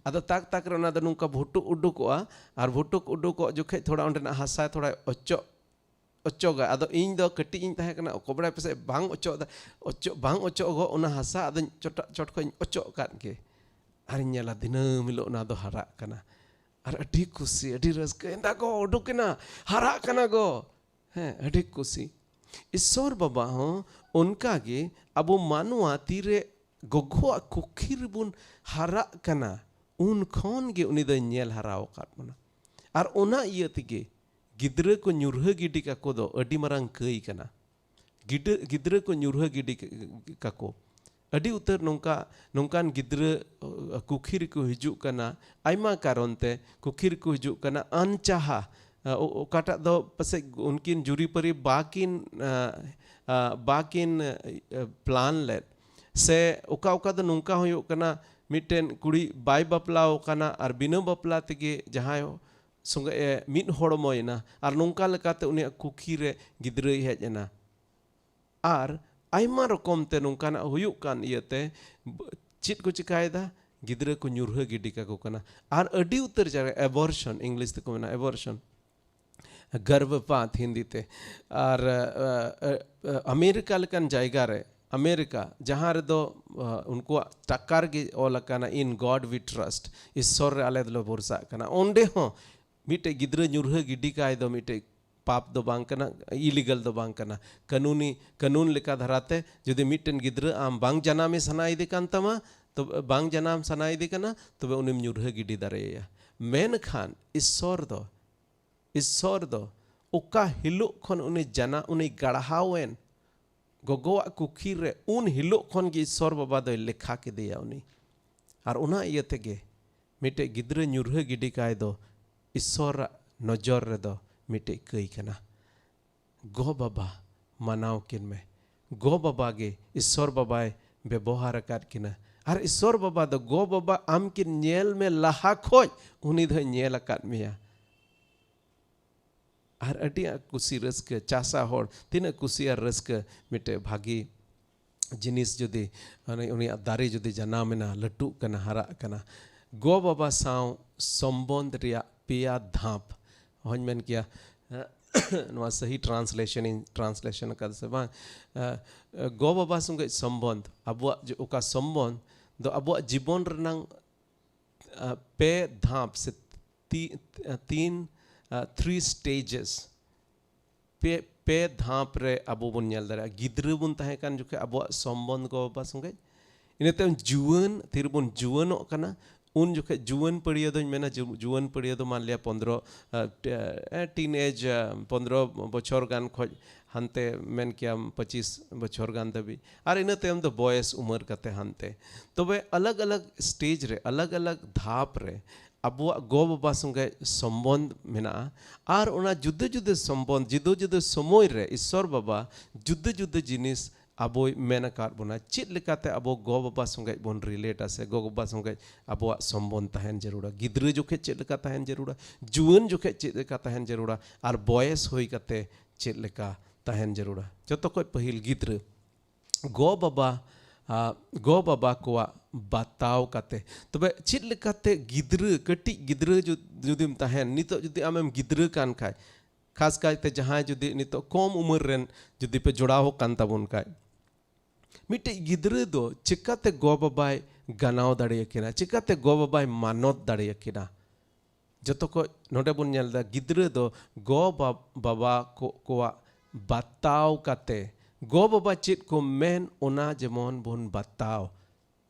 ᱟᱫᱚ ᱛᱟᱠ ᱛᱟᱠ ᱨᱮ ᱚᱱᱟ ᱫᱚ ᱱᱚᱝᱠᱟ ᱵᱷᱩᱴᱩᱠ ᱩᱰᱩᱠᱚᱜᱼᱟ, ᱟᱨ ᱵᱷᱩᱴᱩᱠ ᱩᱰᱩᱠᱚᱜ ᱡᱚᱠᱷᱮᱡ ᱛᱷᱚᱲᱟ ᱚᱸᱰᱮᱱᱟᱜ ᱦᱟᱥᱟ ᱛᱷᱚᱲᱟᱭ ᱚᱪᱚᱜ ᱚᱪᱚᱜᱟ᱾ ᱟᱫᱚ ᱤᱧ ᱫᱚ ᱠᱟᱹᱴᱤᱡ ᱤᱧ ᱛᱟᱦᱮᱸ ᱠᱟᱱᱟ, ᱚᱠᱚᱭ ᱵᱟᱲᱟᱭ ᱯᱟᱥᱮᱡ ᱵᱟᱝ ᱚᱪᱚᱜ ᱫᱟ, ᱚᱪᱚᱜ, ᱵᱟᱝ ᱚᱪᱚᱜᱚᱜ ᱚᱱᱟ ᱦᱟᱥᱟ, ᱟᱫᱚᱧ ᱪᱚᱴᱟ-, ᱪᱚᱴ ᱠᱷᱚᱡ ᱤᱧ ᱚᱪᱚᱜ ᱠᱟᱫ ᱜᱮ᱾ ᱟᱨᱤᱧ ᱧᱮᱞᱟ ᱫᱤᱱᱟᱹᱢ ᱦᱤᱞᱳᱜ ᱚᱱᱟ ᱫᱚ ᱦᱟᱨᱟᱜ ᱠᱟᱱᱟ᱾ ᱟᱨ ᱟᱹᱰᱤ ᱠᱩᱥᱤ, ᱟᱹᱰᱤ ᱨᱟᱹᱥᱠᱟᱹ, ᱮᱱᱫᱟ ᱜᱚ, ᱩᱰᱩᱠ ᱮᱱᱟ, ᱦᱟᱨᱟᱜ ᱠᱟᱱᱟ ᱜᱚ᱾ ᱦᱮᱸ, ᱟᱹᱰᱤ ᱠᱩᱥᱤ᱾ ᱤᱥᱥᱚᱨ ᱵᱟᱵᱟ ᱦᱚᱸ ᱚᱱᱠᱟ ᱜᱮ ᱟᱵᱚ ᱢᱟᱱᱣᱟ ᱛᱤᱨᱮ ᱜᱚᱜᱚᱣᱟᱜ ᱠᱩᱠᱷᱤ ᱨᱮᱵᱚᱱ ᱦᱟᱨᱟᱜ ᱠᱟᱱᱟ, ᱩᱱ ᱠᱷᱚᱱ ᱜᱮ ᱩᱱᱤ ᱫᱚᱭ ᱧᱮᱞ ᱦᱟᱨᱟᱣ ᱟᱠᱟᱫ ᱵᱚᱱᱟ᱾ ᱟᱨ ᱚᱱᱟ ᱤᱭᱟᱹ ᱛᱮᱜᱮ ᱜᱤᱫᱽᱨᱟᱹ ᱠᱚ ᱧᱩᱨᱦᱟᱹ ᱜᱤᱰᱤ ᱠᱟᱠᱚ ᱫᱚ ᱟᱹᱰᱤ ᱢᱟᱨᱟᱝ ᱠᱟᱹᱭ ᱠᱟᱱᱟ᱾ ᱜᱤᱫᱽᱨᱟᱹ ᱠᱚ ᱧᱩᱨᱦᱟᱹ ᱜᱤᱰᱤ ᱠᱟᱠᱚ᱾ ᱟᱹᱰᱤ ᱩᱛᱟᱹᱨ ᱱᱚᱝᱠᱟ ᱱᱚᱝᱠᱟᱱ ᱜᱤᱫᱽᱨᱟᱹ ᱠᱩᱠᱷᱤ ᱨᱮᱠᱚ ᱦᱤᱡᱩᱜ ᱠᱟᱱᱟ, ᱟᱭᱢᱟ ᱠᱟᱨᱚᱱ ᱛᱮ ᱠᱩᱠᱷᱤ ᱨᱮᱠᱚ ᱦᱤᱡᱩᱜ ᱠᱟᱱᱟ ᱟᱱᱪᱟᱦᱟ᱾ ᱚᱠᱟᱴᱟᱜ ᱫᱚ ᱯᱟᱥᱮᱡ ᱩᱱᱠᱤᱱ ᱡᱩᱨᱤᱯᱟᱹᱨᱤ ᱵᱟᱠᱤᱱ ᱵᱟᱠᱤᱱ ᱯᱞᱟᱱ ᱞᱮᱫ, ᱥᱮ ᱚᱠᱟ ᱚᱠᱟ ᱫᱚ ᱱᱚᱝᱠᱟ ᱦᱩᱭᱩᱜ ᱠᱟᱱᱟ, ᱢᱤᱫᱴᱮᱱ ᱠᱩᱲᱤ ᱵᱟᱭ ᱵᱟᱯᱞᱟᱣ ᱠᱟᱱᱟ ᱟᱨ ᱵᱤᱱᱟᱹ ᱵᱟᱯᱞᱟ ᱛᱮᱜᱮ ᱡᱟᱦᱟᱸᱭ ᱥᱚᱸᱜᱮ ᱮ ᱢᱤᱫ ᱦᱚᱲᱢᱚᱭᱮᱱᱟ, ᱟᱨ ᱱᱚᱝᱠᱟ ᱞᱮᱠᱟᱛᱮ ᱩᱱᱤᱭᱟᱜ ᱠᱩᱠᱷᱤ ᱨᱮ ᱜᱤᱫᱽᱨᱟᱹᱭ ᱦᱮᱡ ᱮᱱᱟ᱾ ᱟᱨ ᱟᱭᱢᱟ ᱨᱚᱠᱚᱢ ᱛᱮ ᱱᱚᱝᱠᱟᱱᱟᱜ ᱦᱩᱭᱩᱜ ᱠᱟᱱ ᱤᱭᱟᱹᱛᱮ ᱪᱮᱫ ᱠᱚ ᱪᱤᱠᱟᱭᱮᱫᱟ? ᱜᱤᱫᱽᱨᱟᱹ ᱠᱚ ᱧᱩᱨᱦᱟᱹ ᱜᱤᱰᱤ ᱠᱟᱠᱚ ᱠᱟᱱᱟ᱾ ᱟᱨ ᱟᱹᱰᱤ ᱩᱛᱟᱹᱨ ᱡᱟᱭᱜᱟ abortion, ᱤᱝᱞᱤᱥ ᱛᱮᱠᱚ ᱢᱮᱱᱟ abortion, ᱜᱚᱨᱵᱷᱯᱟᱛ ᱦᱤᱱᱫᱤ ᱛᱮ᱾ ᱟᱨ ᱟᱢᱮᱨᱤᱠᱟ ᱞᱮᱠᱟᱱ ᱡᱟᱭᱜᱟ ᱨᱮ, ᱟᱢᱮᱨᱤᱠᱟ ᱡᱟᱦᱟᱸ ᱨᱮᱫᱚ ᱩᱱᱠᱩᱣᱟᱜ ᱴᱟᱠᱟ ᱨᱮᱜᱮ ᱚᱞ ᱟᱠᱟᱱᱟ, "In God we trust", ᱤᱥᱥᱚᱨ ᱨᱮ ᱟᱞᱮ ᱫᱚᱞᱮ ᱵᱷᱚᱨᱥᱟᱜ ᱠᱟᱱᱟ᱾ ᱚᱸᱰᱮ ᱦᱚᱸ ᱢᱤᱫᱴᱮᱡ ᱜᱤᱫᱽᱨᱟᱹ ᱧᱩᱨᱦᱟᱹ ᱜᱤᱰᱤ ᱠᱟᱭ ᱫᱚ ᱢᱤᱫᱴᱮᱡ ᱯᱟᱯ ᱫᱚ ᱵᱟᱝ ᱠᱟᱱᱟ, ᱤᱞᱤᱜᱟᱞ ᱫᱚ ᱵᱟᱝ ᱠᱟᱱᱟ, ᱠᱟᱹᱱᱩᱱᱤ ᱠᱟᱹᱱᱩᱱ ᱞᱮᱠᱟ ᱫᱷᱟᱨᱟᱛᱮ ᱡᱩᱫᱤ ᱢᱤᱫᱴᱮᱱ ᱜᱤᱫᱽᱨᱟᱹ ᱟᱢ ᱵᱟᱝ ᱡᱟᱱᱟᱢᱮ ᱥᱟᱱᱟᱭᱮᱫᱮ ᱠᱟᱱ ᱛᱟᱢᱟ, ᱛᱚᱵᱮ ᱵᱟᱝ ᱡᱟᱱᱟᱢ ᱥᱟᱱᱟᱭᱮᱫᱮ ᱠᱟᱱᱟ, ᱛᱚᱵᱮ ᱩᱱᱤᱢ ᱧᱩᱨᱦᱟᱹ ᱜᱤᱰᱤ ᱫᱟᱲᱮᱭᱟᱭᱟ᱾ ᱢᱮᱱᱠᱷᱟᱱ ᱤᱥᱥᱚᱨ ᱫᱚ ᱤᱥᱥᱚᱨ ᱫᱚ ᱚᱠᱟ ᱦᱤᱞᱳᱜ ᱠᱷᱚᱱ ᱩᱱᱤ ᱡᱟᱱᱟ ᱩᱱᱤ ᱜᱟᱲᱦᱟᱣᱮᱱ ᱜᱚᱜᱚᱣᱟᱜ ᱠᱩᱠᱷᱤ ᱨᱮ, ᱩᱱ ᱦᱤᱞᱳᱜ ᱠᱷᱚᱱ ᱜᱮ ᱤᱥᱥᱚᱨ ᱵᱟᱵᱟ ᱫᱚᱭ ᱞᱮᱠᱷᱟ ᱠᱮᱫᱮᱭᱟ ᱩᱱᱤ᱾ ᱟᱨ ᱚᱱᱟ ᱤᱭᱟᱹ ᱛᱮᱜᱮ ᱢᱤᱫᱴᱮᱡ ᱜᱤᱫᱽᱨᱟᱹ ᱧᱩᱨᱦᱟᱹ ᱜᱤᱰᱤ ᱠᱟᱭ ᱫᱚ ᱤᱥᱥᱚᱨᱟᱜ ᱱᱚᱡᱚᱨ ᱨᱮᱫᱚ ᱢᱤᱫᱴᱮᱡ ᱠᱟᱹᱭ ᱠᱟᱱᱟ᱾ ᱜᱚ ᱵᱟᱵᱟ ᱢᱟᱱᱟᱣ ᱠᱤᱱ ᱢᱮ᱾ ᱜᱚ ᱵᱟᱵᱟ ᱜᱮ ᱤᱥᱥᱚᱨ ᱵᱟᱵᱟᱭ ᱵᱮᱵᱚᱦᱟᱨ ᱟᱠᱟᱫ ᱠᱤᱱᱟ᱾ ᱟᱨ ᱤᱥᱥᱚᱨ ᱵᱟᱵᱟ ᱫᱚ ᱜᱚ ᱵᱟᱵᱟ ᱟᱢ ᱠᱤᱱ ᱧᱮᱞ ᱢᱮ ᱞᱟᱦᱟ ᱠᱷᱚᱡ ᱩᱱᱤ ᱫᱚᱭ ᱧᱮᱞ ᱟᱠᱟᱫ ᱢᱮᱭᱟ᱾ ᱟᱨ ᱟᱹᱰᱤ ᱠᱩᱥᱤ ᱨᱟᱹᱥᱠᱟᱹ, ᱪᱟᱥᱟ ᱦᱚᱲ ᱛᱤᱱᱟᱹᱜ ᱠᱩᱥᱤ ᱟᱨ ᱨᱟᱹᱥᱠᱟᱹ, ᱢᱤᱫᱴᱮᱡ ᱵᱷᱟᱹᱜᱤ ᱡᱤᱱᱤᱥ ᱡᱩᱫᱤ ᱩᱱᱤᱭᱟᱜ ᱫᱟᱨᱮ ᱡᱩᱫᱤ ᱡᱟᱱᱟᱢ ᱮᱱᱟ, ᱞᱟᱹᱴᱩᱜ ᱠᱟᱱᱟ, ᱦᱟᱨᱟᱜ ᱠᱟᱱᱟ, ᱜᱚ ᱵᱟᱵᱟ ᱥᱟᱶ ᱥᱚᱢᱵᱚᱱᱫᱷ ᱨᱮᱭᱟᱜ ᱯᱮᱭᱟ ᱫᱷᱟᱯ, ᱦᱚᱧ ᱢᱮᱱ ᱠᱮᱭᱟ, ᱱᱚᱣᱟ ᱥᱟᱹᱦᱤ translation ᱤᱧ translation ᱟᱠᱟᱫᱟ ᱥᱮ ᱵᱟᱝ? ᱜᱚ ᱵᱟᱵᱟ ᱥᱚᱸᱜᱮ ᱥᱚᱢᱵᱚᱱᱫᱷ, ᱟᱵᱚᱣᱟᱜ ᱚᱠᱟ ᱥᱚᱢᱵᱚᱱᱫᱷ ᱫᱚ ᱟᱵᱚᱣᱟᱜ ᱡᱤᱵᱚᱱ ᱨᱮᱱᱟᱝ ᱯᱮ ᱫᱷᱟᱯ ᱥᱮ ᱛᱤ-, ᱛᱤᱱ, three stages, ᱯᱮ, ᱯᱮ ᱫᱷᱟᱯ ᱨᱮ ᱟᱵᱚ ᱵᱚᱱ ᱧᱮᱞ ᱫᱟᱲᱮᱭᱟᱜᱼᱟ᱾ ᱜᱤᱫᱽᱨᱟᱹ ᱵᱚᱱ ᱛᱟᱦᱮᱸ ᱠᱟᱱ ᱡᱚᱠᱷᱮᱡ ᱟᱵᱚᱣᱟᱜ ᱥᱚᱢᱵᱚᱱᱫᱷ ᱜᱚ ᱵᱟᱵᱟ ᱥᱚᱸᱜᱮ, ᱤᱱᱟᱹ ᱛᱟᱭᱚᱢ ᱡᱩᱣᱟᱹᱱ, ᱛᱤᱨᱮᱵᱚᱱ ᱡᱩᱣᱟᱹᱱᱚᱜ ᱠᱟᱱᱟ, ᱩᱱ ᱡᱚᱠᱷᱮᱡ ᱡᱩᱣᱟᱹᱱ ᱯᱟᱹᱲᱤᱭᱟᱹ ᱫᱚᱧ ᱢᱮᱱᱟ, ᱡᱩ-, ᱡᱩᱣᱟᱹᱱ ᱯᱟᱹᱲᱤᱭᱟᱹ ᱫᱚ ᱢᱟᱱ ᱞᱤᱭᱟ ᱯᱚᱱᱫᱽᱨᱚ, ᱟᱸ, ᱴᱮ-, ᱮ, teenage, ᱟᱸ, ᱯᱚᱱᱫᱽᱨᱚ ᱵᱚᱪᱷᱚᱨ ᱜᱟᱱ ᱠᱷᱚᱡ ᱦᱟᱱᱛᱮ ᱢᱮᱱ ᱠᱮᱭᱟᱢ ᱯᱚᱸᱪᱤᱥ ᱵᱚᱪᱷᱚᱨ ᱜᱟᱱ ᱫᱷᱟᱹᱵᱤᱡ, ᱟᱨ ᱤᱱᱟᱹ ᱛᱟᱭᱚᱢ ᱫᱚ ᱵᱚᱭᱮᱥ ᱩᱢᱮᱨ ᱠᱟᱛᱮ ᱦᱟᱱᱛᱮ᱾ ᱛᱚᱵᱮ ᱟᱞᱟᱜᱽ ᱟᱞᱟᱜᱽ ᱥᱴᱮᱡᱽ ᱨᱮ, ᱟᱞᱟᱜᱽ ᱟᱞᱟᱜᱽ ᱫᱷᱟᱯ ᱨᱮ ᱟᱵᱚᱣᱟᱜ ᱜᱚ ᱵᱟᱵᱟ ᱥᱚᱸᱜᱮ ᱥᱚᱢᱵᱚᱱᱫᱷ ᱢᱮᱱᱟᱜᱼᱟ᱾ ᱟᱨ ᱚᱱᱟ ᱡᱩᱫᱟᱹ ᱡᱩᱫᱟᱹ ᱥᱚᱢᱵᱚᱱᱫᱷ, ᱡᱩᱫᱟᱹ ᱡᱩᱫᱟᱹ ᱥᱚᱢᱚᱭ ᱨᱮ ᱤᱥᱥᱚᱨ ᱵᱟᱵᱟ ᱡᱩᱫᱟᱹ ᱡᱩᱫᱟᱹ ᱡᱤᱱᱤᱥ ᱟᱵᱚᱭ ᱢᱮᱱ ᱟᱠᱟᱫ ᱵᱚᱱᱟ, ᱪᱮᱫ ᱞᱮᱠᱟᱛᱮ ᱟᱵᱚ ᱜᱚ ᱵᱟᱵᱟ ᱥᱚᱸᱜᱮ ᱵᱚᱱ ᱨᱤᱞᱮᱴᱟ ᱥᱮ ᱜᱚ ᱵᱟᱵᱟ ᱥᱚᱸᱜᱮ ᱟᱵᱚᱣᱟᱜ ᱥᱚᱢᱵᱚᱱᱫᱷ ᱛᱟᱦᱮᱱ ᱡᱟᱹᱨᱩᱲᱟ᱾ ᱜᱤᱫᱽᱨᱟᱹ ᱡᱚᱠᱷᱮᱡ ᱪᱮᱫ ᱞᱮᱠᱟ ᱛᱟᱦᱮᱱ ᱡᱟᱹᱨᱩᱲᱟ, ᱡᱩᱣᱟᱹᱱ ᱡᱚᱠᱷᱮᱡ ᱪᱮᱫ ᱞᱮᱠᱟ ᱛᱟᱦᱮᱱ ᱡᱟᱹᱨᱩᱲᱟ, ᱟᱨ ᱵᱚᱭᱮᱥ ᱦᱩᱭ ᱠᱟᱛᱮ ᱪᱮᱫ ᱞᱮᱠᱟ ᱛᱟᱦᱮᱱ ᱡᱟᱹᱨᱩᱲᱟ᱾ ᱡᱚᱛᱚ ᱠᱷᱚᱡ ᱯᱟᱹᱦᱤᱞ ᱜᱤᱫᱽᱨᱟᱹ, ᱜᱚ ᱵᱟᱵᱟ, ᱟ, ᱜᱚ ᱵᱟᱵᱟ ᱠᱚᱣᱟᱜ ᱵᱟᱛᱟᱣ ᱠᱟᱛᱮ᱾ ᱛᱚᱵᱮ ᱪᱮᱫ ᱞᱮᱠᱟᱛᱮ ᱜᱤᱫᱽᱨᱟᱹ, ᱠᱟᱹᱴᱤᱡ ᱜᱤᱫᱽᱨᱟᱹ ᱡᱩ-, ᱡᱩᱫᱤᱢ ᱛᱟᱦᱮᱱ, ᱱᱤᱛᱚᱜ ᱡᱩᱫᱤ ᱟᱢᱮᱢ ᱜᱤᱫᱽᱨᱟᱹ ᱠᱟᱱ ᱠᱷᱟᱡ, ᱠᱷᱟᱥ ᱠᱟᱭᱛᱮ ᱡᱟᱦᱟᱸᱭ ᱡᱩᱫᱤ ᱱᱤᱛᱚᱜ ᱠᱚᱢ ᱩᱢᱮᱨ ᱨᱮᱱ ᱡᱩᱫᱤ ᱯᱮ ᱡᱚᱲᱟᱣ ᱟᱠᱟᱱ ᱛᱟᱵᱚᱱ ᱠᱷᱟᱡ, ᱢᱤᱫᱴᱮᱡ ᱜᱤᱫᱽᱨᱟᱹ ᱫᱚ ᱪᱤᱠᱟᱛᱮ ᱜᱚ ᱵᱟᱵᱟᱭ ᱜᱟᱱᱟᱣ ᱫᱟᱲᱮᱭᱟᱠᱤᱱᱟ, ᱪᱤᱠᱟᱛᱮ ᱜᱚ ᱵᱟᱵᱟᱭ ᱢᱟᱱᱚᱛ ᱫᱟᱲᱮᱭᱟᱠᱤᱱᱟ? ᱡᱚᱛᱚ ᱠᱷᱚᱡ ᱱᱚᱰᱮ ᱵᱚᱱ ᱧᱮᱞ ᱮᱫᱟ, ᱜᱤᱫᱽᱨᱟᱹ ᱫᱚ ᱜᱚ ᱵᱟ-, ᱵᱟᱵᱟ ᱠᱚ, ᱠᱚᱣᱟᱜ ᱵᱟᱛᱟᱣ ᱠᱟᱛᱮ, ᱜᱚ ᱵᱟᱵᱟ ᱪᱮᱫ ᱠᱚ ᱢᱮᱱ, ᱚᱱᱟ ᱡᱮᱢᱚᱱ ᱵᱚᱱ ᱵᱟᱛᱟᱣ᱾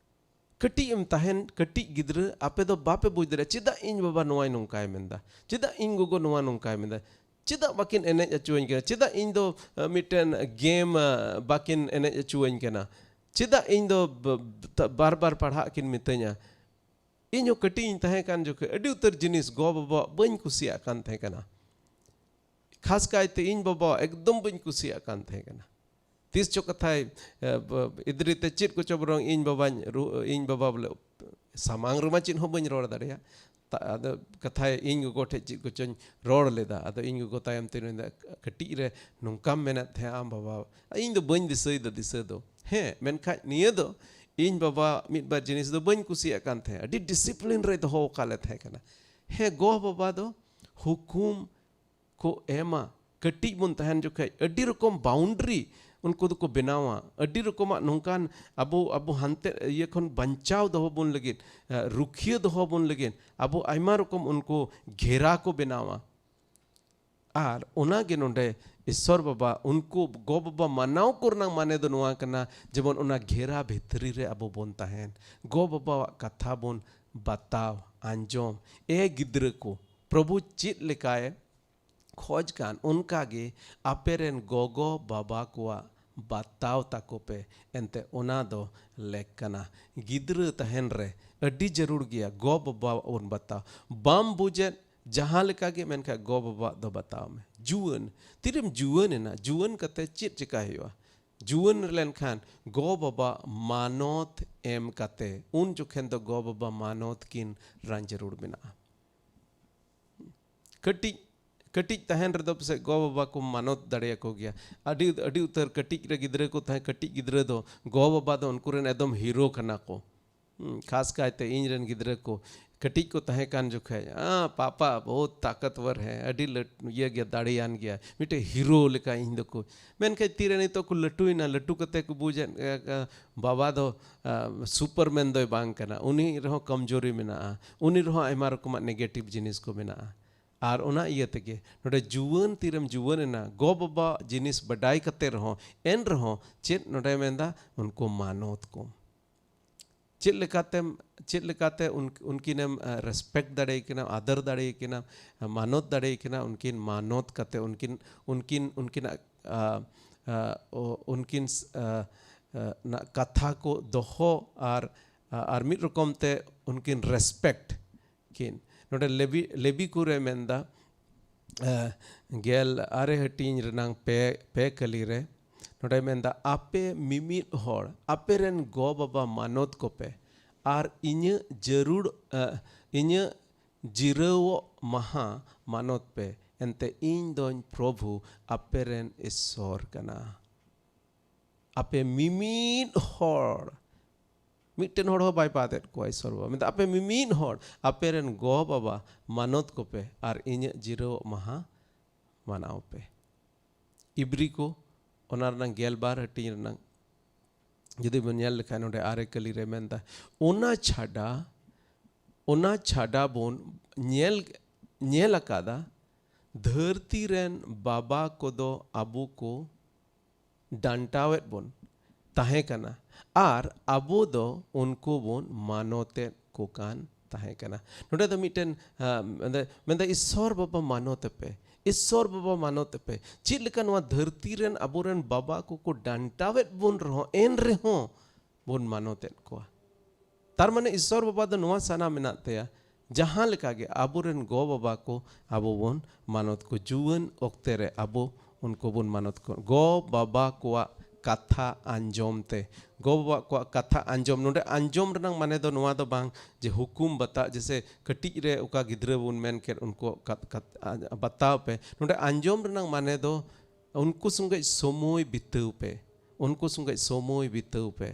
ᱠᱟᱹᱴᱤᱡ ᱮᱢ ᱛᱟᱦᱮᱱ, ᱠᱟᱹᱴᱤᱡ ᱜᱤᱫᱽᱨᱟᱹ, ᱟᱯᱮ ᱫᱚ ᱵᱟᱯᱮ ᱵᱩᱡᱽ ᱫᱟᱲᱮᱭᱟᱜᱼᱟ, ᱪᱮᱫᱟᱜ ᱤᱧ ᱵᱟᱵᱟ ᱱᱚᱣᱟᱭ ᱱᱚᱝᱠᱟᱭ ᱢᱮᱱᱫᱟ, ᱪᱮᱫᱟᱜ ᱤᱧ ᱜᱚᱜᱚ ᱱᱚᱣᱟ ᱱᱚᱝᱠᱟᱭ ᱢᱮᱱᱫᱟ, ᱪᱮᱫᱟᱜ ᱵᱟᱹᱠᱤᱱ ᱮᱱᱮᱡ ᱦᱚᱪᱚᱣᱟᱹᱧ ᱠᱟᱱᱟ, ᱪᱮᱫᱟᱜ ᱤᱧ ᱫᱚ, ᱟᱸ, ᱢᱤᱫᱴᱮᱱ ᱜᱮᱢ, ᱟᱸ, ᱵᱟᱹᱠᱤᱱ ᱮᱱᱮᱡ ᱦᱚᱪᱚᱣᱟᱹᱧ ᱠᱟᱱᱟ, ᱪᱮᱫᱟᱜ ᱤᱧ ᱫᱚ ᱵ-, ᱵ-, ᱵᱟᱨ ᱵᱟᱨ ᱯᱟᱲᱦᱟᱜ ᱠᱤᱱ ᱢᱤᱛᱟᱹᱧᱟ? ᱤᱧ ᱦᱚᱸ ᱠᱟᱹᱴᱤᱡ ᱤᱧ ᱛᱟᱦᱮᱸ ᱠᱟᱱ ᱡᱚᱠᱷᱮᱡ ᱟᱹᱰᱤ ᱩᱛᱟᱹᱨ ᱡᱤᱱᱤᱥ ᱜᱚ ᱵᱟᱵᱟᱣᱟᱜ ᱵᱟᱹᱧ ᱠᱩᱥᱤᱭᱟᱜ ᱠᱟᱱ ᱛᱟᱦᱮᱸ ᱠᱟᱱᱟ᱾ ᱠᱷᱟᱥ ᱠᱟᱭᱛᱮ ᱤᱧ ᱵᱟᱵᱟᱣᱟᱜ ᱮᱠᱫᱚᱢ ᱵᱟᱹᱧ ᱠᱩᱥᱤᱭᱟᱜ ᱠᱟᱱ ᱛᱟᱦᱮᱸ ᱠᱟᱱᱟ᱾ ᱛᱤᱥ ᱪᱚ ᱠᱟᱛᱷᱟᱭ, ᱮ, ᱵ-, ᱤᱫᱽᱨᱤ ᱛᱮ ᱪᱮᱫ ᱠᱚᱪᱚ ᱵᱚᱨᱚᱝ ᱤᱧ ᱵᱟᱵᱟᱧ ᱨᱩ-, ᱤᱧ ᱵᱟᱵᱟ ᱵᱚᱞᱮ ᱥᱟᱢᱟᱝ ᱨᱮᱢᱟ ᱪᱮᱫ ᱦᱚᱸ ᱵᱟᱹᱧ ᱨᱚᱲ ᱫᱟᱲᱮᱭᱟᱜ᱾ ᱛᱟ-, ᱟᱫᱚ ᱠᱟᱛᱷᱟᱭ ᱤᱧ ᱜᱚᱜᱚ ᱴᱷᱮᱡ ᱪᱮᱫ ᱠᱚᱪᱚᱧ ᱨᱚᱲ ᱞᱮᱫᱟ᱾ ᱟᱫᱚ ᱤᱧ ᱜᱚᱜᱚ ᱛᱟᱭᱚᱢ ᱛᱮ ᱢᱮᱱᱫᱟ, "ᱠᱟᱹᱴᱤᱡ ᱨᱮ ᱱᱚᱝᱠᱟᱢ ᱢᱮᱱᱮᱫ ᱛᱟᱦᱮᱸᱜᱼᱟ ᱟᱢ ᱵᱟᱵᱟ?" ᱤᱧ ᱫᱚ ᱵᱟᱹᱧ ᱫᱤᱥᱟᱹᱭᱮᱫᱟ ᱫᱤᱥᱟᱹ ᱫᱚ᱾ ᱦᱮᱸ, ᱢᱮᱱᱠᱷᱟᱡ ᱱᱤᱭᱟᱹ ᱫᱚ ᱤᱧ ᱵᱟᱵᱟ ᱢᱤᱫ ᱵᱟᱨ ᱡᱤᱱᱤᱥ ᱫᱚ ᱵᱟᱹᱧ ᱠᱩᱥᱤᱭᱟᱜ ᱠᱟᱱ ᱛᱟᱦᱮᱸᱫ, ᱟᱹᱰᱤ ᱰᱤᱥᱤᱯᱞᱤᱱ ᱨᱮᱭ ᱫᱚᱦᱚ ᱟᱠᱟᱫ ᱞᱮ ᱛᱟᱦᱮᱸ ᱠᱟᱱᱟ᱾ ᱦᱮᱸ, ᱜᱚ ᱵᱟᱵᱟ ᱫᱚ ᱦᱩᱠᱩᱢ ᱠᱚ ᱮᱢᱟ᱾ ᱠᱟᱹᱴᱤᱡ ᱵᱚᱱ ᱛᱟᱦᱮᱱ ᱡᱚᱠᱷᱮᱡ ᱟᱹᱰᱤ ᱨᱚᱠᱚᱢ ᱵᱟᱣᱩᱱᱰᱟᱨᱤ ᱩᱱᱠᱩ ᱫᱚᱠᱚ ᱵᱮᱱᱟᱣᱟ, ᱟᱹᱰᱤ ᱨᱚᱠᱚᱢᱟᱜ ᱱᱚᱝᱠᱟᱱ ᱟᱵᱚ, ᱟᱵᱚ ᱦᱟᱱᱛᱮ ᱤᱭᱟᱹ ᱠᱷᱚᱱ ᱵᱟᱧᱪᱟᱣ ᱫᱚᱦᱚ ᱵᱚᱱ ᱞᱟᱹᱜᱤᱫ, ᱮ, ᱨᱩᱠᱷᱤᱭᱟᱹ ᱫᱚᱦᱚ ᱵᱚᱱ ᱞᱟᱹᱜᱤᱫ ᱟᱵᱚ ᱟᱭᱢᱟ ᱨᱚᱠᱚᱢ ᱩᱱᱠᱩ ᱜᱷᱮᱨᱟ ᱠᱚ ᱵᱮᱱᱟᱣᱟ᱾ ᱟᱨ ᱚᱱᱟᱜᱮ ᱱᱚᱰᱮ ᱤᱥᱥᱚᱨ ᱵᱟᱵᱟ ᱩᱱᱠᱩ ᱜᱚ ᱵᱟᱵᱟ ᱢᱟᱱᱟᱣ ᱠᱚ ᱨᱮᱱᱟᱜ ᱢᱟᱱᱮ ᱫᱚ ᱱᱚᱣᱟ ᱠᱟᱱᱟ, ᱡᱮᱢᱚᱱ ᱚᱱᱟ ᱜᱷᱮᱨᱟ ᱵᱷᱤᱛᱨᱤ ᱨᱮ ᱟᱵᱚ ᱵᱚᱱ ᱛᱟᱦᱮᱱ, ᱜᱚ ᱵᱟᱵᱟᱣᱟᱜ ᱠᱟᱛᱷᱟ ᱵᱚᱱ ᱵᱟᱛᱟᱣ, ᱟᱸᱡᱚᱢ᱾ ᱮ ᱜᱤᱫᱽᱨᱟᱹ ᱠᱚ, ᱯᱨᱚᱵᱷᱩ ᱪᱮᱫ ᱞᱮᱠᱟᱭ ᱠᱷᱚᱡᱽ ᱠᱟᱱ, ᱚᱱᱠᱟ ᱜᱮ ᱟᱯᱮ ᱨᱮᱱ ᱜᱚᱜᱚ ᱵᱟᱵᱟ ᱠᱚᱣᱟᱜ ᱵᱟᱛᱟᱣ ᱛᱟᱠᱚ ᱯᱮ᱾ ᱮᱱᱛᱮ ᱚᱱᱟ ᱫᱚ ᱞᱮᱠ ᱠᱟᱱᱟ᱾ ᱜᱤᱫᱽᱨᱟᱹ ᱛᱟᱦᱮᱱ ᱨᱮ ᱟᱹᱰᱤ ᱡᱟᱹᱨᱩᱲ ᱜᱮᱭᱟ ᱜᱚ ᱵᱟᱵᱟ ᱵᱚᱱ ᱵᱟᱛᱟᱣ᱾ ᱵᱟᱢ ᱵᱩᱡᱮᱫ ᱡᱟᱦᱟᱸ ᱞᱮᱠᱟ ᱜᱮ, ᱢᱮᱱᱠᱷᱟᱱ ᱜᱚ ᱵᱟᱵᱟ ᱫᱚ ᱵᱟᱛᱟᱣ ᱢᱮ᱾ ᱡᱩᱣᱟᱹᱱ, ᱛᱤᱨᱮᱢ ᱡᱩᱣᱟᱹᱱ ᱮᱱᱟ, ᱡᱩᱣᱟᱹᱱ ᱠᱟᱛᱮ ᱪᱮᱫ ᱪᱮᱠᱟ ᱦᱩᱭᱩᱜᱼᱟ? ᱡᱩᱣᱟᱹᱱ ᱞᱮᱱᱠᱷᱟᱱ ᱜᱚ ᱵᱟᱵᱟ ᱢᱟᱱᱚᱛ ᱮᱢ ᱠᱟᱛᱮ, ᱩᱱ ᱡᱚᱠᱷᱮᱱ ᱫᱚ ᱜᱚ ᱵᱟᱵᱟ ᱢᱟᱱᱚᱛ ᱠᱤᱱ ᱨᱟᱱ ᱡᱟᱹᱨᱩᱲ ᱢᱮᱱᱟᱜᱼᱟ᱾ ᱠᱟᱹᱴᱤᱡ, ᱠᱟᱹᱴᱤᱡ ᱛᱟᱦᱮᱱ ᱨᱮᱫᱚ ᱯᱟᱥᱮᱡ ᱜᱚ ᱵᱟᱵᱟ ᱠᱚ ᱢᱟᱱᱚᱛ ᱫᱟᱲᱮᱭᱟᱠᱚ ᱜᱮᱭᱟ᱾ ᱟᱹᱰᱤ, ᱟᱹᱰᱤ ᱩᱛᱟᱹᱨ ᱠᱟᱹᱴᱤᱡ ᱨᱮ ᱜᱤᱫᱽᱨᱟᱹ ᱠᱚ ᱛᱟᱦᱮᱸ, ᱠᱟᱹᱴᱤᱡ ᱜᱤᱫᱽᱨᱟᱹ ᱫᱚ ᱜᱚ ᱵᱟᱵᱟ ᱫᱚ ᱩᱱᱠᱩ ᱨᱮᱱ ᱮᱠᱫᱚᱢ ᱦᱤᱨᱳ ᱠᱟᱱᱟ ᱠᱚ᱾ ᱦᱩᱸ, ᱠᱷᱟᱥ ᱠᱟᱭᱛᱮ ᱤᱧ ᱨᱮᱱ ᱜᱤᱫᱽᱨᱟᱹ ᱠᱚ ᱠᱟᱹᱴᱤᱡ ᱠᱚ ᱛᱟᱦᱮᱸ ᱠᱟᱱ ᱡᱚᱠᱷᱮᱡ, "ᱟᱸ, ᱯᱟᱯᱟ ᱵᱚᱦᱩᱛ ᱛᱟᱠᱚᱛᱣᱚᱨ ᱦᱮᱸ, ᱟᱹᱰᱤ ᱞᱟᱹᱴ-, ᱤᱭᱟᱹ ᱜᱮᱭᱟ, ᱫᱟᱲᱮᱭᱟᱱ ᱜᱮᱭᱟ, ᱢᱤᱫᱴᱮᱡ ᱦᱤᱨᱳ ᱞᱮᱠᱟ ᱤᱧ ᱫᱚᱠᱚ", ᱢᱮᱱᱠᱷᱟᱱ ᱛᱤᱨᱮ ᱱᱤᱛᱚᱜ ᱠᱚ ᱞᱟᱹᱴᱩᱭᱮᱱᱟ, ᱞᱟᱹᱴᱩ ᱠᱟᱛᱮ ᱠᱚ ᱵᱩᱡᱮᱫ, ᱮ, ᱮ, ᱵᱟᱵᱟ ᱫᱚ, ᱟ, ᱥᱩᱯᱟᱨᱢᱮᱱ ᱫᱚᱭ ᱵᱟᱝ ᱠᱟᱱᱟ, ᱩᱱᱤ ᱨᱮᱦᱚᱸ ᱠᱚᱢᱡᱳᱨᱤ ᱢᱮᱱᱟᱜᱼᱟ, ᱩᱱᱤ ᱨᱮᱦᱚᱸ ᱟᱭᱢᱟ ᱨᱚᱠᱚᱢᱟᱜ ᱱᱮᱜᱮᱴᱤᱵᱷ ᱡᱤᱱᱤᱥ ᱠᱚ ᱢᱮᱱᱟᱜᱼᱟ᱾ ᱟᱨ ᱚᱱᱟ ᱤᱭᱟᱹ ᱛᱮᱜᱮ ᱱᱚᱰᱮ ᱡᱩᱣᱟᱹᱱ, ᱛᱤᱨᱮᱢ ᱡᱩᱣᱟᱹᱱ ᱮᱱᱟ, ᱜᱚ ᱵᱟᱵᱟ ᱡᱤᱱᱤᱥ ᱵᱟᱰᱟᱭ ᱠᱟᱛᱮ ᱨᱮᱦᱚᱸ, ᱮᱱ ᱨᱮᱦᱚᱸ ᱪᱮᱫ ᱱᱚᱰᱮ ᱢᱮᱱᱫᱟ, ᱩᱱᱠᱩ ᱢᱟᱱᱚᱛ ᱠᱚ᱾ ᱪᱮᱫ ᱞᱮᱠᱟᱛᱮᱢ, ᱪᱮᱫ ᱞᱮᱠᱟᱛᱮ ᱩᱱ-, ᱩᱱᱠᱤᱱᱮᱢ, ᱟ, ᱨᱮᱥᱯᱮᱠᱴ ᱫᱟᱲᱮᱭᱟᱠᱤᱱᱟ, ᱟᱫᱚᱨ ᱫᱟᱲᱮᱭᱟᱠᱤᱱᱟ, ᱢᱟᱱᱚᱛ ᱫᱟᱲᱮᱭᱟᱠᱤᱱᱟ, ᱩᱱᱠᱤᱱ ᱢᱟᱱᱚᱛ ᱠᱟᱛᱮ ᱩᱱᱠᱤᱱ, ᱩᱱᱠᱤᱱ, ᱩᱱᱠᱤᱱᱟᱜ, ᱟ, ᱟ, ᱚ, ᱩᱱᱠᱤᱱ, ᱟ, ᱟ, ᱱᱟᱜ ᱠᱟᱛᱷᱟ ᱠᱚ ᱫᱚᱦᱚ ᱟᱨ, ᱟ, ᱟᱨ ᱢᱤᱫ ᱨᱚᱠᱚᱢ ᱛᱮ ᱩᱱᱠᱤᱱ ᱨᱮᱥᱯᱮᱠᱴ ᱠᱤᱱ᱾ ᱱᱚᱰᱮ ᱞᱮᱵᱤ-, ᱞᱮᱵᱤᱠᱩ ᱨᱮ ᱢᱮᱱᱫᱟ, ᱮ, ᱜᱮᱞ ᱟᱨᱮ ᱦᱟᱹᱴᱤᱧ ᱨᱮᱱᱟᱝ ᱯᱮ, ᱯᱮ ᱠᱟᱹᱞᱤ ᱨᱮ ᱱᱚᱰᱮ ᱢᱮᱱᱫᱟ, "ᱟᱯᱮ ᱢᱤᱢᱤᱫ ᱦᱚᱲ ᱟᱯᱮ ᱨᱮᱱ ᱜᱚ ᱵᱟᱵᱟ ᱢᱟᱱᱚᱛ ᱠᱚᱯᱮ ᱟᱨ ᱤᱧᱟᱹᱜ ᱡᱟᱹᱨᱩᱲ, ᱮ, ᱤᱧᱟᱹᱜ ᱡᱤᱨᱟᱹᱣᱚᱜ ᱢᱟᱦᱟ ᱢᱟᱱᱚᱛ ᱯᱮ, ᱮᱱᱛᱮ ᱤᱧ ᱫᱚᱧ ᱯᱨᱚᱵᱷᱩ ᱟᱯᱮ ᱨᱮᱱ ᱤᱥᱥᱚᱨ ᱠᱟᱱᱟ᱾" ᱟᱯᱮ ᱢᱤᱢᱤᱫ ᱦᱚᱲ, ᱢᱤᱫᱴᱮᱱ ᱦᱚᱲ ᱦᱚᱸ ᱵᱟᱭ ᱵᱟᱫ ᱮᱫ ᱠᱚᱣᱟ ᱤᱥᱥᱚᱨ ᱵᱟᱵᱟ᱾ ᱢᱮᱱᱫᱟ, "ᱟᱯᱮ ᱢᱤᱢᱤᱫ ᱦᱚᱲ ᱟᱯᱮ ᱨᱮᱱ ᱜᱚ ᱵᱟᱵᱟ ᱢᱟᱱᱚᱛ ᱠᱚᱯᱮ ᱟᱨ ᱤᱧᱟᱹᱜ ᱡᱤᱨᱟᱹᱣᱚᱜ ᱢᱟᱦᱟ ᱢᱟᱱᱟᱣ ᱯᱮ᱾" ᱤᱵᱨᱤ ᱠᱚ, ᱚᱱᱟ ᱨᱮᱱᱟᱝ ᱜᱮᱞ ᱵᱟᱨ ᱦᱟᱹᱴᱤᱧ ᱨᱮᱱᱟᱝ ᱡᱩᱫᱤ ᱵᱚᱱ ᱧᱮᱞ ᱞᱮᱠᱷᱟᱱ, ᱱᱚᱰᱮ ᱟᱨᱮ ᱠᱟᱹᱞᱤ ᱨᱮ ᱢᱮᱱᱫᱟ, ᱚᱱᱟ ᱪᱷᱟᱰᱟ, ᱚᱱᱟ ᱪᱷᱟᱰᱟ ᱵᱚᱱ ᱧᱮᱞ, ᱧᱮᱞ ᱟᱠᱟᱫᱟ, ᱫᱷᱟᱹᱨᱛᱤ ᱨᱮᱱ ᱵᱟᱵᱟ ᱠᱚᱫᱚ ᱟᱵᱚ ᱠᱚ ᱰᱟᱱᱴᱟᱣᱮᱫ ᱵᱚᱱ ᱛᱟᱦᱮᱸ ᱠᱟᱱᱟ ᱟᱨ ᱟᱵᱚ ᱫᱚ ᱩᱱᱠᱩ ᱵᱚᱱ ᱢᱟᱱᱚᱛᱮᱫ ᱠᱚ ᱠᱟᱱ ᱛᱟᱦᱮᱸ ᱠᱟᱱᱟ᱾ ᱱᱚᱰᱮ ᱫᱚ ᱢᱤᱫᱴᱮᱱ, ᱟ, ᱢᱮᱱᱫᱟ, ᱢᱮᱱᱫᱟ, "ᱤᱥᱥᱚᱨ ᱵᱟᱵᱟ ᱢᱟᱱᱚᱛ ᱮᱯᱮ, ᱤᱥᱥᱚᱨ ᱵᱟᱵᱟ ᱢᱟᱱᱚᱛ ᱮᱯᱮ᱾" ᱪᱮᱫ ᱞᱮᱠᱟ ᱱᱚᱣᱟ ᱫᱷᱟᱹᱨᱛᱤ ᱨᱮᱱ ᱟᱵᱚᱨᱮᱱ ᱵᱟᱵᱟ ᱠᱚᱠᱚ ᱰᱟᱱᱴᱟᱣᱮᱫ ᱵᱚᱱ ᱨᱮᱦᱚᱸ, ᱮᱱ ᱨᱮᱦᱚᱸ ᱵᱚᱱ ᱢᱟᱱᱚᱛᱮᱫ ᱠᱚᱣᱟ᱾ ᱛᱟᱨ ᱢᱟᱱᱮ ᱤᱥᱥᱚᱨ ᱵᱟᱵᱟ ᱫᱚ ᱱᱚᱣᱟ ᱥᱟᱱᱟ ᱢᱮᱱᱟᱜ ᱛᱟᱭᱟ, ᱡᱟᱦᱟᱸ ᱞᱮᱠᱟ ᱜᱮ ᱟᱵᱚᱨᱮᱱ ᱜᱚ ᱵᱟᱵᱟ ᱠᱚ ᱟᱵᱚ ᱵᱚᱱ ᱢᱟᱱᱚᱛ ᱠᱚ, ᱡᱩᱣᱟᱹᱱ ᱚᱠᱛᱮ ᱨᱮ ᱟᱵᱚ ᱩᱱᱠᱩ ᱵᱚᱱ ᱢᱟᱱᱚᱛ ᱠᱚ᱾ ᱜᱚ ᱵᱟᱵᱟ ᱠᱚᱣᱟᱜ ᱠᱟᱛᱷᱟ ᱟᱸᱡᱚᱢ ᱛᱮ, ᱜᱚ ᱵᱟᱵᱟ ᱠᱚᱣᱟᱜ ᱠᱟᱛᱷᱟ ᱟᱸᱡᱚᱢ, ᱱᱚᱰᱮ ᱟᱸᱡᱚᱢ ᱨᱮᱱᱟᱜ ᱢᱟᱱᱮ ᱫᱚ ᱱᱚᱣᱟ ᱫᱚ ᱵᱟᱝ ᱡᱮ ᱦᱩᱠᱩᱢ ᱵᱟᱛᱟ, ᱡᱮᱥᱮ ᱠᱟᱹᱴᱤᱡ ᱨᱮ ᱚᱠᱟ ᱜᱤᱫᱽᱨᱟᱹ ᱵᱚᱱ ᱢᱮᱱ ᱠᱮᱫ ᱩᱱᱠᱩ ᱠᱟᱛ-, ᱠᱟᱛ-, ᱟ-, ᱵᱟᱛᱟᱣ ᱯᱮ᱾ ᱱᱚᱰᱮ ᱟᱸᱡᱚᱢ ᱨᱮᱱᱟᱜ ᱢᱟᱱᱮ ᱫᱚ ᱩᱱᱠᱩ ᱥᱚᱸᱜᱮ ᱥᱚᱢᱚᱭ ᱵᱤᱛᱟᱹᱣ ᱯᱮ, ᱩᱱᱠᱩ ᱥᱚᱸᱜᱮ ᱥᱚᱢᱚᱭ ᱵᱤᱛᱟᱹᱣ ᱯᱮ᱾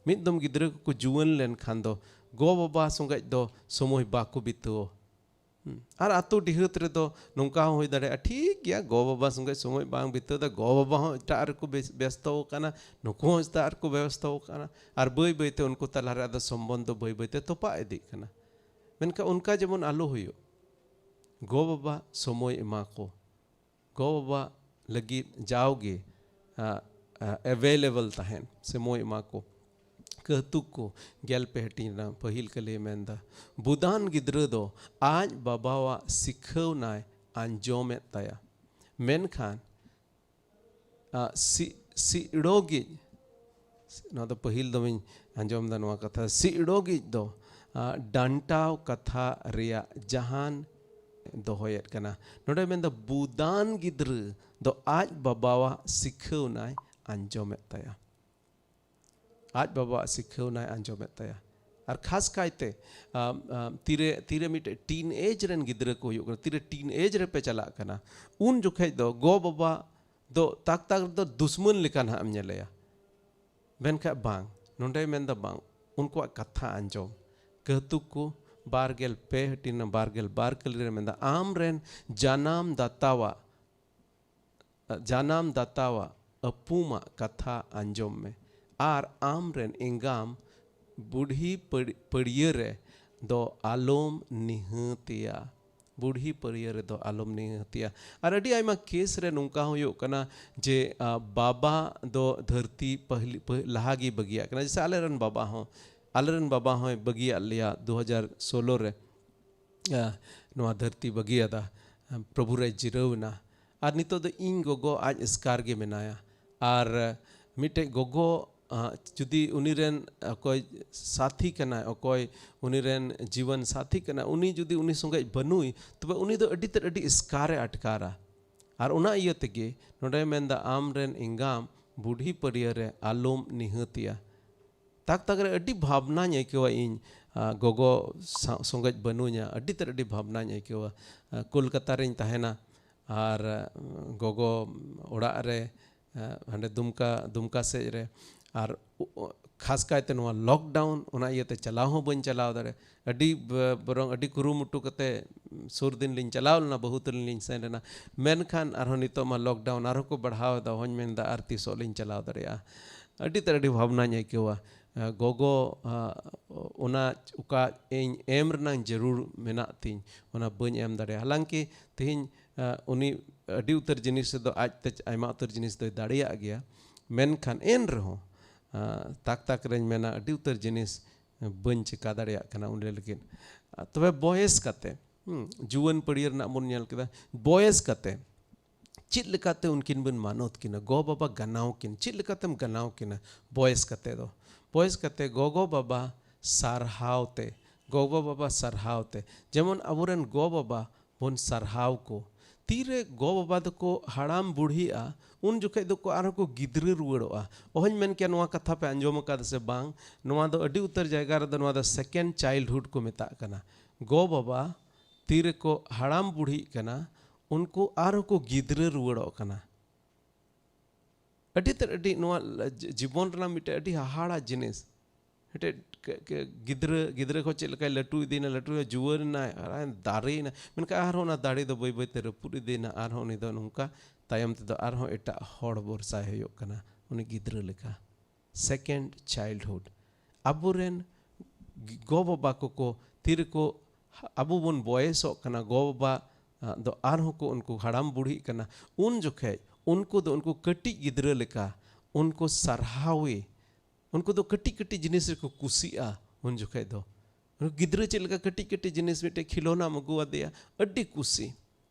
ᱢᱤᱫ ᱫᱚᱢ ᱜᱤᱫᱽᱨᱟᱹ ᱠᱚᱠᱚ ᱡᱩᱣᱟᱹᱱ ᱞᱮᱱᱠᱷᱟᱱ ᱫᱚ ᱜᱚ ᱵᱟᱵᱟ ᱥᱚᱸᱜᱮ ᱫᱚ ᱥᱚᱢᱚᱭ ᱵᱟᱠᱚ ᱵᱤᱛᱟᱹᱣᱟ᱾ ᱦᱩᱸ᱾ ᱟᱨ ᱟᱛᱳ ᱰᱤᱦᱟᱹᱛ ᱨᱮᱫᱚ ᱱᱚᱝᱠᱟ ᱦᱚᱸ ᱦᱩᱭ ᱫᱟᱲᱮᱭᱟᱜᱼᱟ, ᱴᱷᱤᱠ ᱜᱮᱭᱟ, ᱜᱚ ᱵᱟᱵᱟ ᱥᱚᱸᱜᱮ ᱥᱚᱢᱚᱭ ᱵᱟᱝ ᱵᱤᱛᱟᱹᱣ ᱫᱟ, ᱜᱚ ᱵᱟᱵᱟ ᱦᱚᱸ ᱮᱴᱟᱜ ᱨᱮᱠᱚ ᱵᱮᱥ-, ᱵᱮᱥᱛᱚ ᱟᱠᱟᱱᱟ, ᱱᱩᱠᱩ ᱦᱚᱸ ᱮᱴᱟᱜ ᱨᱮᱠᱚ ᱵᱮᱥᱛᱚ ᱟᱠᱟᱱᱟ, ᱟᱨ ᱵᱟᱹᱭ ᱵᱟᱹᱭᱛᱮ ᱩᱱᱠᱩ ᱛᱟᱞᱟᱨᱮ ᱟᱫᱚ ᱥᱚᱢᱵᱚᱱᱫᱷ ᱫᱚ ᱵᱟᱹᱭ ᱵᱟᱹᱭᱛᱮ ᱛᱚᱯᱟᱜ ᱤᱫᱤᱜ ᱠᱟᱱᱟ᱾ ᱢᱮᱱᱠᱷᱟᱱ ᱚᱱᱠᱟ ᱡᱮᱢᱚᱱ ᱟᱞᱚ ᱦᱩᱭᱩᱜ, ᱜᱚ ᱵᱟᱵᱟ ᱥᱚᱢᱚᱭ ᱮᱢᱟ ᱠᱚ, ᱜᱚ ᱵᱟᱵᱟ ᱞᱟᱹᱜᱤᱫ ᱡᱟᱣᱜᱮ, ᱟ, ᱟ, available ᱛᱟᱦᱮᱱ, ᱥᱚᱢᱚᱭ ᱮᱢᱟ ᱠᱚ᱾ ᱠᱟᱹᱦᱛᱩᱠ ᱠᱚ ᱜᱮᱞ ᱯᱮ ᱦᱟᱹᱴᱤᱧ ᱨᱮᱱᱟᱜ ᱯᱟᱹᱦᱤᱞ ᱠᱟᱹᱞᱤᱭ ᱢᱮᱱᱫᱟ, ᱵᱩᱫᱟᱱ ᱜᱤᱫᱽᱨᱟᱹ ᱫᱚ ᱟᱡ ᱵᱟᱵᱟᱣᱟᱜ ᱥᱤᱠᱷᱟᱹᱣᱱᱟᱭ ᱟᱸᱡᱚᱢᱮᱫ ᱛᱟᱭᱟ, ᱢᱮᱱᱠᱷᱟᱱ, ᱟ, ᱥᱤ-, ᱥᱤᱜᱲᱚᱜᱤᱡ, ᱱᱚᱣᱟ ᱫᱚ ᱯᱟᱹᱦᱤᱞ ᱫᱚᱢᱤᱧ ᱟᱸᱡᱚᱢ ᱮᱫᱟ ᱱᱚᱣᱟ ᱠᱟᱛᱷᱟ, ᱥᱤᱜᱲᱚᱜᱤᱡ ᱫᱚ, ᱟ, ᱰᱟᱱᱴᱟᱣ ᱠᱟᱛᱷᱟ ᱨᱮᱭᱟᱜ ᱡᱟᱦᱟᱱ ᱫᱚᱦᱚᱭᱮᱫ ᱠᱟᱱᱟ᱾ ᱱᱚᱰᱮ ᱢᱮᱱᱫᱟ, ᱵᱩᱫᱟᱱ ᱜᱤᱫᱽᱨᱟᱹ ᱫᱚ ᱟᱡ ᱵᱟᱵᱟᱣᱟᱜ ᱥᱤᱠᱷᱟᱹᱣᱱᱟᱭ ᱟᱸᱡᱚᱢᱮᱫ ᱛᱟᱭᱟ᱾ ᱟᱡ ᱵᱟᱵᱟᱣᱟᱜ ᱥᱤᱠᱷᱟᱹᱣᱱᱟᱭ ᱟᱸᱡᱚᱢᱮᱫ ᱛᱟᱭᱟ᱾ ᱟᱨ ᱠᱷᱟᱥ ᱠᱟᱭᱛᱮ, ᱟᱢ, ᱟᱢ, ᱛᱤᱨᱮ, ᱛᱤᱨᱮ ᱢᱤᱫᱴᱮᱡ teen age ᱨᱮᱱ ᱜᱤᱫᱽᱨᱟᱹ ᱠᱚ ᱦᱩᱭᱩᱜ ᱠᱟᱱᱟ, ᱛᱤᱨᱮ teen age ᱨᱮᱯᱮ ᱪᱟᱞᱟᱜ ᱠᱟᱱᱟ, ᱩᱱ ᱡᱚᱠᱷᱮᱡ ᱫᱚ ᱜᱚ ᱵᱟᱵᱟ ᱫᱚ ᱛᱟᱠ ᱛᱟᱠ ᱨᱮᱫᱚ ᱫᱩᱥᱢᱟᱹᱱ ᱞᱮᱠᱟ ᱱᱟᱦᱟᱜ ᱮᱢ ᱧᱮᱞᱮᱭᱟ᱾ ᱢᱮᱱᱠᱷᱟᱱ ᱵᱟᱝ, ᱱᱚᱰᱮᱭ ᱢᱮᱱᱫᱟ ᱵᱟᱝ, ᱩᱱᱠᱩᱣᱟᱜ ᱠᱟᱛᱷᱟ ᱟᱸᱡᱚᱢ᱾ ᱠᱟᱹᱦᱛᱩᱠ ᱠᱚ ᱵᱟᱨ ᱜᱮᱞ ᱯᱮ ᱦᱟᱹᱴᱤᱧ ᱨᱮᱱᱟᱜ ᱵᱟᱨ ᱜᱮᱞ ᱵᱟᱨ ᱠᱟᱹᱞᱤ ᱨᱮ ᱢᱮᱱᱫᱟ, ᱟᱢ ᱨᱮᱱ ᱡᱟᱱᱟᱢ ᱫᱟᱛᱟᱣᱟᱜ ᱡᱟᱱᱟᱢ ᱫᱟᱛᱟᱣᱟᱜ ᱟᱹᱯᱩᱢᱟᱜ ᱠᱟᱛᱷᱟ ᱟᱸᱡᱚᱢ ᱢᱮ, ᱟᱨ ᱟᱢ ᱨᱮᱱ ᱮᱸᱜᱟᱢ ᱵᱩᱰᱷᱤ ᱯᱟᱹᱲ-, ᱯᱟᱹᱲᱭᱟᱹ ᱨᱮ ᱫᱚ ᱟᱞᱚᱢ ᱱᱤᱦᱟᱹᱛᱮᱭᱟ᱾ ᱵᱩᱰᱷᱤ ᱯᱟᱹᱲᱭᱟᱹ ᱨᱮᱫᱚ ᱟᱞᱚᱢ ᱱᱤᱦᱟᱹᱛᱮᱭᱟ᱾ ᱟᱨ ᱟᱹᱰᱤ ᱟᱭᱢᱟ case ᱨᱮ ᱱᱚᱝᱠᱟ ᱦᱚᱸ ᱦᱩᱭᱩᱜ ᱠᱟᱱᱟ ᱡᱮ, ᱟ, ᱵᱟᱵᱟ ᱫᱚ ᱫᱷᱟᱹᱨᱛᱤ ᱯᱟᱹᱦᱞᱤ, ᱯᱟᱹ-, ᱞᱟᱦᱟ ᱜᱮᱭ ᱵᱟᱹᱜᱤᱭᱟᱜ ᱠᱟᱱᱟ᱾ ᱡᱮᱭᱥᱮ ᱟᱞᱮ ᱨᱮᱱ ᱵᱟᱵᱟ ᱦᱚᱸ ᱟᱞᱮᱨᱮᱱ ᱵᱟᱵᱟ ᱦᱚᱸᱭ ᱵᱟᱹᱜᱤᱭᱟᱫ ᱞᱮᱭᱟ ᱫᱩ ᱦᱟᱡᱟᱨ ᱥᱳᱞᱳ ᱨᱮ᱾ ᱟ, ᱱᱚᱣᱟ ᱫᱷᱟᱹᱨᱛᱤ ᱵᱟᱹᱜᱤᱭᱟᱫᱟ᱾ ᱯᱨᱚᱵᱷᱩ ᱨᱮᱭ ᱡᱤᱨᱟᱹᱣ ᱮᱱᱟ᱾ ᱟᱨ ᱱᱤᱛᱚᱜ ᱫᱚ ᱤᱧ ᱜᱚᱜᱚ ᱟᱡ ᱮᱥᱠᱟᱨ ᱜᱮ ᱢᱮᱱᱟᱭᱟ᱾ ᱟᱨ ᱢᱤᱫᱴᱮᱡ ᱜᱚᱜᱚ, ᱟ, ᱡᱩᱫᱤ ᱩᱱᱤ ᱨᱮᱱ ᱚᱠᱚᱭ ᱥᱟᱛᱷᱤ ᱠᱟᱱᱟᱭ, ᱚᱠᱚᱭ ᱩᱱᱤ ᱨᱮᱱ ᱡᱤᱵᱚᱱ ᱥᱟᱛᱷᱤ ᱠᱟᱱᱟᱭ, ᱩᱱᱤ ᱡᱩᱫᱤ ᱩᱱᱤ ᱥᱚᱸᱜᱮ ᱵᱟᱹᱱᱩᱭ, ᱛᱚᱵᱮ ᱩᱱᱤ ᱫᱚ ᱟᱹᱰᱤ ᱛᱮᱫ ᱟᱹᱰᱤ ᱮᱥᱠᱟᱨᱮ ᱟᱴᱠᱟᱨᱟ᱾ ᱟᱨ ᱚᱱᱟ ᱤᱭᱟᱹ ᱛᱮᱜᱮ ᱱᱚᱰᱮ ᱢᱮᱱᱫᱟ, ᱟᱢ ᱨᱮᱱ ᱮᱸᱜᱟᱢ ᱵᱩᱰᱷᱤ ᱯᱟᱹᱨᱭᱟᱹ ᱨᱮ ᱟᱞᱚᱢ ᱱᱤᱦᱟᱹᱛᱤᱭᱟ᱾ ᱛᱟᱠ ᱛᱟᱠ ᱨᱮ ᱟᱹᱰᱤ ᱵᱷᱟᱵᱽᱱᱟᱧ ᱟᱹᱭᱠᱟᱹᱣᱟ ᱤᱧ, ᱟ, ᱜᱚᱜᱚ ᱥᱟ-, ᱥᱚᱸᱜᱮᱡ ᱵᱟᱹᱱᱩᱧᱟ, ᱟᱹᱰᱤ ᱛᱮᱫ ᱟᱹᱰᱤ ᱵᱷᱟᱵᱽᱱᱟᱧ ᱟᱹᱭᱠᱟᱹᱣᱟ᱾ ᱟ, ᱠᱳᱞᱠᱟᱛᱟ ᱨᱤᱧ ᱛᱟᱦᱮᱱᱟ ᱟᱨ, ᱟ, ᱜᱚᱜᱚ ᱚᱲᱟᱜ ᱨᱮ, ᱟ, ᱦᱟᱸᱰᱮ ᱫᱩᱢᱠᱟ, ᱫᱩᱢᱠᱟ ᱥᱮᱫ ᱨᱮ, ᱟᱨ ᱩ-, ᱩ-, ᱠᱷᱟᱥ ᱠᱟᱭᱛᱮ ᱱᱚᱣᱟ ᱞᱚᱠᱰᱟᱣᱩᱱ, ᱚᱱᱟ ᱤᱭᱟᱹᱛᱮ ᱪᱟᱞᱟᱣ ᱦᱚᱸ ᱵᱟᱹᱧ ᱪᱟᱞᱟᱣ ᱫᱟᱲᱮᱭᱟᱜᱼᱟ᱾ ᱟᱹᱰᱤ ᱵ-, ᱵᱚᱨᱚᱝ ᱟᱹᱰᱤ ᱠᱩᱨᱩᱢᱩᱴᱩ ᱠᱟᱛᱮ ᱥᱩᱨ ᱫᱤᱱ ᱞᱤᱧ ᱪᱟᱞᱟᱣ ᱞᱮᱱᱟ, ᱵᱟᱹᱦᱩ ᱛᱟᱹᱞᱤᱧ ᱞᱤᱧ ᱥᱮᱱ ᱞᱮᱱᱟ᱾ ᱢᱮᱱᱠᱷᱟᱱ ᱟᱨᱦᱚᱸ ᱱᱤᱛᱚᱜ ᱢᱟ ᱞᱚᱠᱰᱟᱣᱩᱱ ᱟᱨᱦᱚᱸ ᱠᱚ ᱵᱟᱲᱦᱟᱣ ᱮᱫᱟ, ᱦᱚᱧ ᱢᱮᱱᱫᱟ ᱟᱨ ᱛᱤᱥᱚᱜ ᱞᱤᱧ ᱪᱟᱞᱟᱣ ᱫᱟᱲᱮᱭᱟᱜᱼᱟ᱾ ᱟᱹᱰᱤ ᱛᱮᱫ ᱟᱹᱰᱤ ᱵᱷᱟᱵᱽᱱᱟᱧ ᱟᱹᱭᱠᱟᱹᱣᱟ᱾ ᱟ, ᱜᱚᱜᱚ, ᱟ, ᱚᱱᱟ ᱚᱠᱟ ᱤᱧ ᱮᱢ ᱨᱮᱱᱟᱜ ᱡᱟᱹᱨᱩᱲ ᱢᱮᱱᱟᱜ ᱛᱤᱧ, ᱚᱱᱟ ᱵᱟᱹᱧ ᱮᱢ ᱫᱟᱲᱮᱭᱟᱜᱼᱟ᱾ ᱦᱟᱞᱟᱝᱠᱤ ᱛᱮᱦᱮᱧ, ᱟ, ᱩᱱᱤ ᱟᱹᱰᱤ ᱩᱛᱟᱹᱨ ᱡᱤᱱᱤᱥ ᱨᱮᱫᱚ ᱟᱡᱛᱮ ᱟᱭᱢᱟ ᱩᱛᱟᱹᱨ ᱡᱤᱱᱤᱥ ᱫᱚᱭ ᱫᱟᱲᱮᱭᱟᱜ ᱜᱮᱭᱟ, ᱢᱮᱱᱠᱷᱟᱱ ᱮᱱ ᱨᱮᱦᱚᱸ, ᱟ, ᱛᱟᱠ ᱛᱟᱠ ᱨᱮᱧ ᱢᱮᱱᱟ ᱟᱹᱰᱤ ᱩᱛᱟᱹᱨ ᱡᱤᱱᱤᱥ ᱵᱟᱹᱧ ᱪᱮᱠᱟ ᱫᱟᱲᱮᱭᱟᱜ ᱠᱟᱱᱟ ᱩᱱᱤ ᱞᱟᱹᱜᱤᱫ᱾ ᱟ, ᱛᱚᱵᱮ ᱵᱚᱭᱮᱥ ᱠᱟᱛᱮ, ᱦᱩᱸ, ᱡᱩᱣᱟᱹᱱ ᱯᱟᱹᱲᱤᱭᱟᱹ ᱨᱮᱱᱟᱜ ᱵᱚᱱ ᱧᱮᱞ ᱠᱮᱫᱟ, ᱵᱚᱭᱮᱥ ᱠᱟᱛᱮ ᱪᱮᱫ ᱞᱮᱠᱟᱛᱮ ᱩᱱᱠᱤᱱ ᱵᱚᱱ ᱢᱟᱱᱚᱛ ᱠᱤᱱᱟ? ᱜᱚ ᱵᱟᱵᱟ ᱜᱟᱱᱟᱣ ᱠᱤᱱ, ᱪᱮᱫ ᱞᱮᱠᱟᱛᱮᱢ ᱜᱟᱱᱟᱣ ᱠᱤᱱᱟ? ᱵᱚᱭᱮᱥ ᱠᱟᱛᱮ ᱫᱚ, ᱵᱚᱭᱮᱥ ᱠᱟᱛᱮ ᱜᱚᱜᱚ ᱵᱟᱵᱟ ᱥᱟᱨᱦᱟᱣ ᱛᱮ, ᱜᱚᱜᱚ ᱵᱟᱵᱟ ᱥᱟᱨᱦᱟᱣ ᱛᱮ, ᱡᱮᱢᱚᱱ ᱟᱵᱚᱨᱮᱱ ᱜᱚ ᱵᱟᱵᱟ ᱵᱚᱱ ᱥᱟᱨᱦᱟᱣ ᱠᱚ᱾ ᱛᱤᱨᱮ ᱜᱚ ᱵᱟᱵᱟ ᱫᱚᱠᱚ ᱦᱟᱲᱟᱢ ᱵᱩᱲᱦᱤᱜᱼᱟ, ᱩᱱ ᱡᱚᱠᱷᱮᱡ ᱫᱚᱠᱚ ᱟᱨᱦᱚᱸ ᱠᱚ ᱜᱤᱫᱽᱨᱟᱹ ᱨᱩᱣᱟᱹᱲᱚᱜᱼᱟ᱾ ᱚᱦᱚᱧ ᱢᱮᱱ ᱠᱮᱭᱟ ᱱᱚᱣᱟ ᱠᱟᱛᱷᱟ ᱯᱮ ᱟᱸᱡᱚᱢ ᱟᱠᱟᱫᱟ ᱥᱮ ᱵᱟᱝ, ᱱᱚᱣᱟ ᱫᱚ ᱟᱹᱰᱤ ᱩᱛᱟᱹᱨ ᱡᱟᱭᱜᱟ ᱨᱮᱫᱚ ᱱᱚᱣᱟ ᱫᱚ second childhood ᱠᱚ ᱢᱮᱛᱟᱜ ᱠᱟᱱᱟ᱾ ᱜᱚ ᱵᱟᱵᱟ ᱛᱤᱨᱮᱠᱚ ᱦᱟᱲᱟᱢ ᱵᱩᱲᱦᱤᱜ ᱠᱟᱱᱟ, ᱩᱱᱠᱩ ᱟᱨᱦᱚᱸ ᱠᱚ ᱜᱤᱫᱽᱨᱟᱹ ᱨᱩᱣᱟᱹᱲᱚᱜ ᱠᱟᱱᱟ᱾ ᱟᱹᱰᱤ ᱛᱮᱫ ᱟᱹᱰᱤ ᱱᱚᱣᱟ ᱞᱟ-, ᱡᱤ-, ᱡᱤᱵᱚᱱ ᱨᱮᱱᱟᱜ ᱢᱤᱫᱴᱮᱡ ᱟᱹᱰᱤ ᱦᱟᱦᱟᱲᱟ ᱡᱤᱱᱤᱥ᱾ ᱢᱤᱫᱴᱮᱡ ᱠ-, ᱠ-, ᱜᱤᱫᱽᱨᱟᱹ, ᱜᱤᱫᱽᱨᱟᱹ ᱠᱷᱚᱱ ᱪᱮᱫ ᱞᱮᱠᱟᱭ ᱞᱟᱹᱴᱩ ᱤᱫᱤᱭᱮᱱᱟ, ᱞᱟᱹᱴᱩᱭᱮᱱᱟ, ᱡᱩᱣᱟᱹᱱ ᱮᱱᱟᱭ, ᱟᱨ ᱫᱟᱨᱮᱭᱮᱱᱟ, ᱢᱮᱱᱠᱷᱟᱱ ᱟᱨᱦᱚᱸ ᱚᱱᱟ ᱫᱟᱲᱮ ᱫᱚ ᱵᱟᱹᱭ ᱵᱟᱹᱭ ᱛᱮ ᱨᱟᱹᱯᱩᱫ ᱤᱫᱤᱭᱮᱱᱟ᱾ ᱟᱨᱦᱚᱸ ᱩᱱᱤ ᱫᱚ ᱱᱚᱝᱠᱟ ᱛᱟᱭᱚᱢ ᱛᱮᱫᱚ ᱟᱨᱦᱚᱸ ᱮᱴᱟᱜ ᱦᱚᱲ ᱵᱷᱚᱨᱥᱟᱭ ᱦᱩᱭᱩᱜ ᱠᱟᱱᱟ, ᱩᱱᱤ ᱜᱤᱫᱽᱨᱟᱹ ᱞᱮᱠᱟ᱾ Second childhood᱾ ᱟᱵᱚᱨᱮᱱ ᱜ-, ᱜᱚ-ᱵᱟᱵᱟ ᱠᱚᱠᱚ ᱛᱤᱨᱮᱠᱚ, ᱟᱵᱚ ᱵᱚᱱ ᱵᱚᱭᱮᱥᱚᱜ ᱠᱟᱱᱟ, ᱜᱚ-ᱵᱟᱵᱟ, ᱟ, ᱫᱚ ᱟᱨᱦᱚᱸ ᱠᱚ ᱩᱱᱠᱩ ᱦᱟᱲᱟᱢ ᱵᱩᱲᱦᱤᱜ ᱠᱟᱱᱟ, ᱩᱱ ᱡᱚᱠᱷᱮᱡ ᱩᱱᱠᱩ ᱫᱚ ᱩᱱᱠᱩ ᱠᱟᱹᱴᱤᱡ ᱜᱤᱫᱽᱨᱟᱹ ᱞᱮᱠᱟ ᱩᱱᱠᱩ ᱥᱟᱨᱦᱟᱣᱤ ᱩᱱᱠᱩ ᱫᱚ ᱠᱟᱹᱴᱤᱡ ᱠᱟᱹᱴᱤᱡ ᱡᱤᱱᱤᱥ ᱨᱮᱠᱚ ᱠᱩᱥᱤᱜᱼᱟ᱾ ᱩᱱ ᱡᱚᱠᱷᱮᱡ ᱫᱚ ᱩᱱᱠᱩ ᱜᱤᱫᱽᱨᱟᱹ ᱪᱮᱫ ᱞᱮᱠᱟ ᱠᱟᱹᱴᱤᱡ ᱠᱟᱹᱴᱤᱡ ᱡᱤᱱᱤᱥ, ᱢᱤᱫᱴᱮᱡ ᱠᱷᱤᱞᱳᱱᱟᱢ ᱟᱹᱜᱩ ᱟᱫᱮᱭᱟ, ᱟᱹᱰᱤ ᱠᱩᱥᱤ,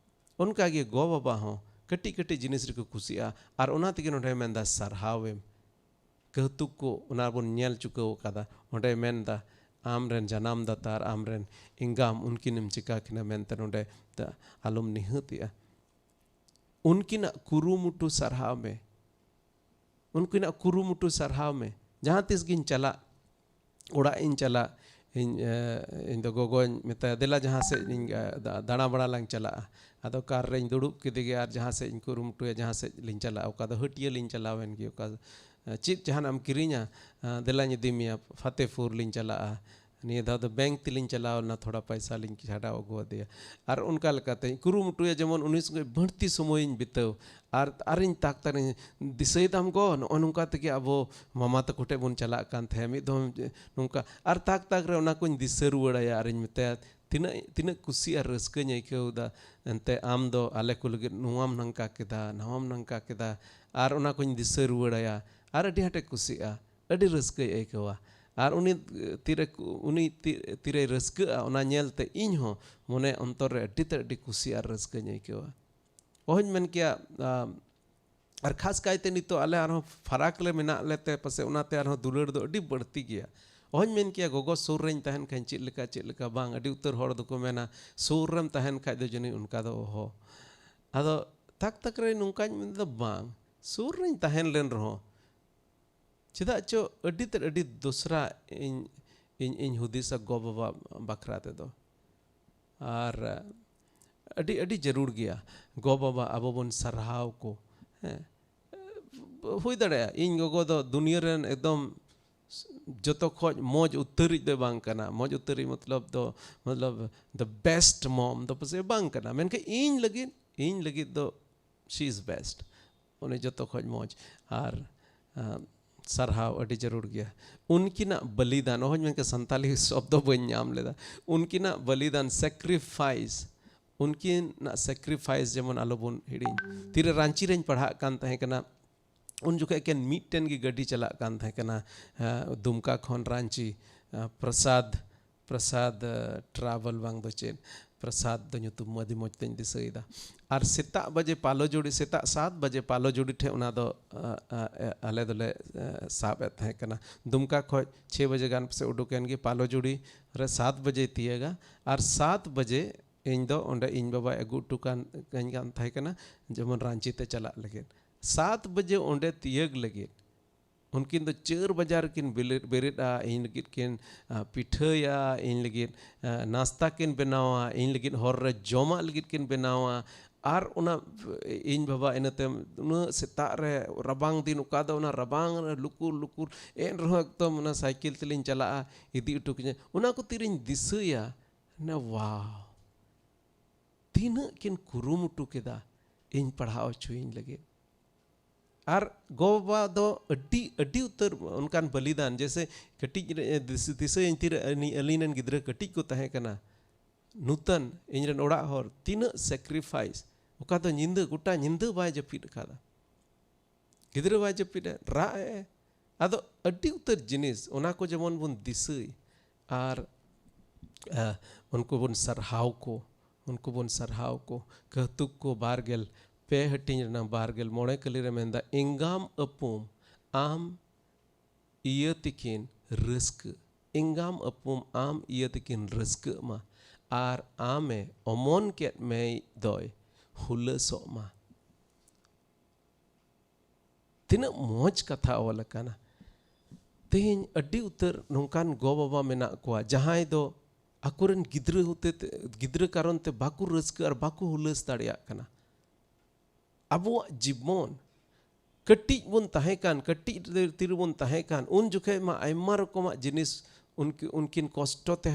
ᱚᱱᱠᱟᱜᱮ ᱜᱚ ᱵᱟᱵᱟ ᱦᱚᱸ ᱠᱟᱹᱴᱤᱡ ᱠᱟᱹᱴᱤᱡ ᱡᱤᱱᱤᱥ ᱨᱮᱠᱚ ᱠᱩᱥᱤᱜᱼᱟ᱾ ᱟᱨ ᱚᱱᱟ ᱛᱮᱜᱮ ᱱᱚᱰᱮ ᱢᱮᱱᱫᱟ ᱥᱟᱨᱦᱟᱣᱮᱢ᱾ ᱠᱟᱹᱣᱛᱩᱠ ᱠᱚ ᱚᱱᱟ ᱵᱚᱱ ᱧᱮᱞ ᱪᱩᱠᱟᱹᱣ ᱟᱠᱟᱫᱟ᱾ ᱚᱸᱰᱮ ᱢᱮᱱᱫᱟ, ᱟᱢ ᱨᱮᱱ ᱡᱟᱱᱟᱢ ᱫᱟᱛᱟ ᱟᱨ ᱟᱢ ᱨᱮᱱ ᱮᱸᱜᱟᱢ, ᱩᱱᱠᱤᱱᱮᱢ ᱪᱤᱠᱟ ᱠᱤᱱᱟ ᱢᱮᱱᱛᱮ ᱱᱚᱰᱮ ᱫᱟ-, ᱟᱞᱚᱢ ᱱᱤᱦᱟᱹᱛᱮᱜᱼᱟ᱾ ᱩᱱᱠᱤᱱᱟᱜ ᱠᱩᱨᱩᱢᱩᱴᱩ ᱥᱟᱨᱦᱟᱣ ᱢᱮ᱾ ᱩᱱᱠᱤᱱᱟᱜ ᱠᱩᱨᱩᱢᱩᱴᱩ ᱥᱟᱨᱦᱟᱣ ᱢᱮ᱾ ᱡᱟᱦᱟᱸ ᱛᱤᱥ ᱜᱤᱧ ᱪᱟᱞᱟᱜ, ᱚᱲᱟᱜ ᱤᱧ ᱪᱟᱞᱟᱜ, ᱤᱧ, ᱮ, ᱤᱧ ᱫᱚ ᱜᱚᱜᱚᱧ ᱢᱮᱛᱟᱭᱟ, "ᱫᱮᱞᱟ, ᱡᱟᱦᱟᱸ ᱥᱮᱫ ᱤᱧ, ᱮ, ᱫᱟ-, ᱫᱟᱬᱟ ᱵᱟᱲᱟ ᱞᱟᱝ ᱪᱟᱞᱟᱜᱼᱟ᱾" ᱟᱫᱚ ᱠᱟᱨ ᱨᱮᱧ ᱫᱩᱲᱩᱵ ᱠᱮᱫᱮ ᱜᱮ ᱟᱨ ᱡᱟᱦᱟᱸ ᱥᱮᱫ ᱤᱧ ᱠᱩᱨᱩᱢᱩᱴᱩᱭᱟ, ᱡᱟᱦᱟᱸ ᱥᱮᱫ ᱞᱤᱧ ᱪᱟᱞᱟᱜᱼᱟ, ᱚᱠᱟ ᱫᱚ ᱦᱟᱹᱴᱭᱟᱹ ᱞᱤᱧ ᱪᱟᱞᱟᱣᱮᱱ ᱜᱮ, ᱚᱠᱟ, ᱮ, ᱪᱮᱫ ᱡᱟᱦᱟᱱᱟᱜ ᱮᱢ ᱠᱤᱨᱤᱧᱟ, ᱮ, ᱫᱮᱞᱟᱧ ᱤᱫᱤ ᱢᱮᱭᱟ, ᱯᱷᱟᱛᱮᱯᱩᱨ ᱞᱤᱧ ᱪᱟᱞᱟᱜᱼᱟ, ᱱᱤᱭᱟᱹ ᱫᱷᱟᱣ ᱫᱚ ᱵᱮᱝᱠ ᱛᱮᱞᱤᱧ ᱪᱟᱞᱟᱣ ᱞᱮᱱᱟ, ᱛᱷᱚᱲᱟ ᱯᱟᱭᱥᱟ ᱞᱤᱧ ᱪᱷᱟᱰᱟᱣ ᱟᱹᱜᱩ ᱟᱫᱮᱭᱟ᱾ ᱟᱨ ᱚᱱᱠᱟ ᱞᱮᱠᱟᱛᱮᱧ ᱠᱩᱨᱩᱢᱩᱴᱩᱭᱟ ᱡᱮᱢᱚᱱ ᱩᱱᱤ ᱥᱚᱸᱜᱮ ᱵᱟᱹᱲᱛᱤ ᱥᱚᱢᱚᱭᱤᱧ ᱵᱤᱛᱟᱹᱣ᱾ ᱟᱨ, ᱟᱨᱤᱧ ᱛᱟᱠ ᱛᱟᱨᱤᱧ ᱫᱤᱥᱟᱹᱭ ᱫᱟᱢ ᱜᱚ, ᱱᱚᱜᱼᱚ ᱱᱚᱝᱠᱟ ᱛᱮᱜᱮ ᱟᱵᱚ ᱢᱟᱢᱟ ᱛᱟᱠᱚ ᱴᱷᱮᱡ ᱵᱚᱱ ᱪᱟᱞᱟᱜ ᱠᱟᱱ ᱛᱟᱦᱮᱸᱫ ᱢᱤᱫ ᱫᱷᱚᱢ, ᱱᱚᱝᱠᱟ᱾ ᱟᱨ ᱛᱟᱠ ᱛᱟᱠ ᱨᱮ ᱚᱱᱟ ᱠᱚᱧ ᱫᱤᱥᱟᱹ ᱨᱩᱣᱟᱹᱲᱟᱭᱟ ᱟᱨᱤᱧ ᱢᱮᱛᱟᱭᱟ, "ᱛᱤᱱᱟᱹᱜ, ᱛᱤᱱᱟᱹᱜ ᱠᱩᱥᱤ ᱟᱨ ᱨᱟᱹᱥᱠᱟᱹᱧ ᱟᱹᱭᱠᱟᱹᱣ ᱮᱫᱟ, ᱮᱱᱛᱮ ᱟᱢ ᱫᱚ ᱟᱞᱮ ᱠᱚ ᱞᱟᱹᱜᱤᱫ ᱱᱚᱣᱟᱢ ᱱᱚᱝᱠᱟ ᱠᱮᱫᱟ, ᱱᱚᱣᱟᱢ ᱱᱚᱝᱠᱟ ᱠᱮᱫᱟ", ᱟᱨ ᱚᱱᱟ ᱠᱚᱧ ᱫᱤᱥᱟᱹ ᱨᱩᱣᱟᱹᱲᱟᱭᱟ᱾ ᱟᱨ ᱟᱹᱰᱤ ᱟᱸᱴᱮ ᱠᱩᱥᱤᱜᱼᱟ, ᱟᱹᱰᱤ ᱨᱟᱹᱥᱠᱟᱹᱭ ᱟᱹᱭᱠᱟᱹᱣᱟ᱾ ᱟᱨ ᱩᱱᱤ ᱛᱤᱨᱮ, ᱩᱱᱤ ᱛᱤ-, ᱛᱤᱨᱮᱭ ᱨᱟᱹᱥᱠᱟᱹᱜᱼᱟ, ᱚᱱᱟ ᱧᱮᱞᱛᱮ ᱤᱧ ᱦᱚᱸ ᱢᱚᱱᱮ ᱚᱱᱛᱚᱨ ᱨᱮ ᱟᱹᱰᱤ ᱛᱮᱫ ᱟᱹᱰᱤ ᱠᱩᱥᱤ ᱟᱨ ᱨᱟᱹᱥᱠᱟᱹᱧ ᱟᱹᱭᱠᱟᱹᱣᱟ᱾ ᱚᱦᱚᱧ ᱢᱮᱱ ᱠᱮᱭᱟ, ᱟ, ᱟᱨ ᱠᱷᱟᱥ ᱠᱟᱭᱛᱮ ᱱᱤᱛᱚᱜ ᱟᱞᱮ ᱟᱨᱦᱚᱸ ᱯᱷᱟᱨᱟᱠ ᱞᱮ ᱢᱮᱱᱟᱜ ᱞᱮᱛᱮ ᱯᱟᱥᱮᱡ ᱚᱱᱟᱛᱮ ᱟᱨᱦᱚᱸ ᱫᱩᱞᱟᱹᱲ ᱫᱚ ᱟᱹᱰᱤ ᱵᱟᱹᱲᱛᱤ ᱜᱮᱭᱟ᱾ ᱚᱦᱚᱧ ᱢᱮᱱ ᱠᱮᱭᱟ ᱜᱚᱜᱚ ᱥᱩᱨ ᱨᱮᱧ ᱛᱟᱦᱮᱱ ᱠᱷᱟᱱ ᱪᱮᱫ ᱞᱮᱠᱟ, ᱪᱮᱫ ᱞᱮᱠᱟ ᱵᱟᱝ᱾ ᱟᱹᱰᱤ ᱩᱛᱟᱹᱨ ᱦᱚᱲ ᱫᱚᱠᱚ ᱢᱮᱱᱟ, "ᱥᱩᱨ ᱨᱮᱢ ᱛᱟᱦᱮᱱ ᱠᱷᱟᱡ ᱫᱚ ᱡᱟᱹᱱᱤᱡ ᱚᱱᱠᱟ ᱫᱚ ᱚᱦᱚ᱾" ᱟᱫᱚ ᱛᱟᱠ ᱛᱟᱠ ᱨᱮ ᱱᱚᱝᱠᱟᱧ ᱢᱮᱱᱫᱟ, ᱵᱟᱝ, ᱥᱩᱨ ᱨᱮᱧ ᱛᱟᱦᱮᱸ ᱞᱮᱱ ᱨᱮᱦᱚᱸ, ᱪᱮᱫᱟᱜ ᱪᱚ ᱟᱹᱰᱤ ᱛᱮᱫ ᱟᱹᱰᱤ ᱫᱚᱥᱨᱟ ᱤᱧ, ᱤᱧ, ᱤᱧ ᱦᱩᱫᱤᱥᱟ ᱜᱚ ᱵᱟᱵᱟ ᱵᱟᱠᱷᱨᱟ ᱛᱮᱫᱚ᱾ ᱟᱨ ᱟᱹᱰᱤ, ᱟᱹᱰᱤ ᱡᱟᱹᱨᱩᱲ ᱜᱮᱭᱟ ᱜᱚ ᱵᱟᱵᱟ ᱟᱵᱚ ᱵᱚᱱ ᱥᱟᱨᱦᱟᱣ ᱠᱚ᱾ ᱦᱮᱸ, ᱦᱩᱭ ᱫᱟᱲᱮᱭᱟᱜᱼᱟ ᱤᱧ ᱜᱚᱜᱚ ᱫᱚ ᱫᱩᱱᱤᱭᱟᱹ ᱨᱮᱱ ᱮᱠᱫᱚᱢ ᱡᱚᱛᱚ ᱠᱷᱚᱡ ᱢᱚᱡᱽ ᱩᱛᱟᱹᱨᱤᱡ ᱫᱚ ᱵᱟᱝ ᱠᱟᱱᱟ᱾ ᱢᱚᱡᱽ ᱩᱛᱟᱹᱨᱤᱡ ᱢᱚᱛᱞᱚᱵ ᱫᱚ, ᱢᱚᱛᱞᱚᱵ the best mom ᱫᱚ ᱯᱟᱥᱮᱡ ᱵᱟᱝ ᱠᱟᱱᱟ, ᱢᱮᱱᱠᱷᱟᱱ ᱤᱧ ᱞᱟᱹᱜᱤᱫ, ᱤᱧ ᱞᱟᱹᱜᱤᱫ ᱫᱚ she is best᱾ ᱩᱱᱤ ᱡᱚᱛᱚ ᱠᱷᱚᱡ ᱢᱚᱡᱽ᱾ ᱟᱨ, ᱟᱸ, ᱥᱟᱨᱦᱟᱣ ᱟᱹᱰᱤ ᱡᱟᱹᱨᱩᱲ ᱜᱮᱭᱟ᱾ ᱩᱱᱠᱤᱱᱟᱜ ᱵᱚᱞᱤᱫᱟᱱ, ᱚᱦᱚᱧ ᱢᱮᱱ ᱠᱮᱭᱟ, ᱥᱟᱱᱛᱟᱞᱤ ᱥᱚᱵᱫᱚ ᱵᱟᱹᱧ ᱧᱟᱢ ᱞᱮᱫᱟ᱾ ᱩᱱᱠᱤᱱᱟᱜ ᱵᱚᱞᱤᱫᱟᱱ, sacrifice, ᱩᱱᱠᱤᱱᱟᱜ sacrifice ᱡᱮᱢᱚᱱ ᱟᱞᱚᱵᱚᱱ ᱦᱤᱲᱤᱧ᱾ ᱛᱤᱨᱮ ᱨᱟᱸᱪᱤ ᱨᱮᱧ ᱯᱟᱲᱦᱟᱜ ᱠᱟᱱ ᱛᱟᱦᱮᱸ ᱠᱟᱱᱟ, ᱩᱱ ᱡᱚᱠᱷᱮᱡ ᱮᱠᱮᱱ ᱢᱤᱫᱴᱮᱱ ᱜᱮ ᱜᱟᱹᱰᱤ ᱪᱟᱞᱟᱜ ᱠᱟᱱ ᱛᱟᱦᱮᱸ ᱠᱟᱱᱟ, ᱟᱸ, ᱫᱩᱢᱠᱟ ᱠᱷᱚᱱ ᱨᱟᱸᱪᱤ, ᱟᱸ, ᱯᱨᱚᱥᱟᱫᱽ, ᱯᱨᱚᱥᱟᱫᱽ, ᱟᱸ, ᱴᱨᱟᱵᱷᱮᱞ ᱵᱟᱝ ᱫᱚ ᱪᱮᱫ, ᱯᱨᱚᱥᱟᱫᱽ ᱫᱚ ᱧᱩᱛᱩᱢ ᱟᱹᱰᱤ ᱢᱚᱡᱽ ᱛᱮᱧ ᱫᱤᱥᱟᱹᱭᱮᱫᱟ᱾ ᱟᱨ ᱥᱮᱛᱟᱜ ᱵᱟᱡᱮ ᱯᱟᱞᱚᱡᱩᱲᱤ, ᱥᱮᱛᱟᱜ ᱥᱟᱛ ᱵᱟᱡᱮ ᱯᱟᱞᱚᱡᱩᱲᱤ ᱴᱷᱮᱱ ᱚᱱᱟ ᱫᱚ, ᱟᱸ, ᱟᱸ, ᱟᱞᱮ ᱫᱚᱞᱮ, ᱟᱸ, ᱥᱟᱵ ᱮᱫ ᱛᱟᱦᱮᱸ ᱠᱟᱱᱟ᱾ ᱫᱩᱢᱠᱟ ᱠᱷᱚᱡ ᱪᱷᱮ ᱵᱟᱡᱮ ᱜᱟᱱ ᱯᱟᱥᱮᱡ ᱩᱰᱩᱠ ᱮᱱ ᱜᱮ, ᱯᱟᱞᱚᱡᱩᱲᱤ ᱨᱮ ᱥᱟᱛ ᱵᱟᱡᱮᱭ ᱛᱤᱭᱟᱹᱜᱟ᱾ ᱟᱨ ᱥᱟᱛ ᱵᱟᱡᱮ ᱤᱧ ᱫᱚ ᱚᱸᱰᱮ ᱤᱧ ᱵᱟᱵᱟᱭ ᱟᱹᱜᱩ ᱦᱚᱴᱚ ᱠᱟᱱ, ᱠᱟᱹᱧ ᱠᱟᱱ ᱛᱟᱦᱮᱸ ᱠᱟᱱᱟ, ᱡᱮᱢᱚᱱ ᱨᱟᱸᱪᱤ ᱛᱮ ᱪᱟᱞᱟᱜ ᱞᱟᱹᱜᱤᱫ᱾ ᱥᱟᱛ ᱵᱟᱡᱮ ᱚᱸᱰᱮ ᱛᱤᱭᱟᱹᱜ ᱞᱟᱹᱜᱤᱫ ᱩᱱᱠᱤᱱ ᱫᱚ ᱪᱟᱹᱨ ᱵᱟᱡᱟᱨ ᱨᱮᱠᱤᱱ ᱵᱮᱞᱮᱫ, ᱵᱮᱨᱮᱫᱼᱟ, ᱤᱧ ᱞᱟᱹᱜᱤᱫ ᱠᱤᱱ, ᱟᱸ, ᱯᱤᱴᱷᱟᱹᱭᱟ, ᱤᱧ ᱞᱟᱹᱜᱤᱫ, ᱟᱸ, ᱱᱟᱥᱛᱟ ᱠᱤᱱ ᱵᱮᱱᱟᱣᱟ, ᱤᱧ ᱞᱟᱹᱜᱤᱫ ᱦᱚᱨ ᱨᱮ ᱡᱚᱢᱟᱜ ᱞᱟᱹᱜᱤᱫ ᱠᱤᱱ ᱵᱮᱱᱟᱣᱟ᱾ ᱟᱨ ᱚᱱᱟ ᱤᱧ ᱵᱟᱵᱟ ᱤᱱᱟᱹ ᱛᱟᱭᱚᱢ ᱩᱱᱟᱹᱜ ᱥᱮᱛᱟᱜ ᱨᱮ ᱨᱟᱵᱟᱝ ᱫᱤᱱ, ᱚᱠᱟ ᱫᱚ ᱚᱱᱟ ᱨᱟᱵᱟᱝ ᱨᱮ ᱞᱩᱠᱩᱨ ᱞᱩᱠᱩᱨ, ᱮᱱ ᱨᱮᱦᱚᱸ ᱮᱠᱫᱚᱢ ᱚᱱᱟ ᱥᱟᱭᱠᱮᱞ ᱛᱮᱞᱤᱧ ᱪᱟᱞᱟᱜᱼᱟ, ᱤᱫᱤ ᱦᱚᱴᱚ ᱠᱤᱧᱟ᱾ ᱚᱱᱟ ᱠᱚ ᱛᱤᱨᱤᱧ ᱫᱤᱥᱟᱹᱭᱟ, ᱱᱟ, wow, ᱛᱤᱱᱟᱹᱜ ᱠᱤᱱ ᱠᱩᱨᱩᱢᱩᱴᱩ ᱠᱮᱫᱟ ᱤᱧ ᱯᱟᱲᱦᱟᱣ ᱦᱚᱪᱚᱭᱤᱧ ᱞᱟᱹᱜᱤᱫ᱾ ᱟᱨ ᱜᱚ-ᱵᱟᱵᱟ ᱫᱚ ᱟᱹᱰᱤ, ᱟᱹᱰᱤ ᱩᱛᱟᱹᱨ ᱚᱱᱠᱟᱱ ᱵᱚᱞᱤᱫᱟᱱ, ᱡᱮᱭᱥᱮ ᱠᱟᱹᱴᱤᱡ ᱨᱮ, ᱫᱤᱥᱟᱹ-, ᱫᱤᱥᱟᱹᱭᱟᱹᱧ ᱛᱤᱨᱮ ᱟᱹᱞᱤᱧ, ᱟᱹᱞᱤᱧ ᱨᱮᱱ ᱜᱤᱫᱽᱨᱟᱹ ᱠᱟᱹᱴᱤᱡ ᱠᱚ ᱛᱟᱦᱮᱸ ᱠᱟᱱᱟ, ᱱᱩᱛᱟᱹᱱ, ᱤᱧ ᱨᱮᱱ ᱚᱲᱟᱜ ᱦᱚᱲ, ᱛᱤᱱᱟᱹᱜ sacrifice, ᱚᱠᱟ ᱫᱚ ᱧᱤᱫᱟᱹ, ᱜᱚᱴᱟ ᱧᱤᱫᱟᱹ ᱵᱟᱭ ᱡᱟᱹᱯᱤᱫ ᱟᱠᱟᱫᱟ᱾ ᱜᱤᱫᱽᱨᱟᱹ ᱵᱟᱭ ᱡᱟᱹᱯᱤᱫᱟ, ᱨᱟᱜ ᱮ᱾ ᱟᱫᱚ ᱟᱹᱰᱤ ᱩᱛᱟᱹᱨ ᱡᱤᱱᱤᱥ, ᱚᱱᱟ ᱠᱚ ᱡᱮᱢᱚᱱ ᱵᱚᱱ ᱫᱤᱥᱟᱹᱭ ᱟᱨ, ᱟ, ᱩᱱᱠᱩ ᱵᱚᱱ ᱥᱟᱨᱦᱟᱣ ᱠᱚ, ᱩᱱᱠᱩ ᱵᱚᱱ ᱥᱟᱨᱦᱟᱣ ᱠᱚ᱾ ᱠᱟᱹᱦᱛᱩᱠ ᱠᱚ ᱵᱟᱨ ᱜᱮᱞ ᱯᱮ ᱦᱟᱹᱴᱤᱧ ᱨᱮᱱᱟᱜ ᱵᱟᱨ ᱜᱮᱞ ᱢᱚᱬᱮ ᱠᱟᱹᱞᱤ ᱨᱮ ᱢᱮᱱᱫᱟ, "ᱮᱸᱜᱟᱢ ᱟᱹᱯᱩᱢ ᱟᱢ ᱤᱭᱟᱹ ᱛᱤᱠᱤᱱ ᱨᱟᱹᱥᱠᱟᱹ, ᱮᱸᱜᱟᱢ ᱟᱹᱯᱩᱢ ᱟᱢ ᱤᱭᱟᱹ ᱛᱤᱠᱤᱱ ᱨᱟᱹᱥᱠᱟᱹᱜ ᱢᱟ, ᱟᱨ ᱟᱢᱮ ᱚᱢᱚᱱ ᱠᱮᱫ ᱢᱮᱭ ᱫᱚᱭ ᱦᱩᱞᱟᱹᱥᱚᱜ ᱢᱟ᱾" ᱛᱤᱱᱟᱹᱜ ᱢᱚᱡᱽ ᱠᱟᱛᱷᱟ ᱚᱞ ᱟᱠᱟᱱᱟ᱾ ᱛᱮᱦᱮᱧ ᱟᱹᱰᱤ ᱩᱛᱟᱹᱨ ᱱᱚᱝᱠᱟᱱ ᱜᱚ-ᱵᱟᱵᱟ ᱢᱮᱱᱟᱜ ᱠᱚᱣᱟ, ᱡᱟᱦᱟᱸᱭ ᱫᱚ ᱟᱠᱚᱨᱮᱱ ᱜᱤᱫᱽᱨᱟᱹ ᱦᱚᱛᱮ ᱛᱮ, ᱜᱤᱫᱽᱨᱟᱹ ᱠᱟᱨᱚᱱ ᱛᱮ ᱵᱟᱠᱚ ᱨᱟᱹᱥᱠᱟᱹ ᱟᱨ ᱵᱟᱠᱚ ᱦᱩᱞᱟᱹᱥ ᱫᱟᱲᱮᱭᱟᱜ ᱠᱟᱱᱟ᱾ ᱟᱵᱚᱣᱟᱜ ᱡᱤᱵᱚᱱ, ᱠᱟᱹᱴᱤᱡ ᱵᱚᱱ ᱛᱟᱦᱮᱸ ᱠᱟᱱ, ᱠᱟᱹᱴᱤᱡ ᱨᱮ ᱛᱤᱨᱮᱵᱚᱱ ᱛᱟᱦᱮᱸ ᱠᱟᱱ, ᱩᱱ ᱡᱚᱠᱷᱮᱡ ᱢᱟ ᱟᱭᱢᱟ ᱨᱚᱠᱚᱢᱟᱜ ᱡᱤᱱᱤᱥ ᱩᱱᱠᱤ-, ᱩᱱᱠᱤᱱ ᱠᱚᱥᱴᱚ ᱛᱮ,